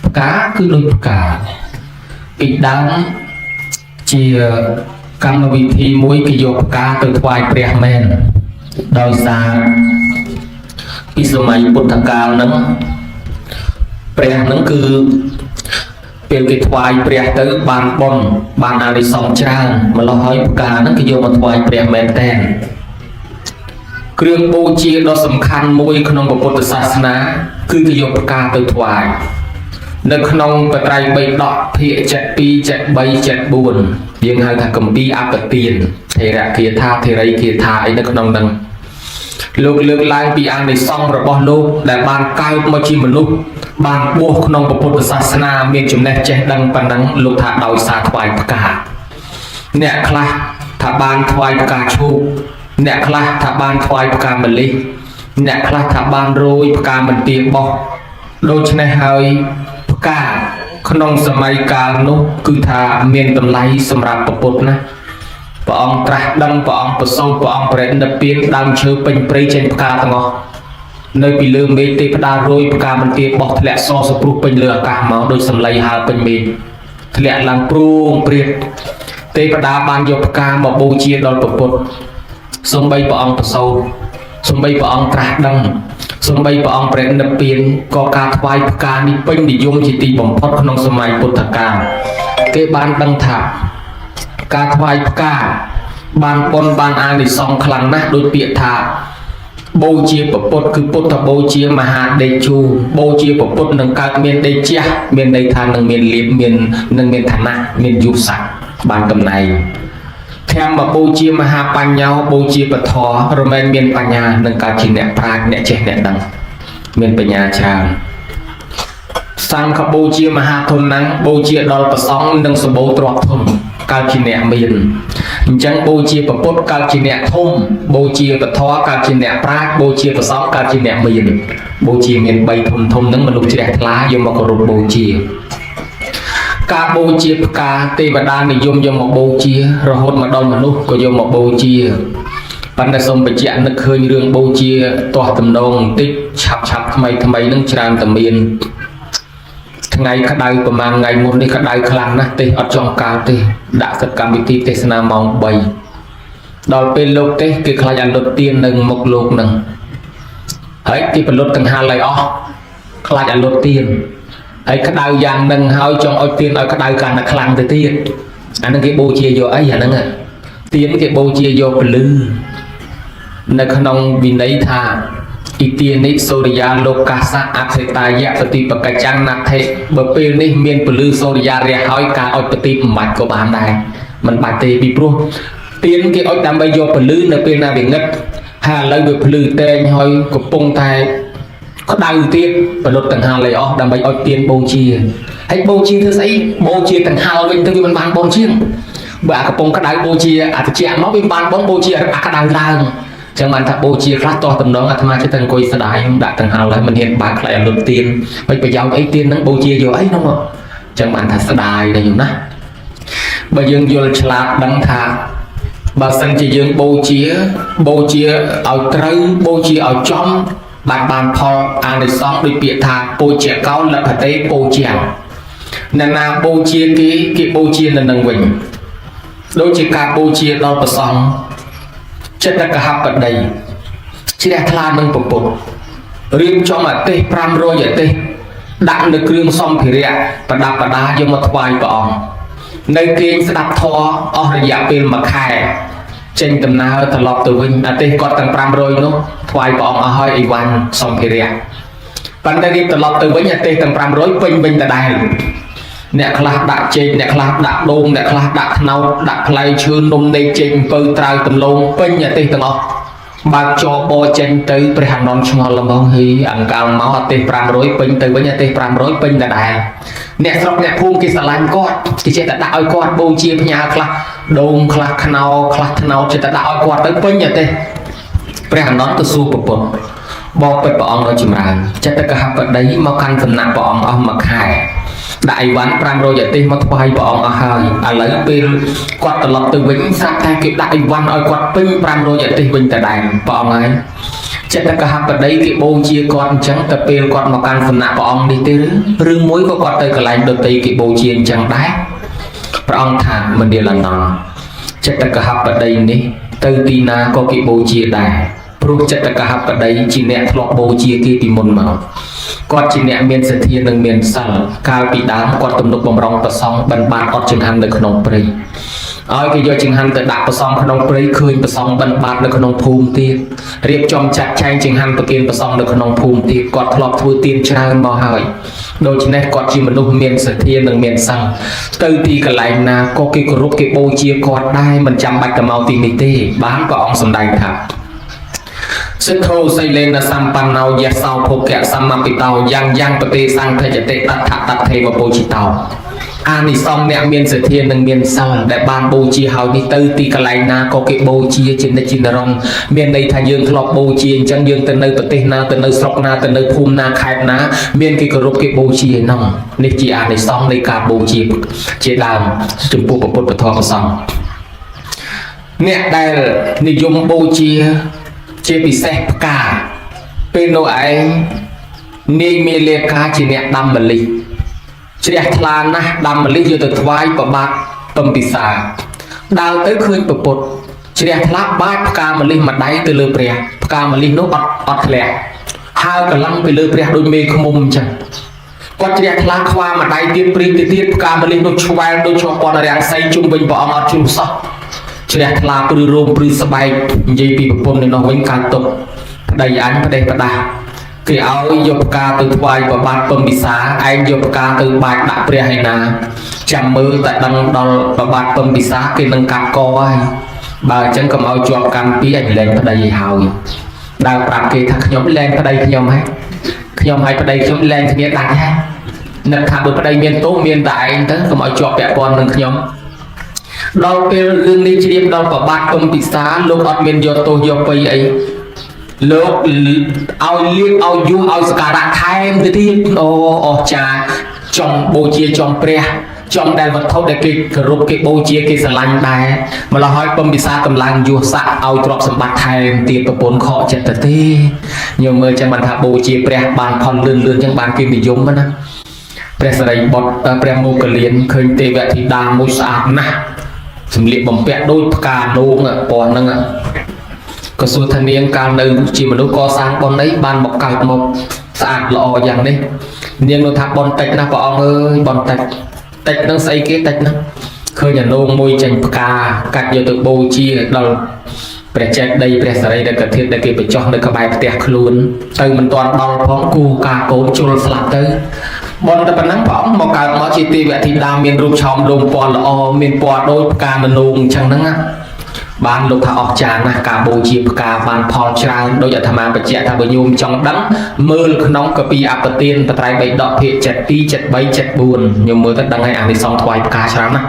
ផ្កាគឺដូចផ្កាពីដើមជាកម្មវិធីមួយគេយកផ្កាទៅថ្វាយព្រះមែនដោយសារពីសម័យពុទ្ធកាលហ្នឹងព្រះហ្នឹងគឺពេលគេថ្វាយព្រះទៅបានបុណ្យបានអានិសង្សច្រើនម្ល៉េះហើយផ្កាហ្នឹងគេយកមកថ្វាយព្រះមែនតែនគ្រឿងបូជាដ៏សំខាន់មួយក្នុងពុទ្ធសាសនាគឺគេយកផ្កាទៅថ្វាយនៅក្នុងបត្រៃបីដកភាគ72 73 74យើងហៅថាគម្ពីរអបទានថេរគាថាថេរីគាថាអីនៅក្នុងហ្នឹងលោកលើកឡើងពីអានិសង្សរបស់លោកដែលបានកើតមកជាមនុស្សបានបួសក្នុងពុទ្ធសាសនាមានចំណេះចេះដឹងប៉ុណ្ណឹងលោកថាដោយសារថ្វាយផ្កាអ្នកខ្លះថាបានថ្វាយផ្កាឈូកអ្នកខ្លះថាបានថ្វាយផ្កាម្លិះអ្នកខ្លះថាបានរោយផ្កាមន្ទាបោះដូច្នេះហើយផ្កាក្នុងសម័យកាលនោះគឺថាមានតម្លៃសម្រាប់ពុទ្ធណាព្រះអង្គត្រាស់ដឹងព្រះអង្គប្រសូតព្រះអង្គប្រណិបៀនដើមឈើពេញព្រៃចេញផ្កាទាំងអស់នៅពីលើមេឃទេវតារោយផ្កាមន្ទាបោះធ្លាក់សសព្រុសពេញលើអាកាសមកដូចសំឡីហើពេញមេឃធ្លាក់ឡើងព្រួងព្រាតទេវតាបានយកផ្កាមកបូជាដល់ព្រះពុទ្ធសំបីព្រះអង្គប្រសូតសំបីព្រះអង្គត្រាស់ដឹងសំបីព្រះអង្គប្រណិបៀនក៏ការថ្វាយផ្កានេះពេញនិយមជាទីបំផុតក្នុងសម័យពុទ្ធកាលគេបានដឹងថាការថ្វាយផ្កាបានបុណ្យបានអានិសង្សខ្លាំងណាស់ដោយពាក្យថា បូជាពពុទ្ធគឺពុទ្ធបូជាមហាដេជោបូជាពពុទ្ធនឹងកើតមានដេជះមានន័យថានឹងមានលៀបមាននឹងមានឋានៈមានយុស័ក្តិបានតំណែងធម្មបូជាមហាបញ្ញោបូជាពធរមែងមានបញ្ញានឹងកើតជាអ្នកប្រាជ្ញអ្នកចេះអ្នកដឹងមានបញ្ញាច្រើនសង្ឃបូជាមហាធនណាំងបូជាដល់ប្រសង់និងសម្បូរទ្រព្យធំកើតជាអ្នកមានអញ្ចឹងបូជាពពុទ្ធកើតជាអ្នកធំបូជាពធកើតជាអ្នកប្រាជ្ញបូជាប្រសង់កើតជាអ្នកមានបូជាមាន3ធំធំហ្នឹងមនុស្សជ្រះថ្លាយកមកគោរពបូជាការបូជាផ្កាទេវតានិយមយកមកបូជារហូតមកដល់មនុស្សក៏យកមកបូជាប៉ុន្តែសូមបញ្ជាក់នឹកឃើញរឿងបូជាទាស់តំណងបន្តិចឆាប់ឆាប់ថ្មីថ្មីនឹងច្រើនតែមានថ្ងៃក្តៅប្រហែលថ្ងៃមុននេះក្តៅខ្លាំងណាស់ទេអត់ចង់កើតទេដាក់សកម្មវិធីទេសនាម៉ោង3ដល់ពេលលោកទេសគេខ្លាចអាលុតទៀននៅមុខលោកនឹងហើយគេបលុតកង្ហាលឲ្យអស់ខ្លាចអាលុតទៀនហើយក្តៅយ៉ាងនឹងហើយចង់ឲ្យទៀនឲ្យក្តៅកាន់តែខ្លាំងទៅទៀតអានឹងគេបូជាយកអីអាហ្នឹងទៀនគេបូជាយកពលឺនៅក្នុងវិន័យថាអ៊ីទានិសូរិយាលោកសៈអធិតាយៈបតិបកច្ចំណដ្ឋិបើពេលនេះមានពលឺសូរិយារះហើយការអុជបតិមិនបាច់ក៏បានដែរមិនបាច់ទេពីព្រោះទៀនគេអុជដើម្បីយកពលឺនៅពេលណាវាងឹតហើយឥឡូវវាភ្លឺតែងហើយកំពុងតែក្តៅទៀតបលុតកង្ហាលឲ្យអស់ដើម្បីអុជទៀនបូជាហើយបូជាធ្វើស្អីបូជាកង្ហាលវិញទៅវាមិនបានបូជាបើអាកំពុងក្តៅបូជាអាត្រជាក់មកវាមិនបានបងបូជាអាក្តៅឡើងចឹងបានថាបូជាខ្លះតោះតំណងអាត្មាចិត្តតែអង្គុយស្ដាយដាក់កង្ហាលហើយមិនហ៊ានបើកខ្លាចអាលុតទៀនមិនប្រយោជន៍អីទៀនហ្នឹងបូជាយកអីហ្នឹងមកចឹងបានថាស្ដាយដែរយំណាបើយើងយល់ឆ្លាតដឹងថាបើសិនជាយើងបូជាបូជាឲ្យត្រូវបូជាឲ្យចំបានបានផលអានិសង្សដូចពាក្យថាបូជាកោលភតេបូជាអ្នកណាបូជាគេគេបូជានៅនឹងវិញដូចជាការបូជាដល់ព្រះសង្ឃចិត្តកហបតីជ្រះថ្លានឹងពពុទ្ធរៀបចំអទេស500អទេសដាក់នៅគ្រឿងសម្ភារៈប្រដាប់ប្រដាយកមកថ្វាយព្រះអង្គនៅគេងស្ដាប់ធម៌អស់រយៈពេល1ខែចេញដំណើរត្រឡប់ទៅវិញអទេសគាត់ទាំង500នោះថ្វាយព្រះអង្គអស់ហើយអីវ៉ាន់សម្ភារៈប៉ុន្តែរៀបត្រឡប់ទៅវិញអទេសទាំង500ពេញវិញដដែលអ្នកខ្លះដាក់ចេកអ្នកខ្លះដាក់ដូងអ្នកខ្លះដាក់ខ្នោតដាក់ផ្លែឈើនំនែកចេកអំពៅត្រាវដំឡូងពេញអទេសទាំងអស់បើកចបចេញទៅព្រះអានន្ទឆ្ងល់ល្មងហីអង្កាលមកអទេស500ពេញទៅវិញអទេស500ពេញដដែលអ្នកស្រុកអ្នកភូមិគេស្រឡាញ់គាត់គេចេះតែដាក់ឲ្យគាត់បូជាផ្ញើខ្លះដូងខ្លះខ្នោខ្លះថ្នោតចេះតែដាក់ឲ្យគាត់ទៅពេញអទេសព្រះអានន្ទទៅសួរប្រពន្ធបបិទ្ធព្រះអង្គដ៏ចម្រើនចិត្តកហបតីមកកាន់សំណាក់ព្រះអង្គអស់មួយខែដាក់អីវ៉ាន់500អទេសមកថ្វាយព្រះអង្គអស់ហើយឥឡូវពេលគាត់ត្រឡប់ទៅវិញស្រាប់តែគេដាក់អីវ៉ាន់ឲ្យគាត់ពេញ500អទេសវិញដដែលព្រះអង្គហើយចិត្តកហបតីគេបូជាគាត់អញ្ចឹងតែពេលគាត់មកកាន់សំណាក់ព្រះអង្គនេះទេឬមួយក៏គាត់ទៅកន្លែងដតីគេបូជាអញ្ចឹងដែរព្រះអង្គថាមនាលអនន្តចិត្តកហបតីនេះទៅទីណាក៏គេបូជាដែរព្រោះចិត្តកហបតីជាអ្នកធ្លាប់បូជាគេពីមុនមកគាត់ជាអ្នកមានសទ្ធានិងមានសិលកាលពីដើមគាត់ទំនុកបំរុងប្រសង់បិណ្ឌបាតអត់ចង្ហាន់នៅក្នុងព្រៃឲ្យគេយកចង្ហាន់ទៅដាក់ប្រសង់ក្នុងព្រៃឃើញប្រសង់បិណ្ឌបាតនៅក្នុងភូមិទៀតរៀបចំចាត់ចែងចង្ហាន់ប្រគេនប្រសង់នៅក្នុងភូមិទៀតគាត់ធ្លាប់ធ្វើទានច្រើនមកហើយដូច្នេះគាត់ជាមនុស្សមានសទ្ធានិងមានសិលទៅទីកន្លែងណាក៏គេគោរពគេបូជាគាត់ដែរមិនចាំបាច់ទៅមកទីនេះទេបានព្រះអង្គសម្ដែងថាសិទ្ធោសីលេនសម្បណ្ណោយសោភោគៈសម្មពិតោយ៉ាងយ៉ាងបទេសង្ឃចតិតថតថេវបូជិតោអានិសង្សអ្នកមានសទ្ធានិងមានសិលដែលបានបូជាហើយនេះទៅទីកន្លែងណាក៏គេបូជាជានិច្ចជានិរន្តរ៍មានន័យថាយើងធ្លាប់បូជាអញ្ចឹងយើងទៅនៅប្រទេសណាទៅនៅស្រុកណាទៅនៅភូមិណាខេត្តណាមានគេគោរពគេបូជាឯនោះនេះជាអានិសង្សនៃការបូជាជាដើមចំពោះព្រះពុទ្ធពធព្រះសង្ឃអ្នកដែលនិយមបូជាជាពិសេសផ្កាពេលនោះឯងនាយមេលេកាជាអ្នកដាំម្លិះជ្រះថ្លាណាស់ដាំម្លិះយកទៅថ្វាយប្របាទពំពិសាដើរទៅឃើញពពុទ្ធជ្រះថ្លាបាចផ្កាម្លិះមួយដៃទៅលើព្រះផ្កាម្លិះនោះអត់អត់ធ្លាក់ហើកន្លងទៅលើព្រះដូចមេឃុំអញ្ចឹងគាត់ជ្រះថ្លាខ្វាមួយដៃទៀតព្រីទៅទៀតផ្កាម្លិះនោះឆ្វែលដូចជាប់ពណ៌រាំងសីជុំវិញព្រះអង្គអត់ជ្រុះសោះជ្រះថ្លាព្រឺរោមព្រឺស្បែកនិយាយពីប្រពន្ធនេះនោះវិញកើតទុកប្ ប្តីអញប្តេសប្រដាស់គេឲ្យយកផ្កាទៅថ្វាយប្របាទពំពិសាឯងយកផ្កាទៅបាចដាក់ព្រះឯណាចាំមើលតែដឹងដល់ប្របាទពំពិសាគេនឹងកាត់កហើយបើអញ្ចឹងកុំឲ្យជាប់កម្មពីអញលែងប្តីឲ្យហើយដើរប្រាប់គេថាខ្ញុំលែងប្តីខ្ញុំហើយខ្ញុំឲ្យប្តីខ្ញុំលែងគ្នាដាច់ហើយនឹកថាបើប្តីមានទោសមានតែឯងទៅកុំឲ្យជាប់ពាក់ព័ន្ធនឹងខ្ញុំដល់ពេលរឿងនេះជ្រាបដល់ប្របាទពំពិសាលោកអត់មានយកទោសយកពៃអីលោកឲ្យលៀបឲ្យយុះឲ្យសក្ការៈថែមទៅទៀតអូអស្ចារ្យចង់បូជាចង់ព្រះចង់ដែលវត្ថុដែលគេគោរពគេបូជាគេស្រឡាញ់ដែរម្ល៉េះហើយពំពិសាកម្លាំងយុះស័កឲ្យទ្រព្យសម្បត្តិថែមទៀតប្រពន្ធខកចិត្តទៅទេញោមមើលចឹងបានថាបូជាព្រះបានផលលឿនលឿនចឹងបានគេនិយមណាព្រះសរិបុត្រព្រះមោគលានឃើញទេវធីតាមួយស្អាតណាស់សម្លៀកបំពាក់ដូចផ្កានោងពណ៌ហ្នឹងក៏សួរថានាងកាលនៅជាមនុស្សកសាងបុណ្យអីបានមកកើតមកស្អាតល្អយ៉ាងនេះនាងនោះថាបុណ្យតិចណាស់ព្រះអង្គអើយបុណ្យតិចតិចនឹងស្អីគេតិចណាស់ឃើញអានោងមួយចេញផ្កាកាត់យកទៅបូជាដល់ព្រះចេតិយព្រះសរីរកធាតុដែលគេបញ្ចុះនៅក្បែរផ្ទះខ្លួនទៅមិនទាន់ដល់ផងគូកាកូនជុលស្លាប់ទៅបុណ្យតែប៉ុណ្ណឹងព្រះអង្គមកកើតមកជាទេវធីតាមានរូបឆោមលោមពណ៌ល្អមានពណ៌ដូចផ្កាមនោងអញ្ចឹងហ្នឹងណាបានលោកថាអស្ចារ្យណាស់ការបូជាផ្កាបានផលច្រើនដោយអាត្មាបញ្ជាក់ថាបើញោមចង់ដឹងមើលក្នុងកពីអបទានបត្រៃបីដកភាគ72 73 74ញោមមើលទៅដឹងហើយអានិសង្សថ្វាយផ្កាច្រើនណាស់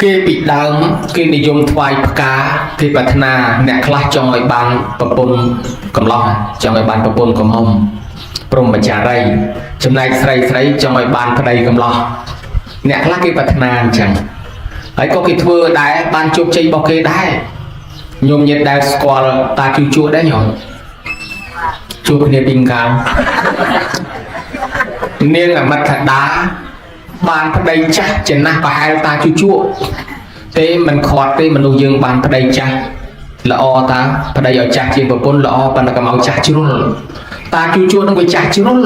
គេពីដើមគេនិយមថ្វាយផ្កាគេប្រាថ្នាអ្នកខ្លះចង់ឲ្យបានប្រពន្ធកំឡោះចង់ឲ្យបានប្រពន្ធកំហុំព្រហ្មចារីចំណែកស្រីស្រីចង់ឲ្យបានប្តីកំឡោះអ្នកខ្លះគេប្រាថ្នាអញ្ចឹងហើយក៏គេធ្វើដែរបានជោគជ័យរបស់គេដែរញោមញាតដែលស្គាល់តាជូជក់ដែរញោមជួបគ្នាពីកាលនាងអមិតដាបានប្តីចាស់ចំណាស់ប្រហែលតាជូជក់ទេមិនខាត់ទេមនុស្សយើងបានប្តីចាស់ល្អតាប្តីឲ្យចាស់ជាងប្រពន្ធល្អប៉ុន្តែកុំឲ្យចាស់ជ្រុលតាជូជក់នឹងវាចាស់ជ្រុល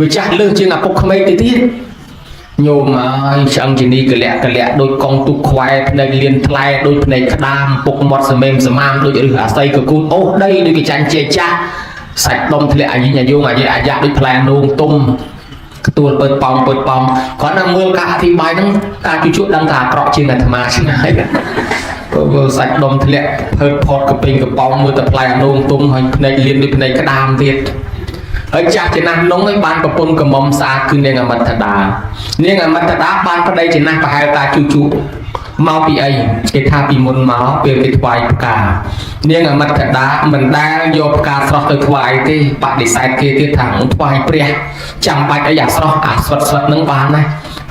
វាចាស់លើសជាងឪពុកក្មេកទៅទៀតញោមអើយឆ្អឹងជានីកលៈកលៈដូចកងទូកខ្វែភ្នែកលៀនថ្លែដូចភ្នែកក្តាមពុកមាត់សមេមសមាមដូចរឹសអាស័យកកូនអូសដីដូចកចាញ់ជាចាស់សាច់ដុំធ្លាក់អាយអាយងអាយអាយ៉ាដូចផ្លែនោងទុំខ្ទួលពើប៉ោងពើប៉ោងគាត់នៅមើលការអធិប្បាយហ្នឹងតាជជក់ដឹងថាអាក្រក់ជាងអាត្មាឆ្ងាយព្រោះសាច់ដុំធ្លាក់ភើតផតកពេញកប៉ោងមើលតែផ្លែអានោងទុំហើយភ្នែកលៀនដូចភ្នែកក្តាមទៀតហើយចាស់ចំណាស់នងឲ្យបានប្រពន្ធកំមុំស្អាតគឺនាងអមិតដានាងអមិតដាបានប្តីចំណាស់ប្រហែលតាជូជក់មកពីអីគេថាពីមុនមកពេលគេថ្វាយផ្កានាងអមិតដាមិនដែលយកផ្កាស្រស់ទៅថ្វាយទេបដិសេធគេទៀតថាថ្វាយព្រះចាំបាច់អីអាស្រស់អាស្វិតស្វិតនឹងបានណា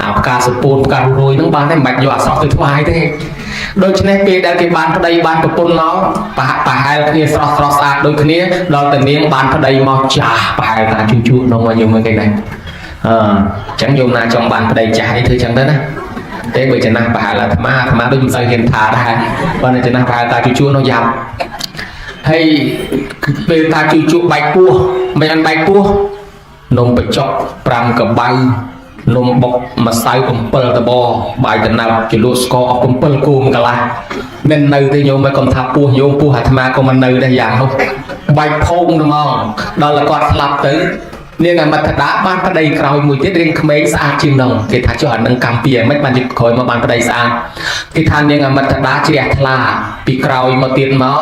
អាផ្កាសពូនផ្ការរួយនឹងបានតែមិនបាច់យកអាស្រស់ទៅថ្វាយទេដូច្នេះពេលដែលគេបានប្តីបានប្រពន្ធមកប្រហាក់ប្រហែលគ្នាស្រស់ស្រស់ស្អាតដូចគ្នាដល់តែនាងបានប្តីមកចាស់ប្រហែលតាជូជក់នងមកយំមើលគេដែរអឺអញ្ចឹងយំណាចង់បានប្តីចាស់អីធ្វើអញ្ចឹងទៅណាទេបើចំណាស់ប្រហែលអាត្មាអាត្មាដូចមិនសូវហ៊ានថាដែរបើចំណាស់ប្រហែលតាជូជក់នោះយ៉ាប់ហើយពេលតាជូជក់បែកពោះមិនអន់បែកពោះនំបញ្ចុក5កបៅនំបុកម្សៅ7ដបបាយតំណើបជ្រលក់ស្ករអស់7គោមកន្លះមិននៅទេញោមឲ្យកុំថាពោះញោមពោះអាត្មាក៏មិននៅដែរយ៉ាងនោះបែកផោងហ្មងដល់តែគាត់ស្លាប់ទៅនាងអមិតដាបានប្តីក្រោយមួយទៀតរៀងក្មេងស្អាតជាងនោះគេថាចុះអានឹងកម្មពីមិនបានជាក្រោយមកបានប្តីស្អាតគេថានាងអមិតដាជ្រះថ្លាពីក្រោយមកទៀតមក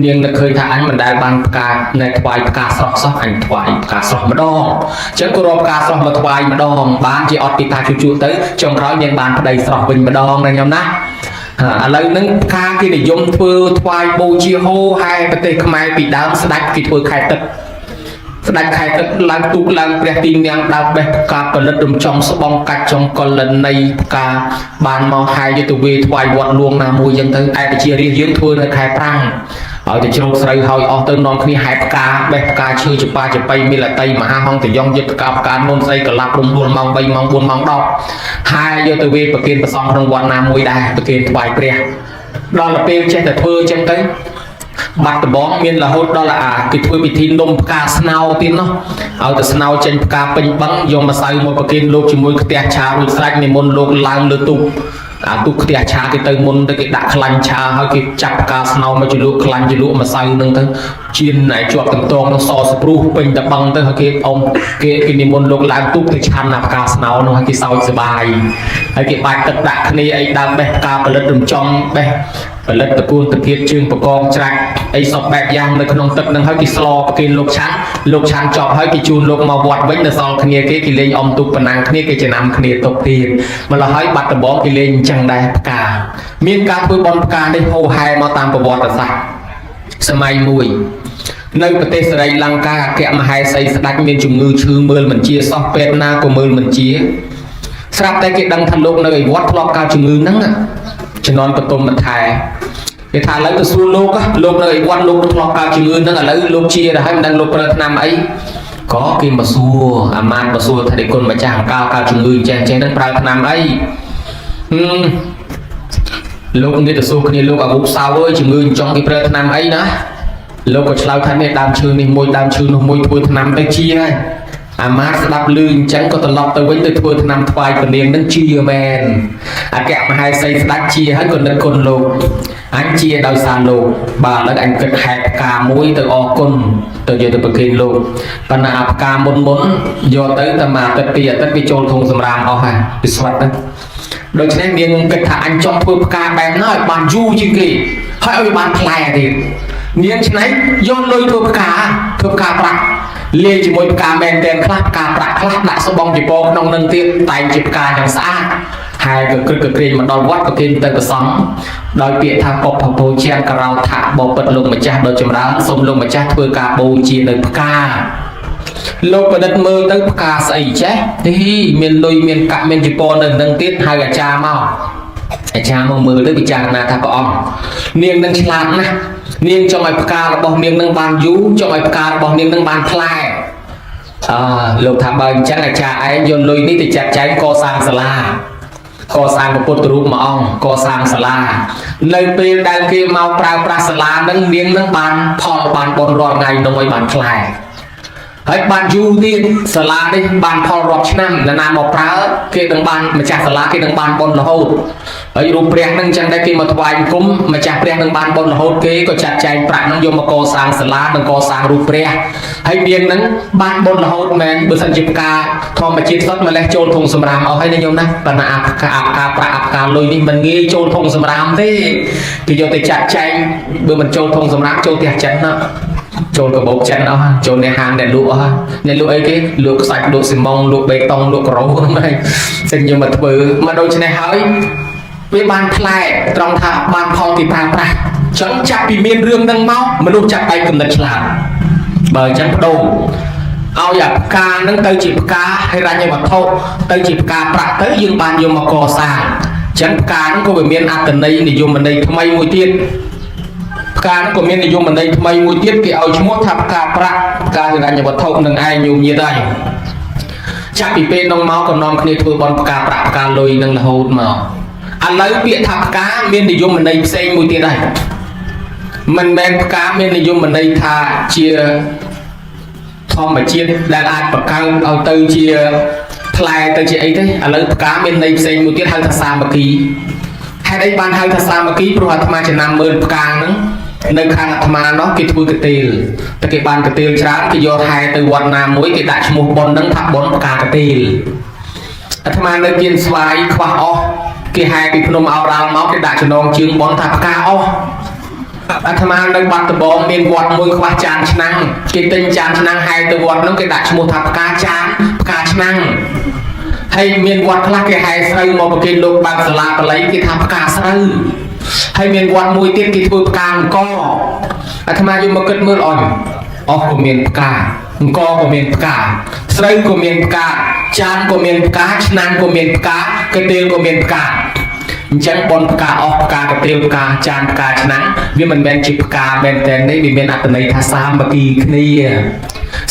នាងនឹកឃើញថាអញមិនដែលបានផ្កានៅថ្វាយផ្កាស្រស់សោះអញថ្វាយផ្កាស្រស់ម្ដងអញ្ចឹងក៏រាប់ផ្កាស្រស់មកថ្វាយម្ដងបានជាអត់ពីតាជួជួទៅចុងក្រោយនាងបានប្តីស្រស់វិញម្ដងណាញោមណាឥឡូវហ្នឹងផ្កាគេនិយមធ្វើថ្វាយបូជាហោហែប្រទេសខ្មែរពីដើមស្ដេចគេធ្វើខែទឹកស្ដេចខែទឹកឡើងទូកឡើងព្រះទីនាងដើរបេះផ្កាផលិតរំចង់ស្បងកាច់ចុងកលណីផ្កាបានមកហែយកទៅវេថ្វាយវត្តលួងណាមួយចឹងទៅឯប្រជារាស្ត្រយើងធ្វើនៅខែប្រាំងឲ្យទៅជ្រោកស្រូវហើយអស់ទៅនាំគ្នាហែផ្កាបេះផ្កាឈើចប៉ាចប៉ៃមីលតីមហាហង្សតយ៉ងយុទ្ធកាផ្កាមុនស្អីកលាប់រំដួលម៉ោង3ម៉ោង4ម៉ោង10ហែយកទៅវេប្រគេនប្រសងក្នុងវត្តណាមួយដែរប្រគេនថ្វាយព្រះដល់ទៅពេលចេះតែធ្វើចឹងទៅបាត់ដបងមានរហូតដល់អាគេធ្វើពិធីនំផ្កាស្នោទៀតនោះឲ្យទៅស្នោចេញផ្កាពេញបឹងយកម្សៅមកប្រគេនលោកជាមួយខ្ទះឆារួចស្រេចនិមន្តលោកឡើងលើទូក អាទូកខ្ទះឆាគេទៅមុនទៅគេដាក់ខ្លាញ់ឆាហើយគេចាប់ផ្កាស្នោមកជ្រលក់ខ្លាញ់ជ្រលក់ម្សៅនឹងទៅជៀនឯជាប់តន្តងនោះសសព្រុសពេញតបឹងទៅហើយគេអមគេគេនិមន្តលោកឡើងទូកទៅឆាន់អាផ្កាស្នោនោះហើយគេសោចសប្បាយហើយគេបាច់ទឹកដាក់គ្នាអីដើមបេះផ្កាផលិតរំចង់បេះផលិតតកួនតគៀតជើងបកងច្រាច់អីសពបែបយ៉ាងនៅក្នុងទឹកនឹងហើយគេស្លប្រគេនលោកឆាន់លោកឆាន់ចប់ហើយគេជូនលោកមកវត្តវិញនៅសល់គ្នាគេគេលេងអមទូកប៉ុណ្ណាំងគ្នាគេចំណាំគ្នាទុកទៀតម្ល៉េះហើយបាត់ដំបងគេលេងអញ្ចឹងដែរផ្កាមានការធ្វើបន់ផ្កានេះហូរហែមកតាមប្រវត្តិសាស្ត្រសម័យមួយនៅប្រទេសស្រីលង្កាអគ្គមហេសីស្ដេចមានជំងឺឈឺមើលមិនជាសោះពេទ្យណាក៏មើលមិនជាស្រាប់តែគេដឹងថាលោកនៅឯវត្តធ្លាប់កើតជំងឺហ្នឹងជំនាន់បតុមថែគេថាឥឡូវទៅសួរលោកលោកនៅឯវត្តលោកធ្លាប់កើតជំងឺហ្នឹងឥឡូវលោកជាទៅហើយមិនដឹងលោកប្រើថ្នាំអីក៏គេមកសួរអាមាត្យមកសួរថាដេគុណម្ចាស់អង្កាលកើតជំងឺចេះចេះហ្នឹងប្រើថ្នាំអីហឹមលោកនេះទៅសួរគ្នាលោកអាវុសោអើយជំងឺអញ្ចង់គេប្រើថ្នាំអីណាលោកក៏ឆ្លើយថានេះដើមឈើនេះមួយដើមឈើនោះមួយធ្វើថ្នាំទៅជាហើយអាមាត្យស្ដាប់ឮអញ្ចឹងក៏ត្រឡប់ទៅវិញទៅធ្វើថ្នាំថ្វាយពនាងនឹងជាមែនអគ្គមហេសីស្ដេចជាហើយក៏នឹកគុណលោកអញជាដោយសារលោកបាទឥឡូវអញគិតហែកផ្កាមួយទៅអរគុណទៅយកទៅប្រគេនលោកប៉ុន្តែអាផ្កាមុនមុនយកទៅតែមួយអាទិត្យពីរអាទិត្យវាចូលធុងសម្រាមអស់ហើយវាស្វិតទៅដូច្នេះនាងគិតថាអញចង់ធ្វើផ្កាបែបណាឲ្យបានយូរជាងគេហើយឲ្យវាបានផ្លែទៀតនាងឆ្នៃយកលុយធ្វើផ្កាធ្វើផ្កាប្រាក់លាយជាមួយផ្កាមែនតែនខ្លះផ្កាប្រាក់ខ្លះដាក់ស្បង់ជីពរក្នុងនឹងទៀតតែងជាផ្កាយ៉ាងស្អាតហើយក៏ក្រឹកក៏ក្រែងមកដល់វត្តក៏គេទៅប្រសង់ដោយពាក្យថាពពពោជាងក្រោថៈបពិតលោកម្ចាស់ដ៏ចម្រើនសូមលោកម្ចាស់ធ្វើការបូជានៅផ្កាលោកប្រឌិតមើលទៅផ្កាស្អីចេះទីមានលុយមានកាក់មានជីពរនៅនឹងទៀតហៅអាចារ្យមកអាចារ្យមកមើលទៅពិចារណាថាព្រះអង្គនាងនឹងឆ្លាតណាស់នាងចង់ឲ្យផ្ការបស់នាងនឹងបានយូរចង់ឲ្យផ្ការបស់នាងនឹងបានផ្លែអើលោកថាបើអញ្ចឹងអាចារ្យឯងយកលុយនេះទៅចាត់ចែងកសាងសាលាកសាងពុទ្ធរូបមួយអង្គកសាងសាលានៅពេលដែលគេមកប្រើប្រាស់សាលានឹងនាងនឹងបានផលបានបុណ្យរាល់ថ្ងៃនោះឲ្យបានផ្លែហើយបានយូរទៀតសាលានេះបានផលរាប់ឆ្នាំនរណាមកប្រើគេនឹងបានម្ចាស់សាលាគេនឹងបានបុណ្យរហូតហើយរូបព្រះនឹងអញ្ចឹងដែរគេមកថ្វាយអង្គមម្ចាស់ព្រះនឹងបានបុណ្យរហូតគេក៏ចាត់ចែងប្រាក់នឹងយកមកកសាងសាលានិងកសាងរូបព្រះហើយនាងនឹងបានបុណ្យរហូតមែនបើសិនជាផ្កាធម្មជាតិសុទ្ធម្លេះចូលធុងសម្រាមអស់ហើយណាញោមណាប៉ុន្តែអាផ្កាអាផ្កាប្រាក់អាផ្កាលុយនេះមិនងាយចូលធុងសម្រាមទេគេយកទៅចាត់ចែងបើមិនចូលធុងសម្រាមចូលផ្ទះចិនណាចូលកាបូបចិនអស់ចូលអ្នកហាងអ្នកលក់អស់អ្នកលក់អីគេលក់ខ្សាច់លក់ស៊ីម៉ងលក់បេតុងលក់ការ៉ូហ្នឹងឯងសិនយកមកធ្វើមកដូច្នេះហើយវាបានផ្លែត្រង់ថាបានផលពីប្រើប្រាស់ចឹងចាប់ពីមានរឿងហ្នឹងមកមនុស្សចាប់បែកកំណត់ឆ្លាតបើអញ្ចឹងបដូរឲ្យអាផ្កាហ្នឹងទៅជាផ្កាហិរញ្ញវត្ថុទៅជាផ្កាប្រាក់ទៅយើងបានយកមកកសាងចឹងផ្កាហ្នឹងក៏វាមានអត្ថន័យនិយមន័យថ្មីមួយទៀតផ្កាហ្នឹងក៏មាននិយមន័យថ្មីមួយទៀតគេឲ្យឈ្មោះថាផ្កាប្រាក់ផ្កាហិរញ្ញវត្ថុនឹងឯងញោមញាតិហើយចាប់ពីពេលនោះមកក៏នាំគ្នាធ្វើបន់ផ្កាប្រាក់ផ្កាលុយនឹងរហូតមកឥឡូវពាក្យថាផ្កាមាននិយមន័យផ្សេងមួយទៀតហើយមិនមែនផ្កាមាននិយមន័យថាជាធម្មជាតិដែលអាចបង្កើតឲ្យទៅជាផ្លែទៅជាអីទេឥឡូវផ្កាមានន័យផ្សេងមួយទៀតហៅថាសាមគ្គីហេតុអីបានហៅថាសាមគ្គីព្រោះអាត្មាចំណាំមើលផ្កាហ្នឹងនៅខាងអាត្មានោះគេធ្វើកាទេលតែគេបានកាទេលច្រើនគេយកហែទៅវត្តណាមួយគេដាក់ឈ្មោះប៉ុនហ្នឹងថាប៉ុនផ្កាកាទេលអាត្មានៅគៀនស្វាយខ្វះអស់គេហែពីភ្នំអរ៉ាល់មកគេដាក់ចំណងជើងប៉ុនថាផ្កាអស់អាត្មានៅបាត់ដំបងមានវត្តមួយខ្វះចានឆ្នាំងគេទិញចានឆ្នាំងហែទៅវត្តហ្នឹងគេដាក់ឈ្មោះថាផ្កាចានផ្កាឆ្នាំងហើយមានវត្តខ្លះគេហែស្រូវមកប្រគេនលោកបើកសាលាបល័យគេថាផ្កាស្រូវហើយមានវត្តមួយទៀតគេធ្វើផ្កាអង្គអាត្មាយកមកគិតមើលអញអស់ក៏មានផ្កាអង្គក៏មានផ្កាស្រូវក៏មានផ្កាចានក៏មានផ្កាឆ្នាំងក៏មានផ្កាកាទៀលក៏មានផ្កាអញ្ចឹងបនផ្កាអស់ផ្កាកាទៀលផ្កាចានផ្កាឆ្នាំងវាមិនមែនជាផ្កាមែនតែនទេវាមានអត្ថន័យថាសាមគ្គីគ្នា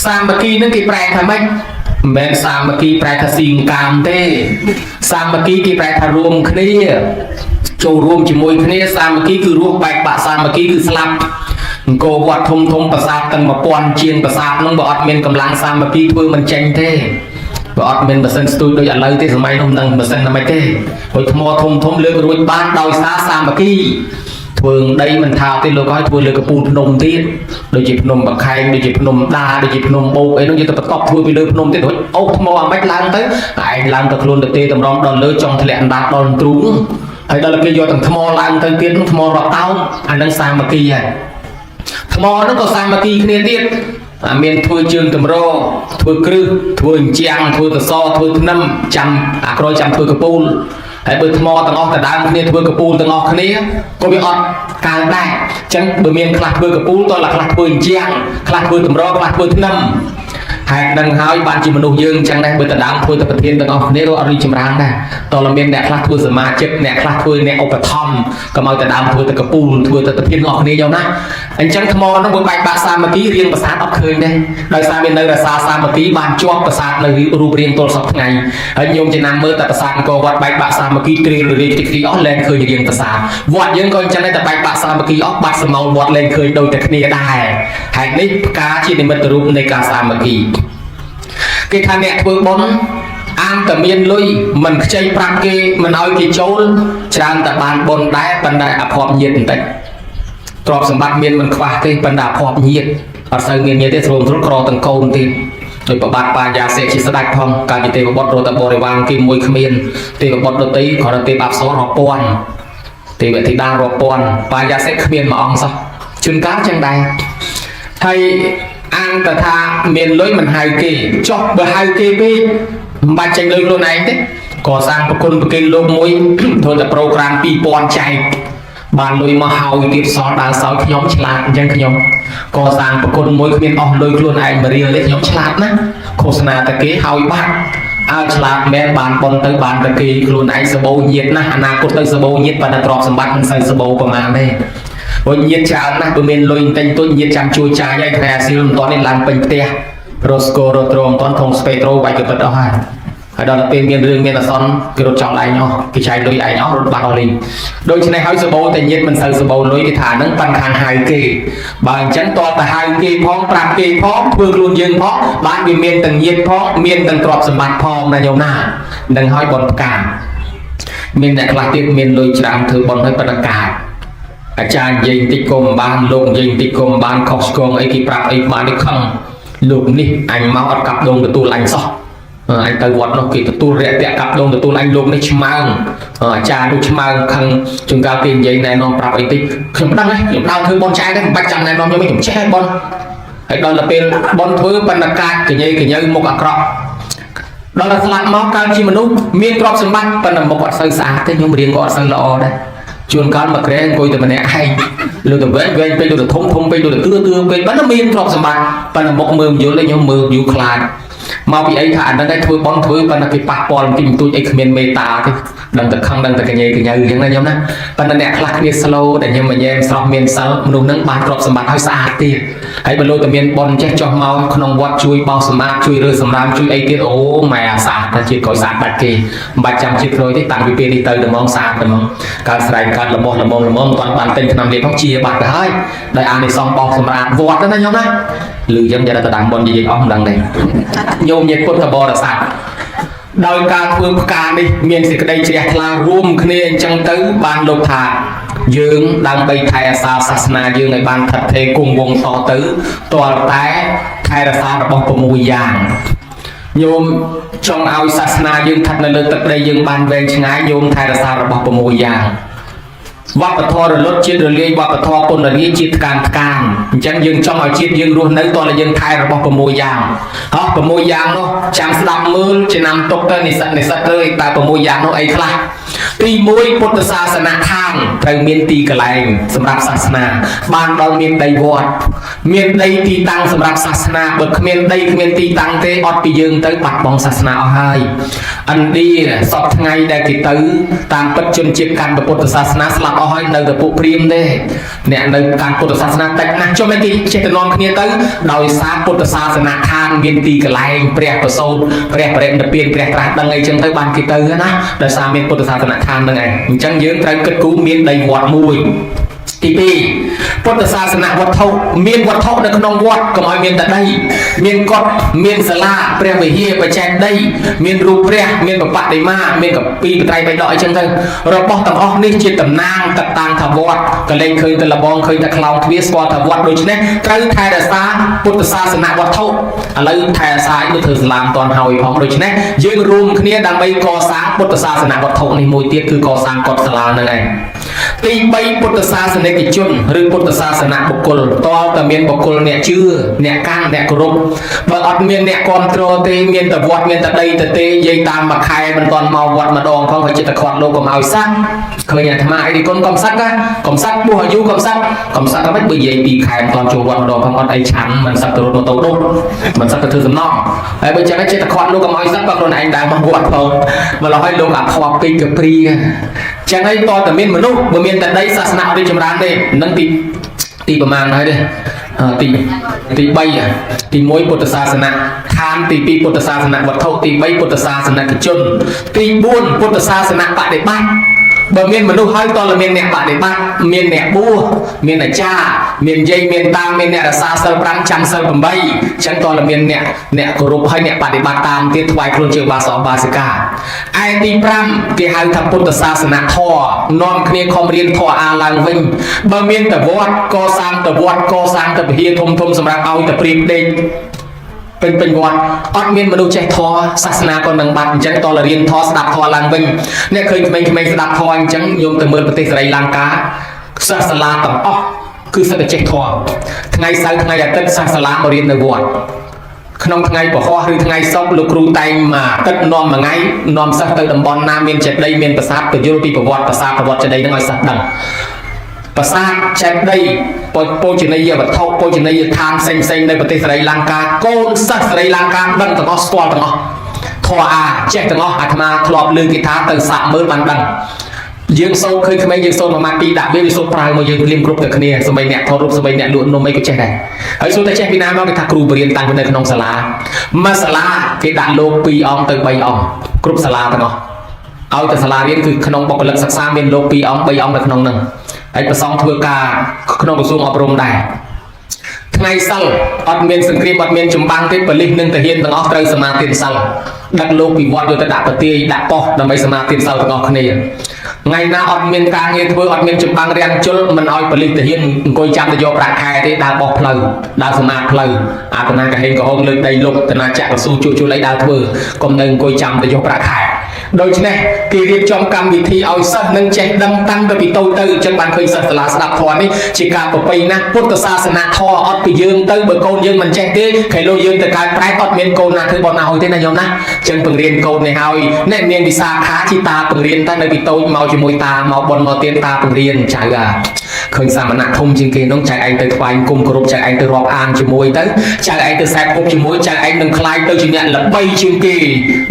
សាមគ្គីនឹងគេប្រែថាម៉េចមិនមែនសាមគ្គីប្រែថាស៊ីងកាមទេសាមគ្គីគេប្រែថារួមគ្នាចូលរួមជាមួយគ្នាសាមគ្គីគឺរស់បែកបាក់សាមគ្គីគឺស្លាប់អង្គរវត្តធំធំប្រាសាទទាំង1000ជាងប្រាសាទនោះបើអត់មានកម្លាំងសាមគ្គីធ្វើមិនចេញទេ បើអត់មានម៉ាស៊ីនស្ទូចដូចឥឡូវទេសម័យនោះមិនដឹងម៉ាស៊ីនណាមិនទេព្រោះថ្មធំធំលើករួចបានដោយសារសាមគ្គីធ្វើដីមិនថាទេលោកឲ្យធ្វើលើកពូលភ្នំទៀតដូចជាភ្នំបខែងដូចជាភ្នំដាដូចជាភ្នំបូកអីនោះយកទៅបន្ទប់ធ្វើពីលើភ្នំទៀតរួចអូសថ្មអាម៉េចឡើងទៅឯងឡើងទៅខ្លួនទៅទេតម្រង់ដល់លើចង់ធ្លាក់អណ្ដាតដល់ទ្រូងហើយដល់គេយកទាំងថ្មឡើងទៅទៀតថ្មរាប់តោនអានឹងសាមគ្គីហើយថ្មហ្នឹងក៏សាមគ្គីគ្នាទៀតអាមានធ្វើជើងតម្រធ្វើគ្រឹះធ្វើអញ្ចាំងធ្វើតសធ្វើធ្នឹមចាំអាក្រោយចាំធ្វើកពូលហើយបើថ្មទាំងអស់ដដើមគ្នាធ្វើកពូលទាំងអស់គ្នាក៏វាអត់កើដែរអញ្ចឹងបើមានខ្លះធ្វើកពូលតើខ្លះធ្វើអញ្ចាំងខ្លះធ្វើតម្រខ្លះធ្វើធ្នឹមហេតុនឹងហើយបានជាមនុស្សយើងអញ្ចឹងដែរបើដដើមធ្វើតែប្រធានទាំងអស់គ្នាក៏អត់រីចម្រើនដែរតើមានអ្នកខ្លះធ្វើសមាជិកអ្នកខ្លះធ្វើអ្នកឧបត្ថម្ភកុំឲ្យដដើមធ្វើតែកពូលធ្វើតែប្រធានទាំងអស់គ្នាយកណាអញ្ចឹងថ្មហ្នឹងបើបែកបាក់សាមគ្គីរៀងប្រាសាទអត់ឃើញដែរដោយសារមាននៅរសាសាមគ្គីបានជាប់ប្រាសាទនៅរូបរាងទល់សពថ្ងៃហើយញោមចំណាំមើលតែប្រាសាទអង្គរវត្តបែកបាក់សាមគ្គីទ្រៀងរាយតិចទីអស់លែងឃើញរៀងប្រាសាទវត្តយើងក៏អញ្ចឹងដែរតែបែកបាក់សាមគ្គីអស់បាត់សមោលវត្តលែងឃើញដូចតែគ្នាដែរហេតុនេះផ្កាជានិមិត្តរូបនៃការសាមគ្គីគេថាអ្នកធ្វើបុណ្យអាងតែមានលុយមិនខ្ចីប្រាប់គេមិនឲ្យគេចូលច្រើនតែបានបុណ្យដែរប៉ុន្តែអភ័ព្វញាតបន្តិចទ្រព្យសម្បត្តិមានមិនខ្វះទេប៉ុន្តែអភ័ព្វញាតអត់សូវមានញាតទេស្រួលស្រួលក្រទាំងកូនទៀតដោយប្របាទបាយាសេជាស្ដេចផងកាលពីទេវបុត្ររត់តែបរិវារគេមួយគ្មានទេវបុត្រដតីគ្រាន់តែទេពអប្សររាប់ពាន់ទេវធីតារាប់ពាន់បាយាសេគ្មានមួយអង្គសោះជួនកាលចឹងដែរហើយអាងតែថាមានលុយមិនហៅគេចុះបើហៅគេពេកមិនបាច់ចេញលុយខ្លួនឯងទេកសាងប្រគុណប្រគេនលោកមួយ ធ្វើតែប្រូក្រាម2000ចែកបានលុយមកហើយទៀតសល់ដើរសោយខ្ញុំឆ្លាតអញ្ចឹងខ្ញុំកសាងប្រគុណមួយគ្មានអស់លុយខ្លួនឯងមួយរៀលទេខ្ញុំឆ្លាតណាស់ឃោសនាតែគេហើយបាត់អើឆ្លាតមែនបានប៉ុនទៅបានតែគេខ្លួនឯងសបោញាតណាស់អនាគតទៅសបោញាតប៉ុន្តែទ្រព្យសម្បត្តិមិនសូវសបោប្រហែលទេព្រោះញាតច្រើនណាស់បើមានលុយបន្តិចបន្តួចញាតចាំជួយចាយហើយថ្ងៃអាស៊ីលមិនទាន់នេះឡើងពេញផ្ទះរ៉ូស្កូរ៉ូត្រូមិនទាន់ធុងស្ពេត្រូវាយកពិតអស់ហើយហើយដល់ពេលមានរឿងមានអាសន្នគេរត់ចោលឯងអស់គេចាយលុយឯងអស់រត់បាត់អស់លីងដូច្នេះហើយសបោតែញាតមិនសូវសបោលុយគេថាហ្នឹងប៉ាន់ខាងហៅគេបើអញ្ចឹងតើតែហៅគេផងប្រាប់គេផងធ្វើខ្លួនយើងផងបានវាមានទាំងញាតផងមានទាំងទ្រព្យសម្បត្តិផងណាញោមណានឹងហើយបនផ្កាមានអ្នកខ្លះទៀតមានលុយច្រើនធ្វើបន់ឲ្យប៉ុណ្ណកាចអាចារ្យនិយាយបន្តិចក៏មិនបានលោកនិយាយបន្តិចក៏មិនបានខុសឆ្គងអីគេប្រាប់អីបាននេះខឹងលោកនេះអញមកអត់កាប់ដងទទួលអញសោះអញទៅវត្តនោះគេទទួលរាក់ទាក់កាប់ដងទទួលអញលោកនេះឆ្មើងអាចារ្យនោះឆ្មើងខឹងជួនកាលគេនិយាយណែនាំប្រាប់អីតិចខ្ញុំដឹងហើយខ្ញុំដើរធ្វើបន់ឆ្អែតហ្នឹងមិនបាច់ចាំណែនាំខ្ញុំទេខ្ញុំចេះហើយបន់ហើយដល់ទៅពេលបន់ធ្វើបណ្ឌកាចកញីកញើមុខអាក្រក់ដល់តែស្លាប់មកកើតជាមនុស្សមានទ្រព្យសម្បត្តិប៉ុន្តែមុខអត់សូវស្អាតទេខ្ញុំរៀងក៏អត់សូវល្អដែរជួនកាលមកក្រែអង្គុយតែម្នាក់ឯងលើទៅវែងវែងពេកលើទៅធំធំពេកលើទៅទឿទឿពេកប៉ុន្តែមានទ្រព្យសម្បត្តិប៉ុន្តែមុខមើលមិនយល់ទេខ្ញុំមើលយូរខ្លាចមកពីអីថាអាហ្នឹងឯងធ្វើបន់ធ្វើប៉ុន្តែគេប៉ះពាល់បន្តិចបន្តួចអីគ្មានមេត្តាទេដឹងតែខឹងដឹងតែកញេកញើអញ្ចឹងណាខ្ញុំណាប៉ុន្តែអ្នកខ្លះគ្នា slow តែខ្ញុំមកញ៉ែមស្រស់មានសិលមនុស្សហ្នឹងបានទ្រព្យសម្បត្តិឲ្យស្អាតទៀតហើយបើលោកតែមានបន់ចេះចុះមកក្នុងវត្តជួយបោសសម្អាតជួយរើសម្រាមជួយអីទៀតអូម៉ែអាស្អាតតែជាតិក្រោយស្អាតបាត់គេមិនបាច់ចាំជាតិក្រោយទេតាំងពីពេលនេះទៅតែហ្មងស្អាតតែហ្មងកើតស្រែកកើតលមោះលមមលមមមិនទាន់បានទិញថ្នាំលេបផងជាបាត់ទៅហើយដោយអានិសង្សបោសសម្អាតវត្តហ្នឹងណាខ្ញុំណាឮអញ្ចឹងយកទៅដើមបន់និយាយអស់មិនដឹងទេញោមញាតិពុទ្ធបរិស័ទដោយការធ្វើផ្កានេះមានសេចក្តីជ្រះថ្លារួមគ្នាអញ្ចឹងទៅបានលោកថាយើងដើម្បីថែរក្សាសាសនាយើងឲ្យបានថិតថេរគង់វង្សតទៅទាល់តែថែរក្សារបស់6យ៉ាងញោមចង់ឲ្យសាសនាយើងស្ថិតនៅលើទឹកដីយើងបានវែងឆ្ងាយញោមថែរក្សារបស់6យ៉ាងវប្បធម៌រលត់ជាតិរលាយវប្បធម៌ពន្ធរាជាតិថ្កានថ្កានអញ្ចឹងយើងចង់ឲ្យជាតិយើងរស់នៅតើយើងថែរបស់6យ៉ាងហោះ6យ៉ាងនោះចាំស្ដាប់មើលចំណាំទុកទៅនិស្សិតនិស្សិតអើយតើ6យ៉ាងនោះអីខ្លះទី1ពុទ្ធសាសនដ្ឋានត្រូវមានទីកន្លែងសម្រាប់សាសនាបានដល់មានដីវត្តមានដីទីតាំងសម្រាប់សាសនាបើគ្មានដីគ្មានទីតាំងទេអត់ពីយើងទៅបាត់បង់សាសនាអស់ហើយឥណ្ឌាសពថ្ងៃដែលគេទៅតាមពិតជនជាតិកាន់ពុទ្ធសាសនាស្លាប់អស់ហើយនៅតែពួកព្រាហ្មណ៍ទេអ្នកនៅកាន់ពុទ្ធសាសនាតិចណាស់ចុះមិនគេចេះតែនាំគ្នាទៅដោយសារពុទ្ធសាសនដ្ឋានមានទីកន្លែងព្រះប្រសូតព្រះបរិនិព្វានព្រះត្រាស់ដឹងអីចឹងទៅបានគេទៅណាដោយសារមានពុទ្ធសាសនដ្ឋានហ្នឹងឯងអញ្ចឹងយើងត្រូវគិតគូរមានដីវត្តមួយ ទី2ពុទ្ធសាសនវត្ថុមានវត្ថុនៅក្នុងវត្តកុំឲ្យមានតែដីមានកុដមានសាលាព្រះវិហារបច្ចេកដីមានរូបព្រះមានបបដិមាមានកពីបត្រៃបៃដកអីចឹងទៅរបស់ទាំងអស់នេះជាតំណាងតតាំងថាវត្តក៏លែងឃើញតែលបងឃើញតែខ្លោងទ្វារស្គាល់ថាវត្តដូច្នេះត្រូវថែរក្សាពុទ្ធសាសនវត្ថុឥឡូវថែរក្សាឲ្យដូចធ្វើសាលាមិនតាន់ហើយផងដូច្នេះយើងរួមគ្នាដើម្បីកសាងពុទ្ធសាសនវត្ថុនេះមួយទៀតគឺកសាងកុដិសាលាហ្នឹងឯងទី3ពុទ្ធសាសនិកជនឬពុទ្ធសាសនបុគ្គលតើតែមានបុគ្គលអ្នកជឿអ្នកកាន់អ្នកគោរពបើអត់មានអ្នកគ្រប់គ្រងទេមានតែវត្តមានតែដីទៅទេនិយាយតាមមួយខែមិនទាន់មកវត្តម្ដងផងក៏ចិត្តតែខាត់លោកកុំឲ្យសឹកឃើញអាត្មាអីទីគុណកុំសឹកណាកុំសឹកពោះអាយុកុំសឹកកុំសឹកតែមិនបើនិយាយពីខែមិនទាន់ចូលវត្តម្ដងផងអត់អីឆាន់មិនសឹកទៅរត់ម៉ូតូដុតមិនសឹកទៅធ្វើសំណងហើយបើចឹងចិត្តតែខាត់លោកកុំឲ្យសឹកបើខ្លួនឯងដើរមកវត្តផងម្ល៉េះហើយលោកអាខ្វប់ពេកកព្រាចឹងហើយតតែមានមនុស្សបើមានតែដីសាសនាអត់រីកចម្រើនទេនឹងទីទីប្រមាណហើយទេទីទី3ទី1ពុទ្ធសាសនៈឋានទី2ពុទ្ធសាសនៈវត្ថុទី3ពុទ្ធសាសនិកជនទី4ពុទ្ធសាសនៈបដិបត្តិបើមានមនុស្សហើយតើមានអ្នកបដិបត្តិមានអ្នកបួសមានអាចារ្យមានយាយមានតាមានអ្នករក្សាសិល5ចាំសិល8អញ្ចឹងតើមានអ្នកអ្នកគោរពហើយអ្នកបដិបត្តិតាមទៀតថ្វាយខ្លួនជាបាសកបាសិកាឯទី5គេហៅថាពុទ្ធសាសនធម៌នាំគ្នាខំរៀនធម៌អាឡើងវិញបើមានតវត្តកសាងតវត្តកសាងតវិហារធំធំសម្រាប់ឲ្យតែព្រាមដេកពេញពេញវត្តអត់មានមនុស្សចេះធម៌សាសនាក៏នឹងបាត់អញ្ចឹងតលរៀនធម៌ស្ដាប់ធម៌ឡើងវិញអ្នកឃើញក្មេងៗស្ដាប់ធម៌អញ្ចឹងញោមទៅមើលប្រទេសស្រីលង្កាសិស្សសាលាទាំងអស់គឺសិតតែចេះធម៌ថ្ងៃសៅរ៍ថ្ងៃអាទិត្យសិស្សសាលាមករៀននៅវត្តក្នុងថ្ងៃពហុឬថ្ងៃសុក្រលោកគ្រូតែងមកទឹកនាំមួយថ្ងៃនាំសិស្សទៅតំបន់ណាមានចេតិយមានប្រាសាទពយល់ពីប្រវត្តិប្រាសាទប្រវត្តិចេតិយហ្នឹងឲ្យសិស្សដឹងប្រាសាទចេតិយពោជនីយវត្ថុពោជនីយដ្ឋានផ្សេងផ្សេងនៅប្រទេសស្រីលង្កាកូនសិស្សស្រីលង្កាដឹងទាំងអស់ស្គាល់ទាំងអស់ធម៌អាចេះទាំងអស់អាត្មាធ្លាប់លើគេថាទៅសាក់មើលបានដឹងយើងសូត្រឃើញក្មេងយើងសូត្រមួយម៉ាត់ពីរដាក់វាវាសូត្រប្រើមកយើងភ្លាមគ្រប់តែគ្នាសម្បីអ្នកថតរូបសម្បីអ្នកលក់នំអីក៏ចេះដែរហើយសូត្រតែចេះពីណាមកគេថាគ្រូបរៀនតាំងពីនៅក្នុងសាលាមួយសាលាគេដាក់លោក2អង្គទៅ3អង្គគ្រប់សាលាទាំងអស់ឲ្យតែសាលារៀនគឺក្នុងបុគ្គលិកសិក្សាមានលោក2អង្គ3អង្គនៅក្នុងហ្នឹងហើយប្រសងធ្វើការក្នុងក្រសួងអប់រំដែរថ្ងៃសិលអត់មានសង្គ្រាមអត់មានចម្បាំងទេប៉ូលីសនិងទាហានទាំងអស់ត្រូវសមាទានសិលដឹកលោកពីវត្តយកទៅដាក់ប្រទាយដាក់ប៉ុស្តិ៍ដើម្បីសមាទានសិលទាំងអស់គ្នាថ្ងៃណាអត់មានការងារធ្វើអត់មានចម្បាំងរាំងជុលមិនឲ្យប៉ូលីសទាហានអង្គុយចាំទៅយកប្រាក់ខែទេដើរបោះផ្លូវដើរសមាផ្លូវអាតនាកហេងក្រហមលើកដីលុបតនាចាក់កស៊ូជួជុលអីដើរធ្វើកុំនៅអង្គុយចាំទៅយកប្រាក់ខែដូច្នេះគេរៀបចំកម្មវិធីឲ្យសិស្សនឹងចេះដឹងតាំងពីតូចទៅអញ្ចឹងបានឃើញសិស្សសាលាស្ដាប់ធម៌នេះជាការប្រពៃណាស់ពុទ្ធសាសនាធម៌អត់ពីយើងទៅបើកូនយើងមិនចេះទេខែលោកយើងទៅកើតប្រែតអត់មានកូនណាធ្វើបន់ណាឲ្យទេណាញោមណាអញ្ចឹងពង្រៀនកូននេះឲ្យអ្នកនាងវិសាខាជីតាពង្រៀនតែនៅពីតូចមកជាមួយតាមកបន់មកទៀនតាពង្រៀនចៅអាឃើញសាមណៈធំជាងគេនោះចៅឯងទៅថ្វាយគុំគោរពចៅឯងទៅរាប់អានជាមួយទៅចៅឯងទៅសែបគប់ជាមួយចៅឯងនឹងខ្លាយទៅជាអ្នកល្បីជាងគេ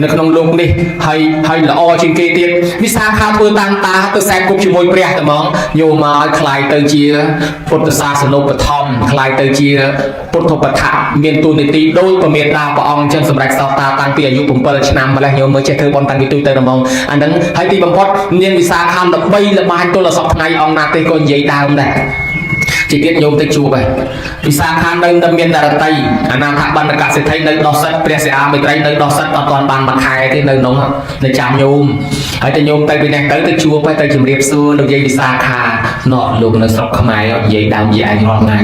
នៅក្នុងលោកនេះហើយហើយល្អជាងគេទៀតវិសាខាធ្វើតាមតាទៅសែបគប់ជាមួយព្រះតែហ្មងញោមមកឲ្យខ្លាយទៅជាពុទ្ធសាសនូបត្ថម្ភខ្លាយទៅជាពុទ្ធបឋៈមានទូនីតិដោយពមេតាព្រះអង្គចឹងសម្រាប់សោតាតាំងពីអាយុ7ឆ្នាំម្លេះញោមមើលចេះធ្វើបន់តាំងពីទូទៅហ្មងអាហ្នឹងហើយទីបំផុតនាងវិសាខាល្បីល្បាញទល់សពថ្ងៃអង្គណាទេក៏និយាយដើមដែរជាទៀតញោមទៅជួបហើយវិសាខានៅតែមានដរតីអនាថបណ្ឌកសិទ្ធិនៅដោះសិទ្ធព្រះសិអាមេត្រីនៅដោះសិទ្ធអត់ទាន់បានមួយខែទេនៅនោះនៅចាំញោមហើយតែញោមទៅពីនេះទៅទៅជួបហើយទៅជម្រាបសួរលោកយាយវិសាខាណោះលោកនៅស្រុកខ្មែរនិយាយដើមយាយឯងរាល់ថ្ងៃ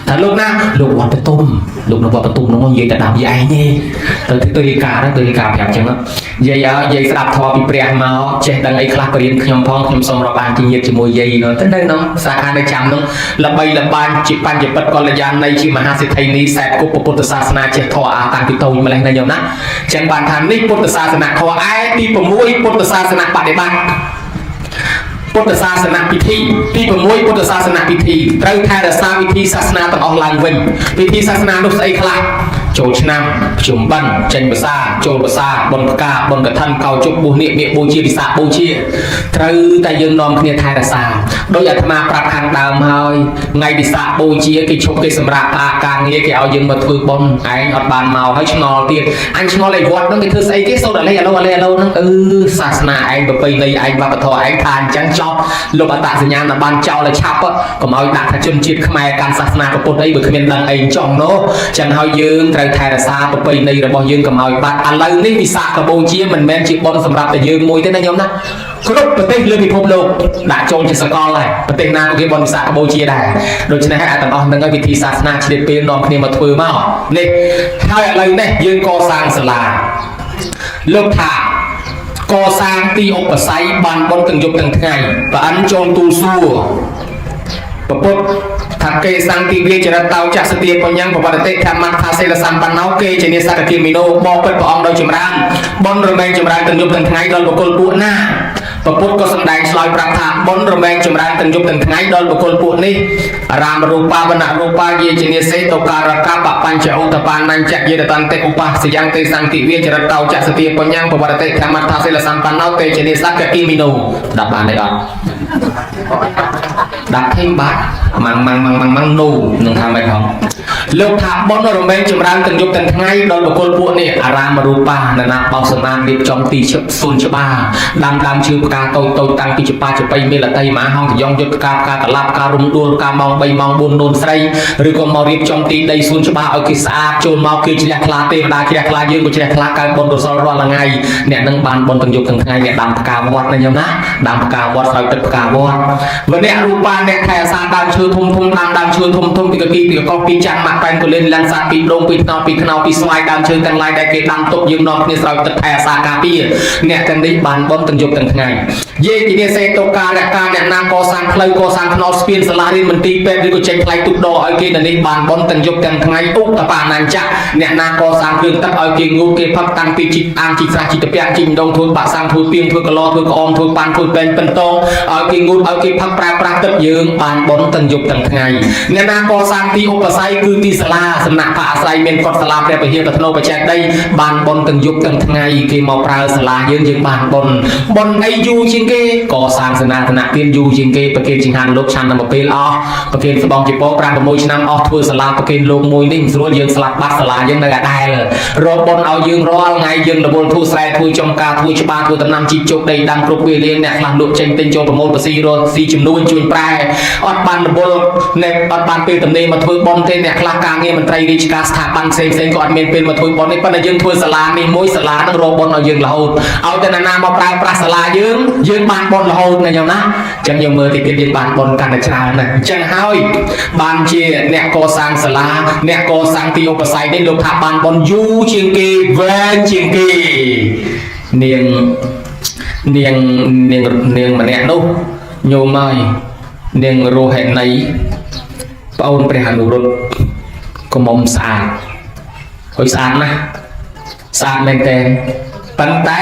ថាលោកណាលោកវត្តបតុមលោកនៅវត្តបតុមនោះនិយាយតែដើមយាយឯងទេទៅទៅរាយការណ៍ទៅរាយការណ៍ប្រាប់ចឹងយាយឲ្យយាយស្ដាប់ធម៌ពីព្រះមកចេះដឹងអីខ្លះបរៀនខ្ញុំផងខ្ញុំសូមរាប់អានជាញាតិជាមួយយាយនោះទៅនៅនោះសាខានៅចាំនោះល្បីល្បាញជាបញ្ញពិតកល្យាណីជាមហាសេដ្ឋីនីសែបគប់ពុទ្ធសាសនាចេះធម៌អាតាំងពីតូចម្លេះណាញោមណាចឹងបានថានេះពុទ្ធសាសនាធម៌ឯទី6ពុទ្ធសាសនាបដិបត្តិពុទ្ធសាសនពិធីទី6ពុទ្ធសាសនពិធីត្រូវថែរក្សាវិធីសាសនាទាំងអស់ឡើងវិញពិធីសាសនានោះស្អីខ្លះ ចូលឆ្នាំភ្ជុំបិណ្ឌចេញភាសាចូលភាសាបុណ្យផ្កាបុណ្យកឋិនកោជុកបុះនេះមាគបូជាវិសាខបូជាត្រូវតែយើងនាំគ្នាថែរក្សាដោយអាត្មាប្រាប់ខាងដើមហើយថ្ងៃវិសាខបូជាគេឈប់គេសម្រាប់ផ្អាកការងារគេឲ្យយើងមកធ្វើបុណ្យឯងអត់បានមកហើយឆ្ងល់ទៀតអញឆ្ងល់ឯវត្តហ្នឹងគេធ្វើស្អីគេសូត្រអាលេអាឡូអាលេអាឡូហ្នឹងអឺសាសនាឯងប្រពៃណីឯងវប្បធម៌ឯងថាអញ្ចឹងចប់លុបអត្តសញ្ញាណបានចោលឲ្យឆាប់កុំឲ្យដាក់ថាជនជាតិខ្មែរកាន់សាសនាពុទ្ធអីបើគ្មានដឹងអីចង់នោះចឹងហើយយើងត្រូវថែរក្សាប្រពៃណីរបស់យើងកុំឲ្យបាត់ឥឡូវនេះវិសាខបូជាមិនមែនជាបុណ្យសម្រាប់តែយើងមួយទេណាញោមណាគ្រប់ប្រទេសលើពិភពលោកដាក់ចូលជាសកលហើយប្រទេសណាក៏គេបុណ្យវិសាខបូជាដែរដូច្នេះហើយអាទាំងអស់ហ្នឹងហើយវិធីសាសនាឆ្លៀតពេលនាំគ្នាមកធ្វើមកនេះហើយឥឡូវនេះយើងកសាងសាលាលោកថាកសាងទីឧបស័យបានបុណ្យទាំងយប់ទាំងថ្ងៃប្រអិនចូលទូលសួរ ពពុទ្ធថាគេសង្ទីវាចរិតតោចសទាបញ្ញងបវរតិធម្មថាសិលសម្បណ្ណោគេជានិសកគាមីណោបបិទ្ធព្រះអង្គដោយចម្រើនបុណ្យរមែងចម្រើនទាំងយប់ទាំងថ្ងៃដល់បុគ្គលពួកណាពពុទ្ធក៏សម្ដែងឆ្លើយប្រាប់ថាបុណ្យរមែងចម្រើនទាំងយប់ទាំងថ្ងៃដល់បុគ្គលពួកនេះអារាមរូបាវនរូបាយាជានិសេតការកបបញ្ចឧតបានញ្ចយេតន្តិឧបសយ៉ាងទេសង្តិវាចរិតតោចសទាបញ្ញងបវរតិធម្មថាសិលសម្បណ្ណោទេជានិសកគាមីណោស្ដាប់បានទេអត់ ដាក់ថេងបាត់ម៉ាំងម៉ាំងម៉ាំងម៉ាំងម៉ាំងនូនឹងថាម៉េចផងលោកថាបុណ្យរមែងចម្រើនទាំងយប់ទាំងថ្ងៃដល់បុគ្គលពួកនេះអារាមរូបានណាបោសមានរៀបចំទីឈឹបសួនច្បារដាំដើមឈើផ្កាតូចតូចតាំងពីច្បាចបៃមេលតីមហាហងតយ៉ងយុទ្ធផ្កាផ្កាកលាប់ផ្ការំដួលផ្កាម៉ោង3ម៉ោង4នួនស្រីឬក៏មករៀបចំទីដីសួនច្បារឲ្យគេស្អាតចូលមកគេជ្រះថ្លាទេវតាជ្រះថ្លាយើងក៏ជ្រះថ្លាកើតបុណ្យកុសលរាល់ថ្ងៃអ្នកនឹងបានបុណ្យទាំងយប់ទាំងថ្ងៃអ្នកដាំផ្កាវត្តណាញោមណាដាំផ្កាវត្តស្រោចទឹកផ្កាវត្តវនៈរូបាអ្នកថែអាសាដើមឈើធំធំដាំដើមឈើធំធំពីកគីពីកកោះពីចាំងម៉ាក់ប៉ែនកលិនលំសាពីដងពីថ្នោពីខ្នោពីស្វាយដើមឈើទាំងឡាយដែលគេដាំទុកយើងនាំគ្នាស្រោចទឹកថែអាសាការពារអ្នកទាំងនេះបានបុណ្យទាំងយប់ទាំងថ្ងៃយេជានិសេតការអ្នកការអ្នកណាកសាងផ្លូវកសាងថ្នល់ស្ពានសាលារៀនមន្ទីរពេទ្យឬក៏ចេញថ្លៃទូកដឲ្យគេនៅនេះបានបុណ្យទាំងយប់ទាំងថ្ងៃឧតបាណាញ្ចៈអ្នកណាកសាងគ្រឿងទឹកឲ្យគេងូតគេផឹកតាំងពីជីអាងជីស្រះជីតាពាំងជីម្ដងធ្វើបាក់សាំងធ្វើពីងធ្វើកឡធ្វើក្អមធ្វើប៉ាន់ធ្វើពេងពិនតងឲ្យគេងូតឲ្យគេផឹកប្រើប្រាស់ទឹកយើងបានបុណ្យទាំងយប់ទាំងថ្ងៃអ្នកណាកសាងទីឧបស័យគឺទីសាលាសំណាក់ផាអាស្រ័យមានកត់សាលាព្រះពហិកធ្នោបច្ចេកដីបានបុណ្យទាំងយប់ទាំងថ្ងៃគេមកប្រើសាលាយើងយើងបានបុណ្យបុណ្យអីយូរជាងគេកសាងសេនាធនៈទានយូរជាងគេប្រគេនចង្ហាន់លោកឆាន់តែមួយពេលអស់ប្រគេនស្បង់ជាពោ5 6ឆ្នាំអស់ធ្វើសាលាប្រគេនលោកមួយនេះមិនស្រួលយើងស្លាប់បាត់សាលាយើងនៅអាដែលរកបុណ្យឲ្យយើងរាល់ថ្ងៃយើងរវល់ធ្វើស្រែធ្វើចំការធ្វើច្បារធ្វើដំណាំជីកជោគដីដាំគ្រប់វេលាអ្នកខ្លះលក់ចេញទិញចូលប្រមូលប្រស៊ីរកស៊ីចំនួនជួញប្រែអត់បានរវល់អ្នកអត់បានពេលទំនេរមកធ្វើបុណ្យទេអ្នកខ្លះការងារមន្ត្រីរាជការស្ថាប័នផ្សេងផ្សេងក៏អត់មានពេលមកធ្វើបុណ្យនេះប៉ុន្តែយើងធ្វើសាលានេះមួយសាលានឹងរកបុណ្យឲ្យយើងរហូតឲ្យតែណាមកប្រើប្រាស់សាលាយើងយើងបានបុណ្យរហូតណាញោមណាអញ្ចឹងយើងមើលតិចទៀតយើងបានបុណ្យកាន់តែច្រើនណាស់អញ្ចឹងហើយបានជាអ្នកកសាងសាលាអ្នកកសាងទីឧបស័យនេះលោកថាបានបុណ្យយូរជាងគេវែងជាងគេនាងនាងនាងនាងម្នាក់នោះញោមហើយនាងរោហិនីប្អូនព្រះអនុរុទ្ធកុំស្អាតហើយស្អាតណាស់ស្អាតមែនតើប៉ុន្តែ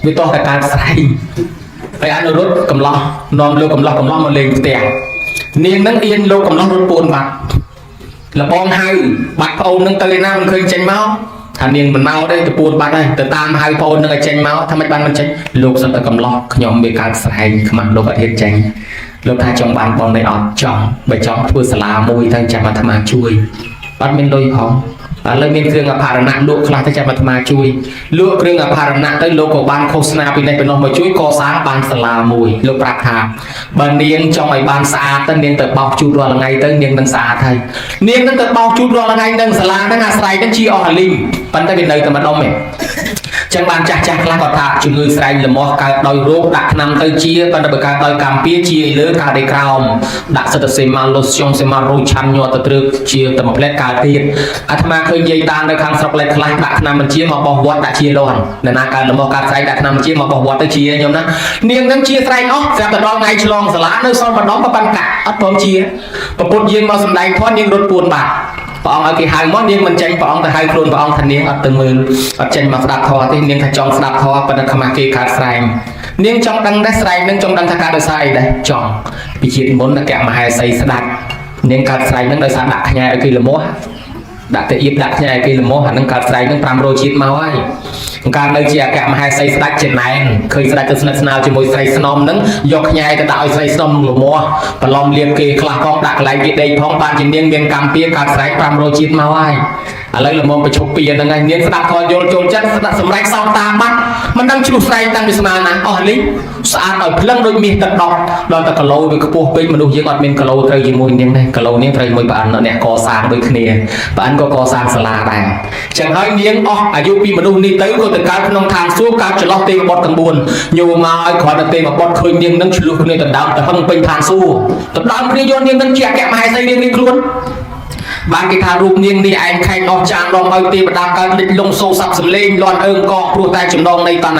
វាតោះតែកើតស្រែងហើយអនុរុទ្ធកំឡោះនាំលោកកំឡោះកំឡោះមកលេងផ្ទះនាងនឹងអៀនលោកកំឡោះរត់ពួនបាត់លបងហៅបាត់ប្អូននឹងទៅឯណាមិនឃើញចេញមកថានាងមិនមកទេទៅពួនបាត់ហើយទៅតាមហៅប្អូននឹងឲ្យចេញមកថាមិនបានមិនចេញលោកសិតតែកំឡោះខ្ញុំវាកើតស្រែងខ្មាស់លោកអត់ហ៊ានចេញលោកថាចង់បានបងនេះអត់ចង់បើចង់ធ្វើសាលាមួយទៅចាំអាត្មាជួយអត់មានលុយផងឥឡូវមានគ្រឿងអភរណៈលក់ខ្លះទៅចាំអាត្មាជួយលក់គ្រឿងអភរណៈទៅលោកក៏បានឃោសនាពីនេះពីនោះមកជួយកសាងបានសាលាមួយលោកប្រាប់ថាបើនាងចង់ឲ្យបានស្អាតទៅនាងទៅបោកជូតរាល់ថ្ងៃទៅនាងនឹងស្អាតហើយនាងនឹងទៅបោកជូតរាល់ថ្ងៃនឹងសាលាហ្នឹងអាស្រ័យហ្នឹងជាអស់អាលីងប៉ុន្តែវានៅតែម្ដុំឯងចឹងបានចាស់ចាស់ខ្លះគាត់ថាជំងឺស្រែងលមាស់កើតដោយរោគដាក់ថ្នាំទៅជាប៉ុន្តែបើកើតដោយកម្មពៀជាលើកើតដោយក្រោមដាក់សិតតែសេម៉ាឡូស្យុងសេម៉ារូឆាន់ញាត់ទៅទ្រើកជាតែមួយផ្លែតកើតទៀតអាត្មាឃើញយាយតានៅខាងស្រុកលេខខ្លះដាក់ថ្នាំបញ្ជាមកបោះវត្តដាក់ជាលាន់អ្នកណាកើតលមាស់កើតស្រែងដាក់ថ្នាំបញ្ជាមកបោះវត្តទៅជាខ្ញុំណានាងនឹងជាស្រែងអស់ស្រាប់តែដល់ថ្ងៃឆ្លងសាលានៅសល់ម្ដងប៉ុណ្ណកាក់អត់ព្រមជាប្រពុតយាងមកសំដែងធម៌នាងរត់ពួនបាត់ព្រះអង្គឲ្យគេហៅមកនាងមិនចេញព្រះអង្គទៅហៅខ្លួនព្រះអង្គថានាងអត់ទៅមើលអត់ចេញមកស្ដាប់ធម៌ទេនាងថាចង់ស្ដាប់ធម៌ប៉ុន្តែខ្មាស់គេកើតស្រែងនាងចង់ដឹងដែរស្រែងនឹងចង់ដឹងថាកើតដោយសារអីដែរចង់ពីជាតិមុនអគ្គមហេសីស្ដាប់នាងកើតស្រែងនឹងដោយសារដាក់ខ្ញែឲ្យគេលមាស់ ដាក់ទៅអៀបដាក់ខ្ញែគេល្មោះអានឹងកើតស្រែកនឹង500ជាតិមកហើយកាលនៅជាអគ្គមហេសីស្ដេចចំណែនឃើញស្ដេចទៅស្និទ្ធស្នាលជាមួយស្រីស្នំនឹងយកខ្ញែទៅដាក់ឲ្យស្រីស្នំនឹងល្មោះប្រឡំលៀបគេខ្លះផងដាក់កន្លែងគេដេកផងបានជានាងមានកម្មពៀកើតស្រែក500ជាតិមកហើយឥឡូវល្មមប្រជុំពីហ្នឹងហើយនាងស្ដាប់ខយល់ចូលចិត្តស្ដាប់សម្រេចសោតាបាត់មិនដឹងឆ្លោះស្រែកតាំងពីស្មានណាអស់លីងស្អាតឲ្យភ្លឹងដូចមាសទឹកដប់ដល់តែគីឡូវាខ្ពស់ពេកមនុស្សយើងអត់មានគីឡូត្រូវជាមួយនាងដែរគីឡូនាងត្រូវជាមួយប្រអិនអ្នកកសាងដូចគ្នាប្រអិនក៏កសាងសាលាដែរចឹងហើយនាងអស់អាយុពីមនុស្សនេះទៅក៏ទៅកើតក្នុងឋានសួគ៌កើតចន្លោះទេវបុត្រទាំង4ញោមកឲ្យគ្រាន់តែទេវបុត្រឃើញនាងនឹងឆ្លោះគ្នាដណ្ដើមទៅហឹងពេញឋានសួគ៌ដណ្ដើមគ្នាយកនាងនឹងជាអគ្គមហេសីនាងនេះខ្លួនបានគេថារូបនាងនេះឯងខែងអស់ចានដងឲ្យទេវតាកើតលិចលង់សូរស័ព្ទសំលេងលន់អើងកងព្រោះតែចំណងនៃតណ្